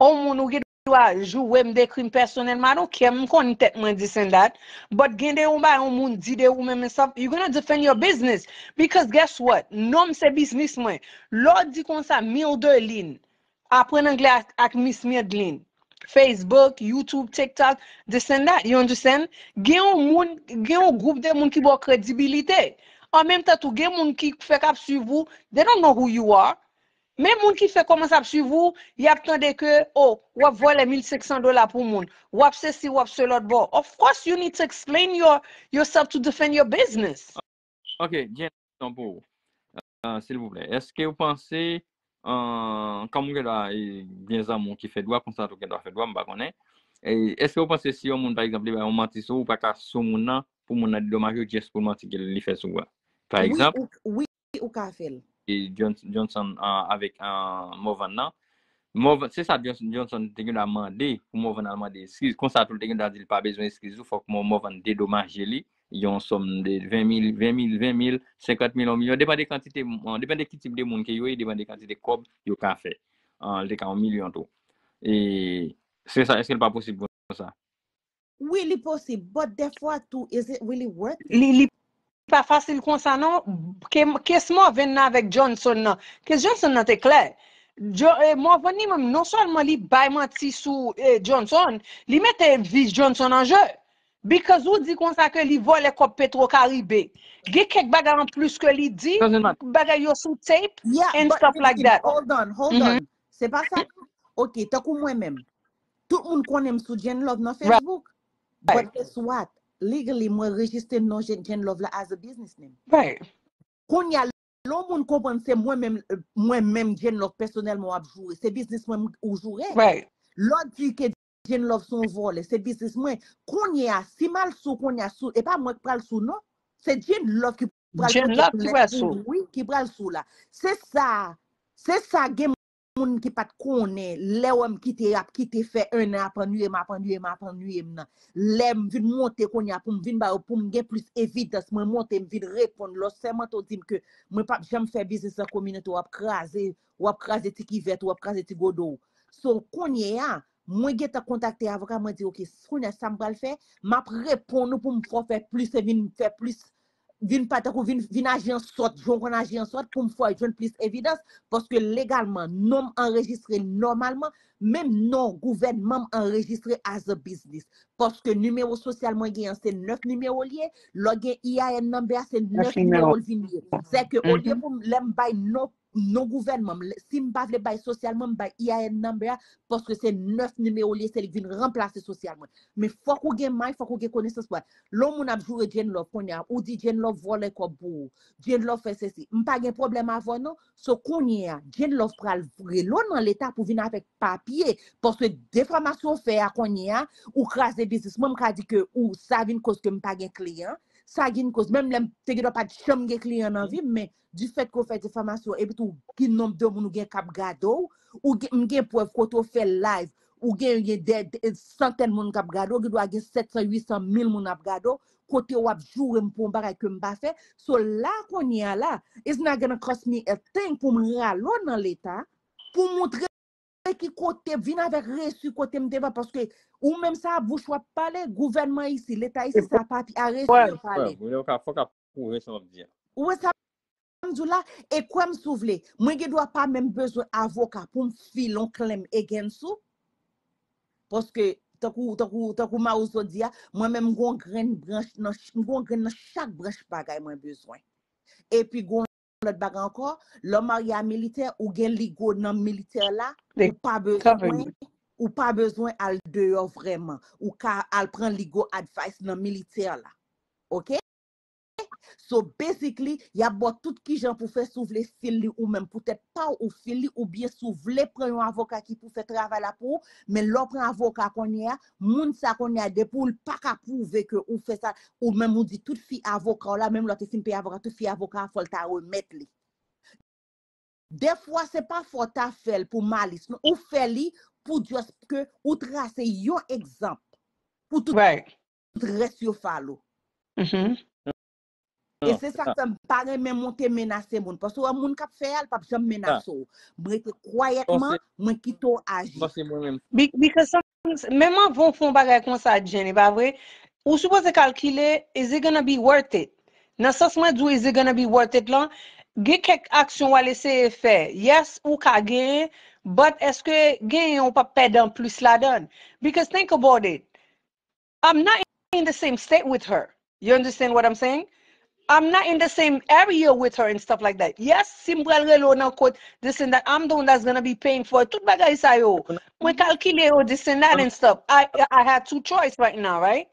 Yon moun ou gen dwa joure m de krim pèsonèlman, I don't care, m konn tèt mwen this and that. But gen de yon bagay yon moun di de ou menm and stuff, you gonna defend your business. Because guess what? Non m se biznis mwen. Lè w di konsa, Milderline, aprann anglè ak, ak Miss Midline. Facebook, YouTube, TikTok, this and that, you understand? Gen yon moun, gen yon gwoup de moun ki ba w kredibilite. An menm tan tou, gen moun ki fèk ap swiv ou, they don't know who you are. Men moun ki fèk kòmanse ap swiv ou, y ap tande ke, oh, w ap vòlè mil senk san dola pou moun, w ap sesi, w ap se lòt bò. Of course, you need to explain your, yourself to defend your business. Ok, Jen, kesyon pou ou. Ah, silvouplè, èske ou panse, ah, kòm ou gen dwa, e, gen zanmi w ki fè dwa, konsa tou gen dwa fè dwa, m pa konnen. E, èske ou panse si yon moun, pa egzanp, li bay yon manti sou ou, ou pa ka sou moun nan, pou moun nan dedomaje w just pou manti ke li fè sou ou a? Pa Wi, egzanp, ou, wi, ou ka fè l. e John- Johnson ah, avèk ah, Morvan nan. Morvan, se sa Johnson, Johnson te gen dwa mande, pou Morvan al mande eskiz. Konsa tou, li te gen dwa di l pa bezwen eskiz ou, fòk Mor- Morvan dedomaje li yon sòm de ven mil, ven mil, ven mil, senkant mil, yon milyon, depann de kantite, depann de ki tip de moun ke yo ye, depann de kantite kòb yo ka fè. Ah, li te ka yon milyon tou. E se sa, èske l pa posib konsa? Wi, li posib, but dèfwa tou, is it really worth it? Li, li pa fasil konsa non. Ke, kes Morvan nan avèk Johnson nan. Kes Johnson nan te klè. Jo, eh, Morvan li menm, non sèlman li bay manti sou eh, Johnson, li mete vi Johnson an je. Because ou di konsa ke li vòlè kòb Petro Caribe. Gen kèk bagay an plis ke li di, Doesn't matter. Bagay yo sou tape Yeah, and but stuff like Nicky, that. Hold on, hold Mhm. on. Se pa sa? Ok, tankou mwen menm. Tout moun konnen m sou Jenlove nan Right. Facebook. But guess what? Legally, mwen rejistre non Jen- Jenlove la as a business name. Right, Kounye a, lè yon moun konprann se mwen menm, mwen menm Jenlove pèsonèlman w ap joure. Se biznis mwen ou joure. right. Lè w di ke Jenlove se yon vòlè, se biznis mwen. Kounye a, si m al sou kounye a, sou, e pa mwen k pral sou non. Se Jenlove ki pral Jenlove ki pral sou. Wi, ki pral sou la. Se sa, se sa gen moun ki pa t konnen, lè w wè m kite, ap kite fè en an, ap annuye m, ap annuye m, ap annuye m nan. Lè m vin monte kounye a pou m vin ba yo, pou m gen plis evidans, mwen monte, m vin reponn. Lè w sèmante w di m ke mwen p ap janm fè biznis nan kominote, w ap kraze, w ap kraze ti kivèt, w ap kraze ti godo w. So, kounye a, mwen gentan kontakte avoka, mwen di, ok, kounye a sa m pral fè, m ap reponn ou pou m fè w fè plis e vin fè plis, vin pa tankou vin, vin aji an sòt, jan w konn aji an sòt, pou m fè w jwenn plis evidans, paske legalman, non m anrejistre nòmalman, menm non gouvènman m anrejistre as a business. Paske nimewo sosyal mwen gen an, se nèf nimewo l ye, lè w gen E I N number a, se nèf nimewo l vin ye. Se ke olye pou m, lè m bay non non gouvènman m, si m pa vle bay sosyalman, m bay E I N number a, paske se nèf nimewo l ye, se li k vin ranplase sosyal mwen. Men fòk ou gen may, fòk ou gen konesans pou. Lè yon moun ap joure Jenlove kounye a, ou di Jenlove vòlè kòb pou ou, Jenlove fè sesi. M pa gen pwoblèm avè w non. So kounye a, Jenlove pral rele w nan leta pou vin avèk papye, paske defamasyon w fè a kounye a, ou kraze biznis mwen, m ka di ke ou, sa vin koz ke m pa gen kliyan, sa vin koz, menm lè m te gen dwa pa t janm gen kliyan nan vi m, men du fait ke w fè difamasyon, epi tou, ki nonb de moun ou gen k ap gade w, ou gen, m gen prèv kote w fè live, ou gen, gen dè, dè santèn moun k ap gade w, gen dwa gen sèt san, uit san mil moun ap gade w, kote w ap joure m pou yon bagay ke m pa fè. So la, kounye a la, it's not gonna cost me a thing pou m rale w nan leta, pou moutre ki kote, vin avèk resi kote m te fè, paske ou menm sa, bouch w ap pale, gouvènman isi, leta isi, sa pa a resi yo pale. Fòk ap pwouve sa w ap di a. Ou wè sa m di w la? E kwè m si w vle, mwen gen dwa pa menm bezwen avoka pou m file yon claim against ou. Paske, tankou, tankou, tankou Mawozo di a, mwen menm m gon grenn branch nan, ch- m gon grenn nan chak branch bagay mwen bezwen. Epi gon lòt bagay ankò, lè w marye a militè, ou gen ligo nan militè la, ou pa bezwen, ou pa bezwen al deyò vrèman. Ou ka al pran legal advice nan militè la. Ok? So basically, y ap ba w tout kijan pou fè si w vle fil li ou menm pou tèt pa w ou fil li, oubyen si w vle pran yon avoka ki pou fè travay la pou ou, men lè w pran avoka kounye a, moun sa kounye a depi w pa ka pwouve ke ou fè sa, ou menm ou di tout fi avoka w la, menm lè w te fin peye avoka, tout fi avoka a fò l ta remèt li. Dèfwa, se pa fò w ta fè l pou malis, non. Ou fè li pou just ke ou trase yon egzanp pou tout Right. rès yo follow. Mhm. E se sa k fè m pa renmen monte menase moun. Paske wè moun k ap fè a, l p ap janm menase w. M rete kwayètman, mwen kite w aji. Paske mwen menm. Be- Because some- menm anvan w fè yon bagay konsa, Jenny, pa vre? Ou sipoze kalkile, is it gonna be worth it? Nan sans mwen di w, is it gonna be worth it lan, gen kèk aksyon w al eseye fè. Yes, ou ka genyen, but èske genyen ou p ap pèdi anplis ladan? Because think about it. I'm not in the same state with her. You understand what I'm saying? I'm not in the same area with her and stuff like that. Yes, si m pral rele w nan kot, this and that, I'm the one that's gonna be paying for it. Tout bagay sa yo. Mwen kalkile yo, this and that and stuff. I I had two choice right now, right?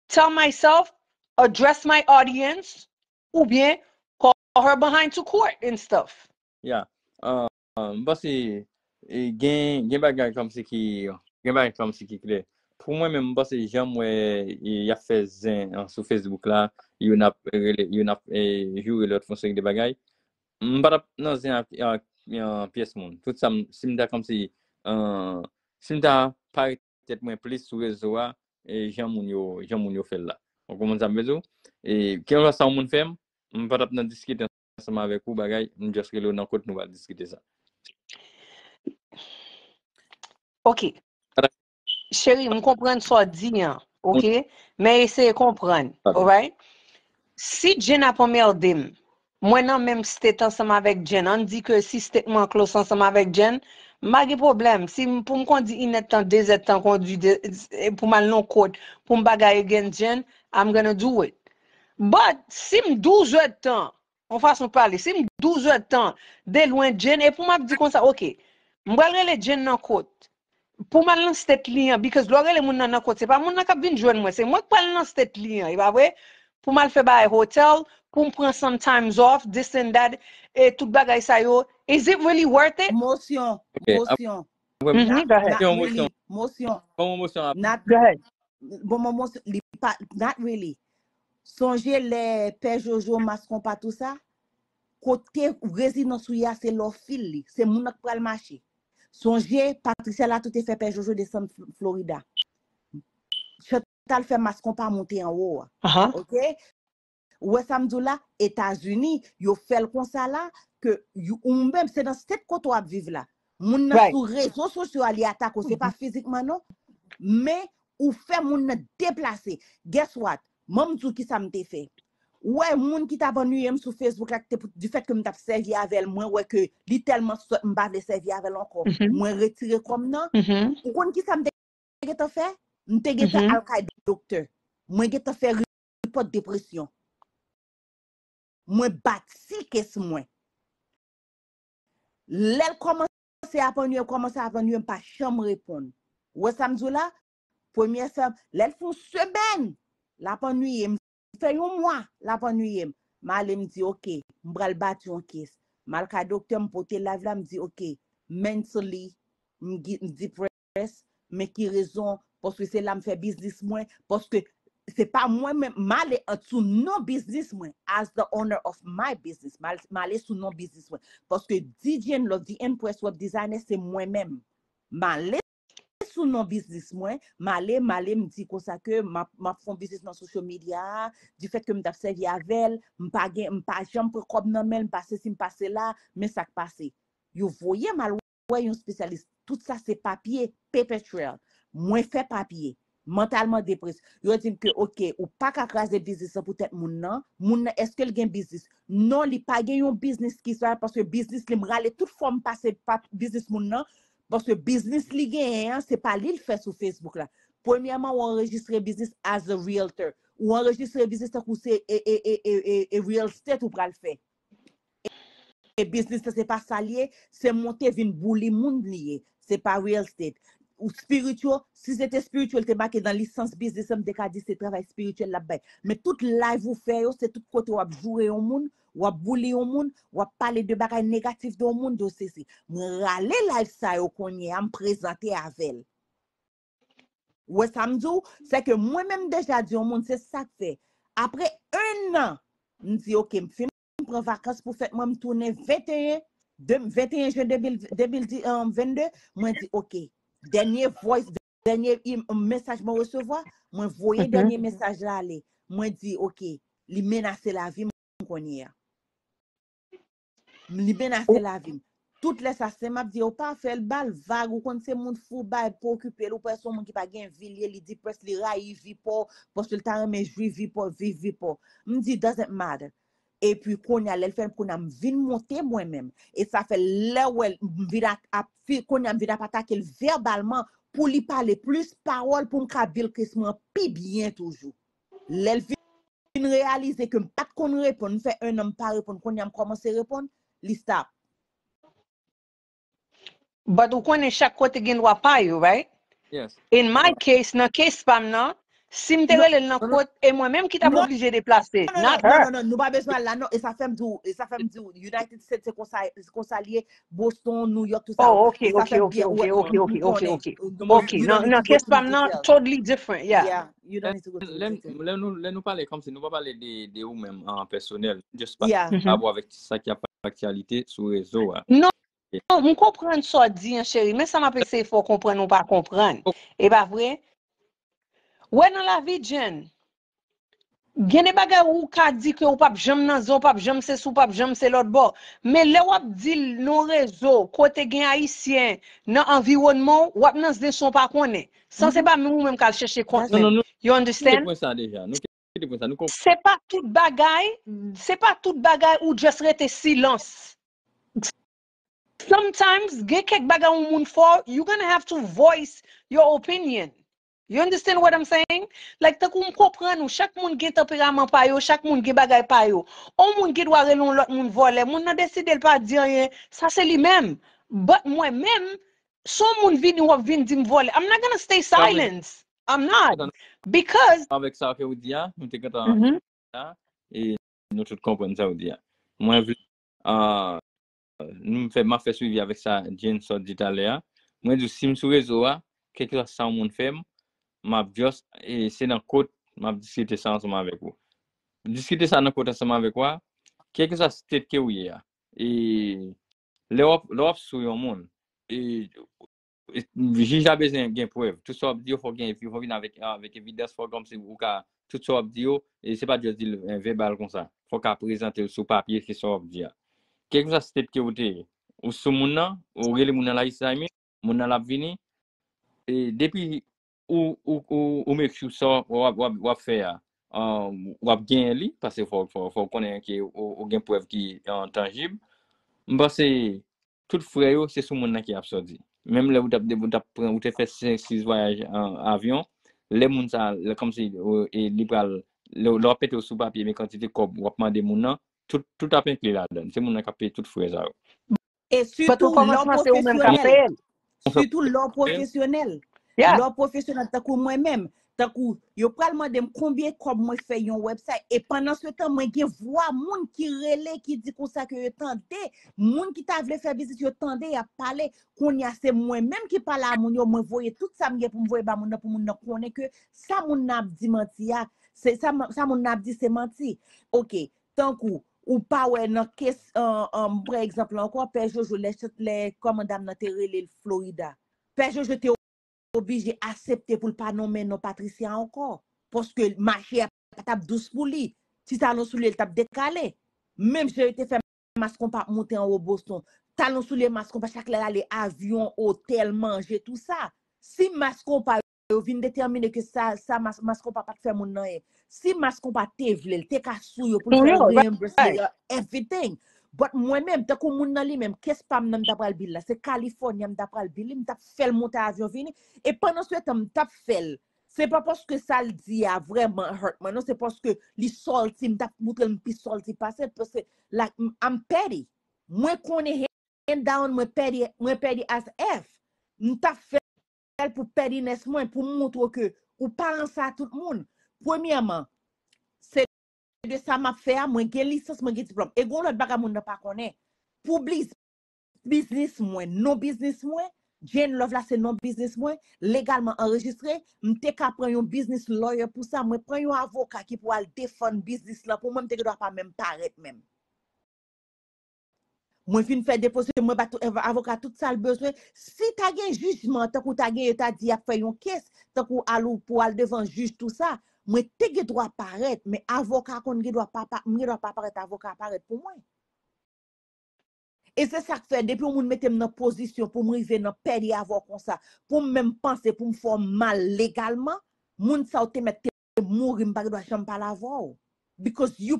Tell myself, address my audience, oubyen call her behind to court and stuff. Yeah. Uh, um, m panse e, gen gen bagay kòmsi ki gen bagay kòmsi ki klè. Pou mwen menm, m panse jan m wè e, y ap fè zen an sou Facebook la, youn ap rele, youn ap e, joure lòt, fè yon seri de bagay. M pa t ap nan zen ak, ak, ak pyès moun. Tout sa, m- si m ta kòmsi, uh, si m ta parèt tèt mwen plis sou rezo a, e, jan moun yo, jan moun yo fè l la. Ou konprann sa m vle di w? E, kèlkeswa sa yon moun fè m, m pa t ap nan diskite ansanm avèk ou, bagay, m just rele w nan kot nou pral diskite sa. Ok. Cheri, m konprann sa w di an, ok? Men eseye konprann, alright? Si Jen ap anmède m, mwen nan menm state ansanm avèk Jen, ann di ke si state mwen close ansanm avèk Jen, m pa gen pwoblèm. Si m- pou m kondi inèdtan, dezèdtan kondi de- e pou m al nan kot, pou m bagay against Jen, I'm gonna do it. But si m douz èdtan, yon fason pale, si m douz èdtan de lwen Jen, e pou m ap di konsa, ok, m pral rele Jen nan kot, pou m al nan state li an, because lè w rele moun nan nan kot, se pa moun nan k ap vin jwenn mwen, se mwen k pral nan state li an, e pa vre? Pou m al fè bagay hotel, pou m pran some times off, this and that, e tout bagay sa yo, is it really worth it? Mosyon, Okay, mosyon. Mhm, go ahead. Not really. Mosyon. Kòman mosyon ap Not Go ahead. Bon, mwen, mwen, li pa, not really. Sonje lè Pè Jojo, Mas Konpa, tou sa, kote rezidans ou ye a, se lè w fil li. Se moun nan k pral mache. Sonje, Patricia Latour te fè Pè Jojo desann Fl- Florida. Chantal fè Mas Konpa monte anwo a. Aha. Ok? Ou wè sa m di w la? Etazini, yo fè l konsa la, ke you- ou menm, se nan state kote w ap viv la. Moun nan Right. sou rezo sosyo a, li atake w, se pa fizikman non. Men, ou fè moun nan deplase. Guess what? Mwen, m di w kisa m te fè. Ou wè, moun ki t ap annuiye m sou Facebook la, ki te pou- du fait ke m t ap sèvi avè l, mwen wè ke li tèlman sòt, m pa vle sèvi avè l ankò. Mhm. Mwen retire kòm nan. Mhm. Ou konn kisa m te gentan fè? M te gentan Mhm. al kay doktè. Mwen gentan fè repòt depresyon. Mwen bati kes mwen. Lè l kòmanse ap annuiye, kòmanse ap annuiye, m pa janm reponn. Ou wè sa m di w la? Premye sè, lè l fè yon semèn, l ap annuiye m. Fè yon mwa, l ap annuiye m. M ale, m di, ok, m pral bati yon kes. M al kay doktè, m pote live la, m di, ok, mentally, m, gi- m depressed, men ki rezon, paske se la m fè biznis mwen, paske se pa mwen menm, m ale an sou non biznis mwen, as the owner of my business, m al- m ale sou non biznis mwen, paske D J and Love, The Impress Web Designer, se mwen menm. M ale sou non biznis mwen, m ale, m ale, m di konsa ke m ap m ap fè yon biznis nan social media a, du fait ke m t ap sèvi avè l, m pa gen, m pa janm pran kòb nan men l, m pa sesi, m pa sela, men sa k pase. Yo voye m al wè yon espesyalis. Tout sa se papye, paper trail. Mwen fè papye. Mantalman deprese. Yo di m ke, ok, ou pa ka kraze biznis lan poutèt moun nan. Moun nan, èske l gen biznis? Non, li pa gen yon biznis ki sa, paske biznis li, m rale tout fòm pase pa biznis moun nan, paske biznis li genyen an, se pa li l fè sou Facebook la. Premyèman, ou anrejistre biznis as a realtor. Ou anrejistre biznis tankou se e, e, e, e, e, e real estate ou pral fè. E biznis lan se pa sa l ye, se monte vin bouli moun li ye. Se pa real estate. Ou spiritual, si se te spiritual, te make nan lisans biznis lan, m te ka di se travay spiritual l ap bay. Men tout live ou fè yo, se tout kote w ap joure yon moun, w ap bouli yon moun, w ap pale de bagay negatif de yon moun, de sesi. Mwen rale live sa yo kounye a, m prezante avè l. Ou wè sa m di w? Se ke mwen menm deja di yon moun, se sa k fè. Apre en an, m di, ok, m fin pran vakans pou fèt mwen, m tounen venteyen, de, venteyen jen de mil, de mil vennde, mwen di, ok, dènye voice, dènye im- mesaj mwen resevwa, mwen voye dènye mesaj la ale. Mwen di, ok, li menase lavi m kounye a. Li menase lavi m. Tout lè sa, se m ap di, yo pa fè l ba l vag, ou konn se moun fou, bay, pa okipe l, ou pa se yon moun ki pa gen vi, li ye, li depressed, li rayi vi pa w, paske l ta renmen jwi vi pa w, viv vi pa w. M di, doesn't matter. Epi kounye a, lè l fè l, kounye a, m vin monte mwen menm. E sa fè lè w wè l, m vin ap, ap, kounye a, m vin ap atake l vèbalman pou li pale plis pawòl pou m ka build case mwen pi byen toujou. Lè l vin reyalize ke m pa t konn reponn, m fè en an m pa reponn, kounye a m kòmanse reponn, li stop. But ou konnen chak kote gen dwa pa yo, right? Yes. In my case, nan case pa m nan, si m te rele l nan kot, e mwen menm ki t ap oblije deplase, not her. Non, non, nou pa bezwen al la non. E sa fè m di w, e sa fè m di w, United States se konsa, se konsa l ye, Boston, New York, tout sa. Oh, ok, ok, ok, ok, ok, ok, ok, ok. Ok, nan, nan case pa m nan, totally different, yeah. Yeah, you don't need to go to the detail. Lè nou, lè nou pale kòmsi nou pa pale de, de ou menm an pèsonèl, just pa Yeah. pa rapò avèk sa ki ap aktyalite sou rezo a. Non, non, m konprann sa w di an, cheri, men sa m ap eseye fè w konprann ou pa konprann. E pa vre? Wè nan lavi, Jen, gen de bagay ou ka di ke ou p ap janm nan zen, ou p ap janm se si, ou p ap janm se lòt bò. Men lè w ap di l nan rezo, kote gen Ayisyen nan anviwònman w, w ap nan zen san w pa konnen. San se pa menm ou menm k al chèche kont Non, non, menm. nou You kite understand? Pwen sa deja. Nou kite pwen sa. Nou konprann. Se pa tout bagay, se pa tout bagay ou just rete silans. Sometimes, gen kèk bagay yon moun fè w, you gonna have to voice your opinion. You understand what I'm saying? Like, tankou m konprann ou, chak moun gen tanperaman pa yo, chak moun gen bagay pa yo. On moun gen dwa rele yon lòt moun vòlè, moun nan deside l pa di anyen, sa se li menm. But mwen menm, si yon moun vini w ap vin di m vòlè, I'm not gonna stay silent. I'm not. Because Avèk sa ke ou di a, nou te gentan Mhm. la, e nou tout konprann sa ou di a. Mwen vle, ah, nou fè, m ap fè swivi avèk sa Jen sot di talè a. Mwen di w, si m sou rezo a, kèlkeswa sa yon moun fè m, m ap just, e se nan kot, m ap diskite sa ansanm avèk ou. Diskite sa nan kot ansanm avèk ou a, kèlkeswa state ke ou ye a. E lè w ap, lè w ap sou yon moun, e, e jij la bezwen gen prèv. Tout sa w ap di yo, fò gen, fò vin avèk, avèk evidans, fò kòmsi ou ka, tout sa w ap di yo, e se pa just di l, eh, vèbal konsa. Fò w ka prezante l sou papye, ki sa w ap di a. Kèlkeswa state ke ou te ye, ou sou moun nan, ou rele moun nan la, Simon, moun nan l ap vini, e depi ou, ou, ou, ou make sure sa w ap, w ap, w ap fè a, um, w ap genyen li, paske fò, fò, fò w konnen ke ou, ou gen prèv ki, uh, tanjib. M panse tout frè yo, se sou moun nan ki ap sòti. Menm lè ou t ap, ou t ap pran, ou te fè senk, sis vwayaj an avyon, lè moun sa, lè kòmsi, e li pral, lè, lè w ap pete w sou papye, men kantite kòb w ap mande moun nan, tout, tout ap enkli ladan. Se moun nan k ap peye tout frè sa yo. E But ou sitou lè w kòmansman se ou menm k ap peye pwofesyonèl. l. Sitou lè w pwofesyonèl. Yeah. Lè w pwofesyonèl tankou mwen menm, tankou yo pral mande m konbyen kòb mwen fè yon website. E pandan se tan, mwen gen vwa moun ki rele, ki di konsa ke yo tande. Moun ki ta vle fè biznis, yo tande, y ap pale. Kounye a, se mwen menm ki pale a moun yo, mwen voye tout sa m gen pou m voye ba moun nan, pou moun nan konnen ke sa moun nan ap di manti a, se sa, sa moun nan ap di se manti. Ok, tankou, ou pa wè nan kes, an, an, m pran egzanp la ankò, Pè Jojo, lè, lè kòmandan nan te rele l Florida. Pè Jojo te oblije aksepte pou l pa nonmen non Patricia ankò. Paske mache a pa t ap dous pou li. Ti talon soulye l t ap dekale. Menm jan yo te fè Maskonpa ap monte anwo Boston. Talon soulye Maskonpa chak lè l ale avyon, otèl, manje, tou sa. Si Maskonpa yo vin detèmine ke sa, sa Mas, Maskonpa pa t fè moun nan anyen. Si Maskonpa te vle l, te ka sou yo pou l fè reimburse yo, everything. But mwen menm, tankou moun nan li menm, kes pa m nan m ta pral bill la. Se California m ta pral bill li, m t ap fè l monte avyon vini. E pandan se tan, m t ap fè l. Se pa paske sa l di a vrèman hurt mwen, non. Se paske li salty, m t ap moutre l m pi salty pase l, paske, like, m- I'm petty. Mwen konnen hand down, mwen petty, mwen petty as F. M t ap fè l pou pettiness mwen, pou m montre ke ou pa ranse a tout moun. Premyèman, se de sa m ap fè a, mwen gen lisans, mwen gen diplòm. E gen yon lòt bagay moun nan pa konnen. Pou biz, biznis mwen, non biznis mwen, Jane Love la se non biznis mwen, legalman anrejistre, m te ka pran yon business lawyer pou sa, mwen pran yon avoka ki pou al defann biznis lan pou mwen, m te gen dwa pa menm parèt menm. Mwen vin fè depo, se mwen ba avoka tout sa l bezwen. Si ta gen jijman, tankou ta gen, yo ta di y ap fè yon kes, tankou al ou pou al devan jij, tou sa, mwen te gen dwa parèt, men avoka konn gen dwa pa, pa, m gen dwa pa parèt, avoka parèt pou mwen. E se sa k fè, depi yon moun mete m nan pozisyon pou m rive nan pèdi avè w konsa, pou m menm panse pou m fè w mal legalman, moun sa yo te mèt te mouri, m pa gen dwa janm pale avè w. Because you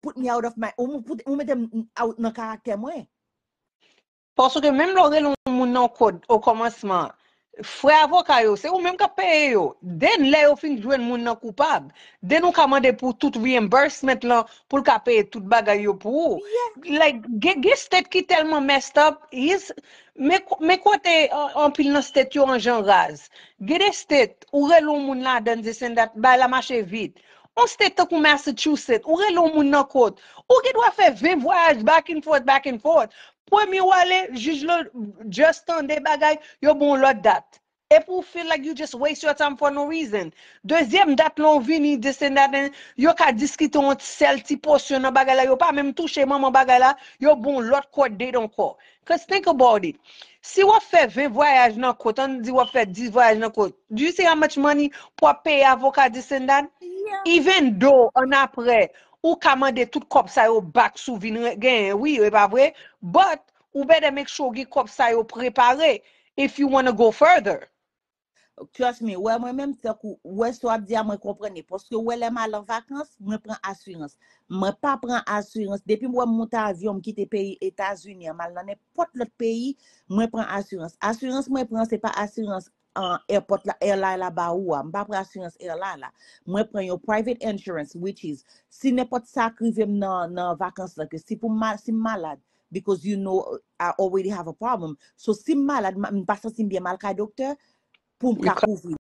put me out of my, ou, ou, ou mete m out nan karaktè mwen. Paske menm lè w rele yon moun nan kòd o kòmansman, frè avoka yo, se ou menm k ap peye yo. Then, lè yo fin jwenn moun nan koupab, then ou ka mande pou tout reimbursement lan, pou l ka peye tout bagay yo pou ou. Like, gen, gen state ki tèlman messed up, is, men, men kote an- anpil nan state yo an jan raz. Gen de state, ou rele yon moun ladan, this and that, bagay la mache vit. On state tankou Massachusetts, ou rele yon moun nan kòd, ou gen dwa fè ven vwayaj back and forth, back and forth. Premye w ale, jij lan just tande bagay, yo ba w lòt dat. Epi w feel like you just waste your time for no reason. Dezyèm dat lan w vini, this and that, and yo ka diskite yon sèl ti pòsyon nan bagay la, yo pa menm touche manman bagay la, yo ba w lòt kòd date ankò. Cause think about it. Si w ap fè ven vwayaj nan kòd, ann di w ap fè dis vwayaj nan kòd, do you see how much money pou w ap peye avoka, this and that? Even though, annapre, ou ka mande tout kòb sa yo back si w vin re- genyen, wi, e pa vre? But, ou better make sure w gen kòb sa yo prepare if you wanna go further. Trust me, wè mwen menm, tankou, wè sa w ap di a, mwen konprann li. Paske wè lè m al an vakans, mwen pran asirans. Mwen pa pran asirans. Depi m wè m monte avyon, m kite peyi Etazini an, m al nan nenpòt lòt peyi, mwen pran asirans. Asirans mwen pran, se pa asirans an airport la, airline la ba ou a. M pa pran asirans airline la. Mwen pran yon private insurance, which is, si nenpòt sa k rive m nan, nan vakans lan, ke si pou m mal, si m malad, because you know I already have a problem. So si m malad, m pa santi m byen, m al kay doktè, pou m ka kouvri.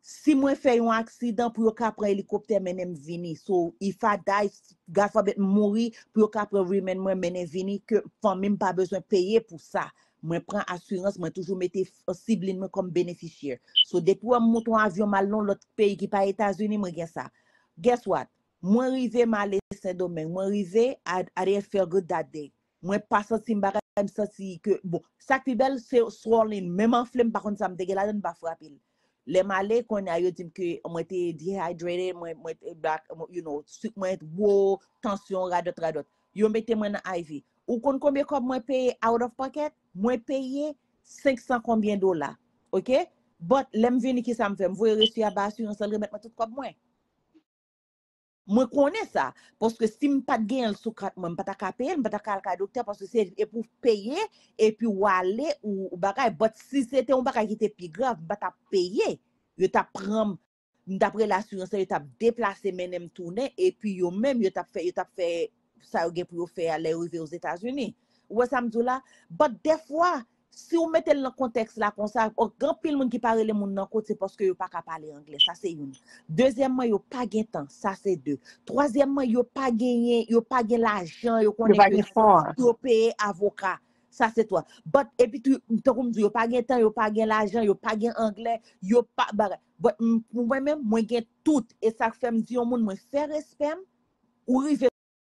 Si mwen fè yon aksidan, pou yo ka pran elikoptè mennen m vini. So, if I die, God forbid, m mouri, pou yo ka pran remand mwen mennen vini, ke fanmi m pa bezwen peye pou sa. Mwen pran asirans, mwen toujou mete siblin mwen kòm benefisyè. So, depi w wè m monte yon avyon, m al nan lòt peyi ki pa Etazini, mwen gen sa. Guess what? Mwen rive, m ale Sendomeng. Mwen rive, I, I didn't feel good that day. Mwen pa santi m bagay, m santi ke, bon, sa k pi bèl, se swollen, menm anfle, m pa konn sa m te gen ladan, m pa frape l. Lè m ale, kounye a, yo di m ke mwen te dehydrated, mwen, mwen te black, you know, sik mwen wo, tansyon, radòt, radòt. Yo mete mwen nan I V. Ou konn konbyen kòb mwen peye out of pocket? Mwen peye senk san konbyen dola, ok? But, lè m vini, kisa m fè? M voye resi a ba asirans lan, l remèt mwen tout kòb mwen. Mwen konnen sa, paske si m pa t genyen l sou kat mwen, m pa ta ka peye l, m pa ta ka al kay doktè, paske se e pou peye, epi w ale, ou, ou bagay. But si se te yon bagay ki te pi grav, m pa t ap peye. Yo t ap pran m, m t ap rele asirans lan, yo t ap deplase mennen m tounen, epi yo menm, yo t ap fè, yo t ap fè sa yo gen pou yo fè a lè yo rive Ozetazini. Ou wè sa m di w la? But dèfwa, si w mete l nan kontèks la konsa, gen anpil moun ki pa rele moun nan kòd, se paske yo pa ka pale anglè. Sa se youn. Dezyèmman, yo pa gen tan. Sa se de. Twazyèmman, yo pa genyen, yo pa gen lajan, yo konnen ke si yo peye avoka. Sa se twa. But, epi tou, tankou m di, yo pa gen tan, yo pa gen lajan, yo pa gen anglè, yo pa bagay. But, m- pou mwen menm, mwen gen tout. E sa k fè m di yon moun, mwen fè respè m, ou rive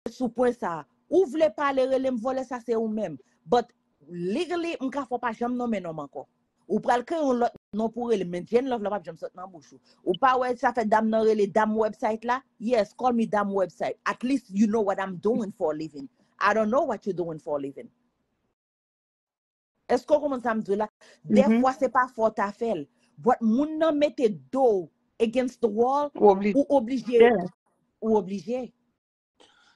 sou pwen sa a. Ou vle pale, rele m vòlè, sa se ou menm. But legally, m ka fè w pa janm nonmen non m ankò. Ou pral kreye yon lòt non pou rele m, men Jane Love la p ap janm sot nan bouch ou. Ou pa wè sa fè dam nan rele dam website la? Yes, call me dam website. At least you know what I'm doing for a living. I don't know what you doing for a living. Èske w konprann sa m di w la? Dèfwa se pa fò w ta fè l. But moun nan mete do w against the wall, ou oblije, ou oblije.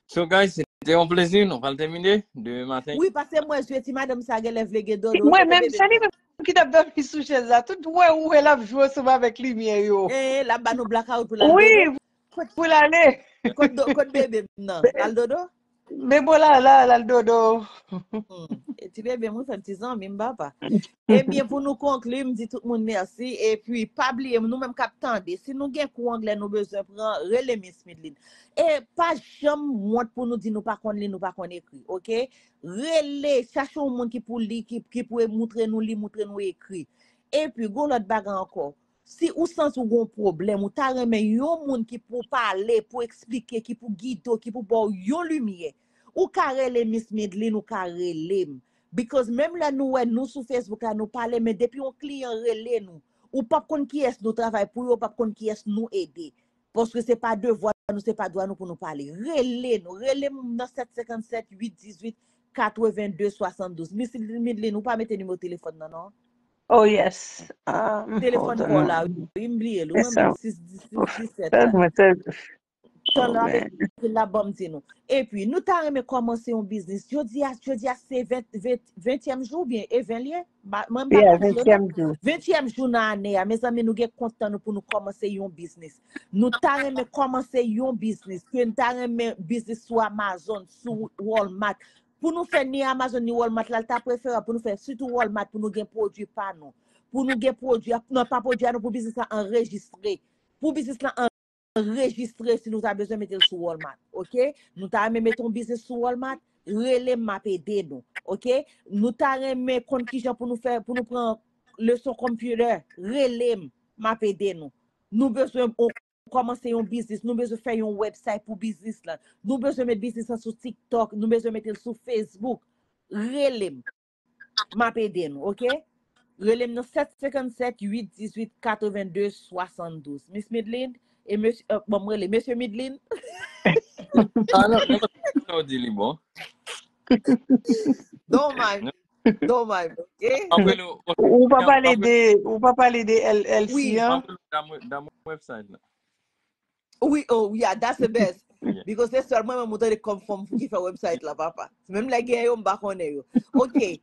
So guys, se te yon plezi, nou pral tèmine demen maten. Wi, paske mwen jwe ti madanm sa genlè vle gen dodo. Mwen menm, se li menm ki t ap dòmi sou chèz la. Tout wè ou wè l ap jwe ansanm avèk limyè yo. Eh, l ap ba nou blackout pou l al dodo. Wi, pou l ale. Kot do- kot bebe m nan? L al dodo? Bebe w la, la, l al dodo. Hmm. E ti bebe m, ou fè m ti zanmi m, papa. Ebyen, pou nou konkli, m di tout moun mèsi. Epi, pa bliye, nou menm k ap tande, si nou gen kou anglè nou bezwen pran, rele Miss Midline. E pa janm wont pou nou di nou pa konn li, nou pa konn ekri, oke? Rele, chache yon moun ki pou li, ki, ki pou moutre nou li, moutre nou ekri. Epi, gon lòt bagay ankò. Si ou santi w gon pwoblèm, ou ta renmen yon moun ki pou pale, pou eksplike, ki pou gide w, ki pou ba w yon limyè, Ou ka rele Miss Midline, ou ka rele m. Because menm lè nou wè nou sou Facebook la, nou pale, men depi yon kliyan rele nou, ou p ap konn kiyès nou travay pou yo, ou p ap konn kiyès nou ede. Paske se pa devwa nou, se pa dwa nou pou nou pale. Rele nou. Rele m nan sèt senkannsenk uit dizuit katrevenndeswasanndouz. Miss Midline, ou pa mete nimewo telefòn nan, non? Oh, yes. Um, Telefòn hold pa w on. La, wi. M bliye l. Wi, Yes, mwen menm, sir. sis dizuit disèt la. Tèlman, tèl- Tan Oh, l ap man. ekri l la ban m di nou. Epi, nou ta renmen kòmanse yon biznis. Jodi a, jodi a se ven, ven, ventyèm jou oubyen e ven l ye? Ba- Mwen m pa Yeah, ka di yo non. ventyèm jou. Ventyèm jou nan ane a, mezanmi, nou gen kontan nou pou nou kòmanse yon biznis. Nou ta renmen kòmanse yon biznis. Ke nou ta renmen biznis sou Amazon, sou Walmart. Pou nou fè ni Amazon ni Walmart la, l ta preferab pou nou fè sitou Walmart pou nou gen pwodui pa nou. Pou nou gen pwodui, non, pa pwodui a nou, pou biznis la anrejistre. Pou biznis la anrejistre si nou ta bezwen mete l sou Walmart, oke? Nou ta renmen mete yon biznis sou Walmart, rele m, m ap ede nou, oke? Nou ta renmen konn kijan pou nou fè, pou nou pran leson computer, rele m, m ap ede nou. Nou bezwen yon, kòmanse yon biznis, nou bezwen fè yon website pou biznis lan. Nou bezwen met biznis lan sou TikTok, nou bezwen mete l sou Facebook. Rele m. M ap ede nou, oke? Rele m nan sèt senkannsenk uit dizuit katrevenndeswasanndouz. Miss Midline, e mesye, euh, bon, m rele mesye Midline. Ah non, non, sa w di li bon. Don't mind, don't mind, oke? Apre nou, Ou pa non, pale apre de, ou pa pale de L L C Wi. an? Apre nou, dan mwen, dan mwen website la. Wi, oh, yeah, that's the best. Yeah. Because se sèl mwen menm ou tande kòm fanm ki fè website la, papa. Menm lè gen yo, m pa konnen yo. Oke.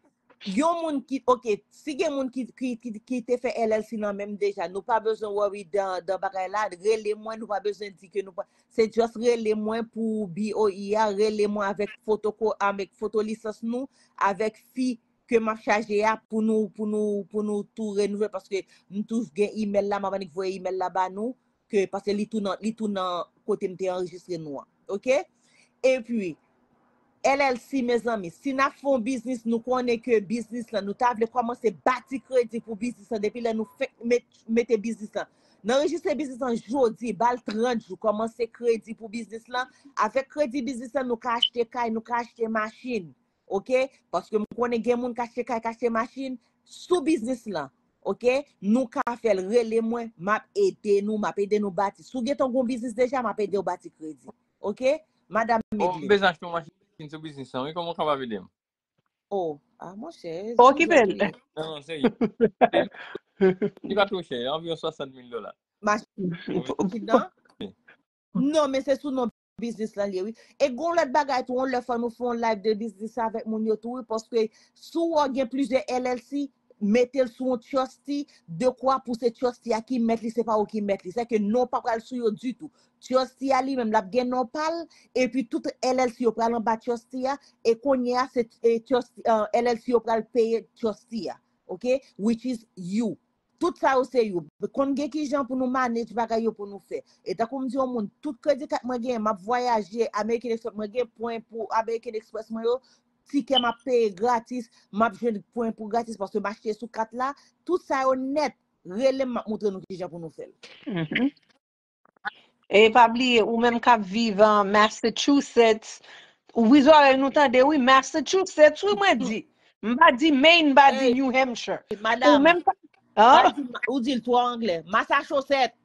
Yon moun ki, oke, si gen moun ki, ki, ki, ki te fè L L C nan menm deja, nou pa bezwen worry dan, dan bagay la, rele mwen, nou pa bezwen di ke nou pa, se just rele mwen pou B O E a, rele mwen avèk foto ko, avèk foto lisans nou, avèk fi ke m ap chaje a pou nou, pou nou, pou nou tou renouvle, paske m tou gen email la, m ap annik voye email la ba nou, ke, paske li tou nan, li tou nan kote m te anrejistre nou an, oke? Epi, L L C, mezanmi, si n ap fè yon biznis, nou konnen ke biznis lan, nou ta vle kòmanse bati kredi pou biznis lan, depi lè nou fèk met, mete biznis lan. N anrejistre biznis lan jodi, ba l trant jou, kòmanse kredi pou biznis lan. Avèk kredi biznis lan, nou ka achte kay, nou ka achte machin, oke? Paske m konnen gen moun k achte kay, k achte machin sou biznis lan, oke? Nou ka fè l, rele mwen, m ap ede nou, m ap ede nou bati. Si w gen tan gon biznis deja, m ap ede w bati kredi, oke? Madanm Oh, m Midline. bezwen achte yon machin sou biznis lan, wi, kòman w kapab ede m? Oh, ah, monchè, Okipe l. Non, non, serye. Li pa twò chè, anviwon swasant mil dola. Machin nan? Non, men se sou non biznis lan li ye, wi. E gon lòt bagay tou, yon lè fò nou fè yon live de biznis avèk moun yo tou, wi, paske si w gen plizyè L L C, mete l sou yon trustee, dekwa pou se trustee a ki mèt li, se pa ou ki mèt li. Sèke non pa pral sou yo ditou. Trustee a li menm, l ap gen non pa l, epi tout L L C yo pral anba trustee a, e kounye a, se e trustee, euh, L L C yo pral peye trustee a, oke? Which is you. Tout sa yo se yo. Konn gen ki jan pou nou manage bagay yo pou nou fè. E tankou m di yon moun, tout kredi kat mwen genyen, m ap vwayaje, American Express, mwen gen pwen pou American Express mwen yo, tikè m ap peye gratis, m ap jwenn pwen pou gratis paske m achte sou kat la. Tout sa yo nèt, rele m, m ap montre nou ki jan pou nou fè l. Mhm. E pa bliye, ou menm k ap viv an Massachusetts, ouvri zòrèy nou tande, wi, Massachusetts, wi, mwen di. M pa di Maine, m pa di Hey, New Hampshire. Ou Madam, menm k ap, pa ah, di ma- ou di l twò anglè. Massachusetts.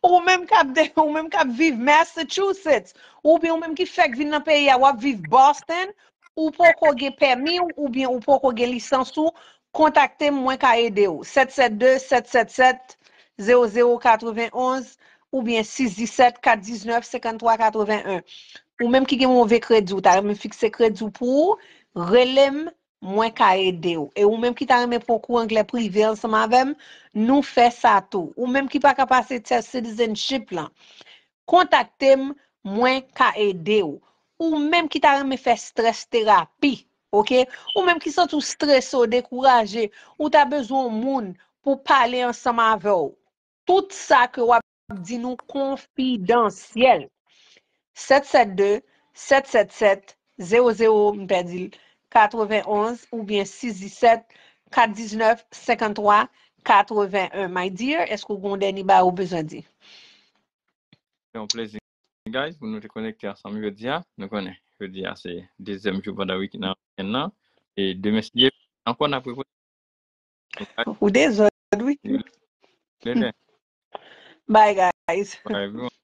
Ou menm k ap de, ou menm k ap viv Massachusetts, oubyen ou menm ki fèk vin nan peyi a, w ap viv Boston, ou poko gen pèmi w, oubyen ou poko gen lisans ou, kontakte m, mwen ka ede w. Sèt sèt de, sèt sèt sèt, zewo zewo katrevenn onz, oubyen sis disèt, kat diznèf, senkanntwa katrevenn en. Ou menm ki gen move kredi, ou ta renmen fikse kredi w pou ou, rele m, mwen ka ede w. E ou menm ki ta renmen pran kou anglè prive ansanm avè m, nou fè sa tou. Ou menm ki pa ka pase test citizenship lan, kontakte m, mwen ka ede w. Ou menm ki ta renmen fè stress therapy, oke? Ou menm ki santi w strese, w dekouraje, ou ta bezwen yon moun pou pale ansanm avè w. Tout sa ke w ap di nou konfidansyèl. Sèt sèt de, sèt sèt sèt, zewo zewo, m pèdi l, katrevenn onz oubyen sis disèt, kat diznèf, senkanntwa, katrevenn en. My dear, èske w gen yon dènye bagay ou bezwen di? Se yon plezi, guys, pou nou te konekte ansanm jodi a. Nou konnen, Jodi a se dezyèm jou pandan wik nan wikenn nan. E demen si Dye vle, ankò n ap repoze. Ou dezòd, wi. Lele. Bye, guys. Bye, everyone.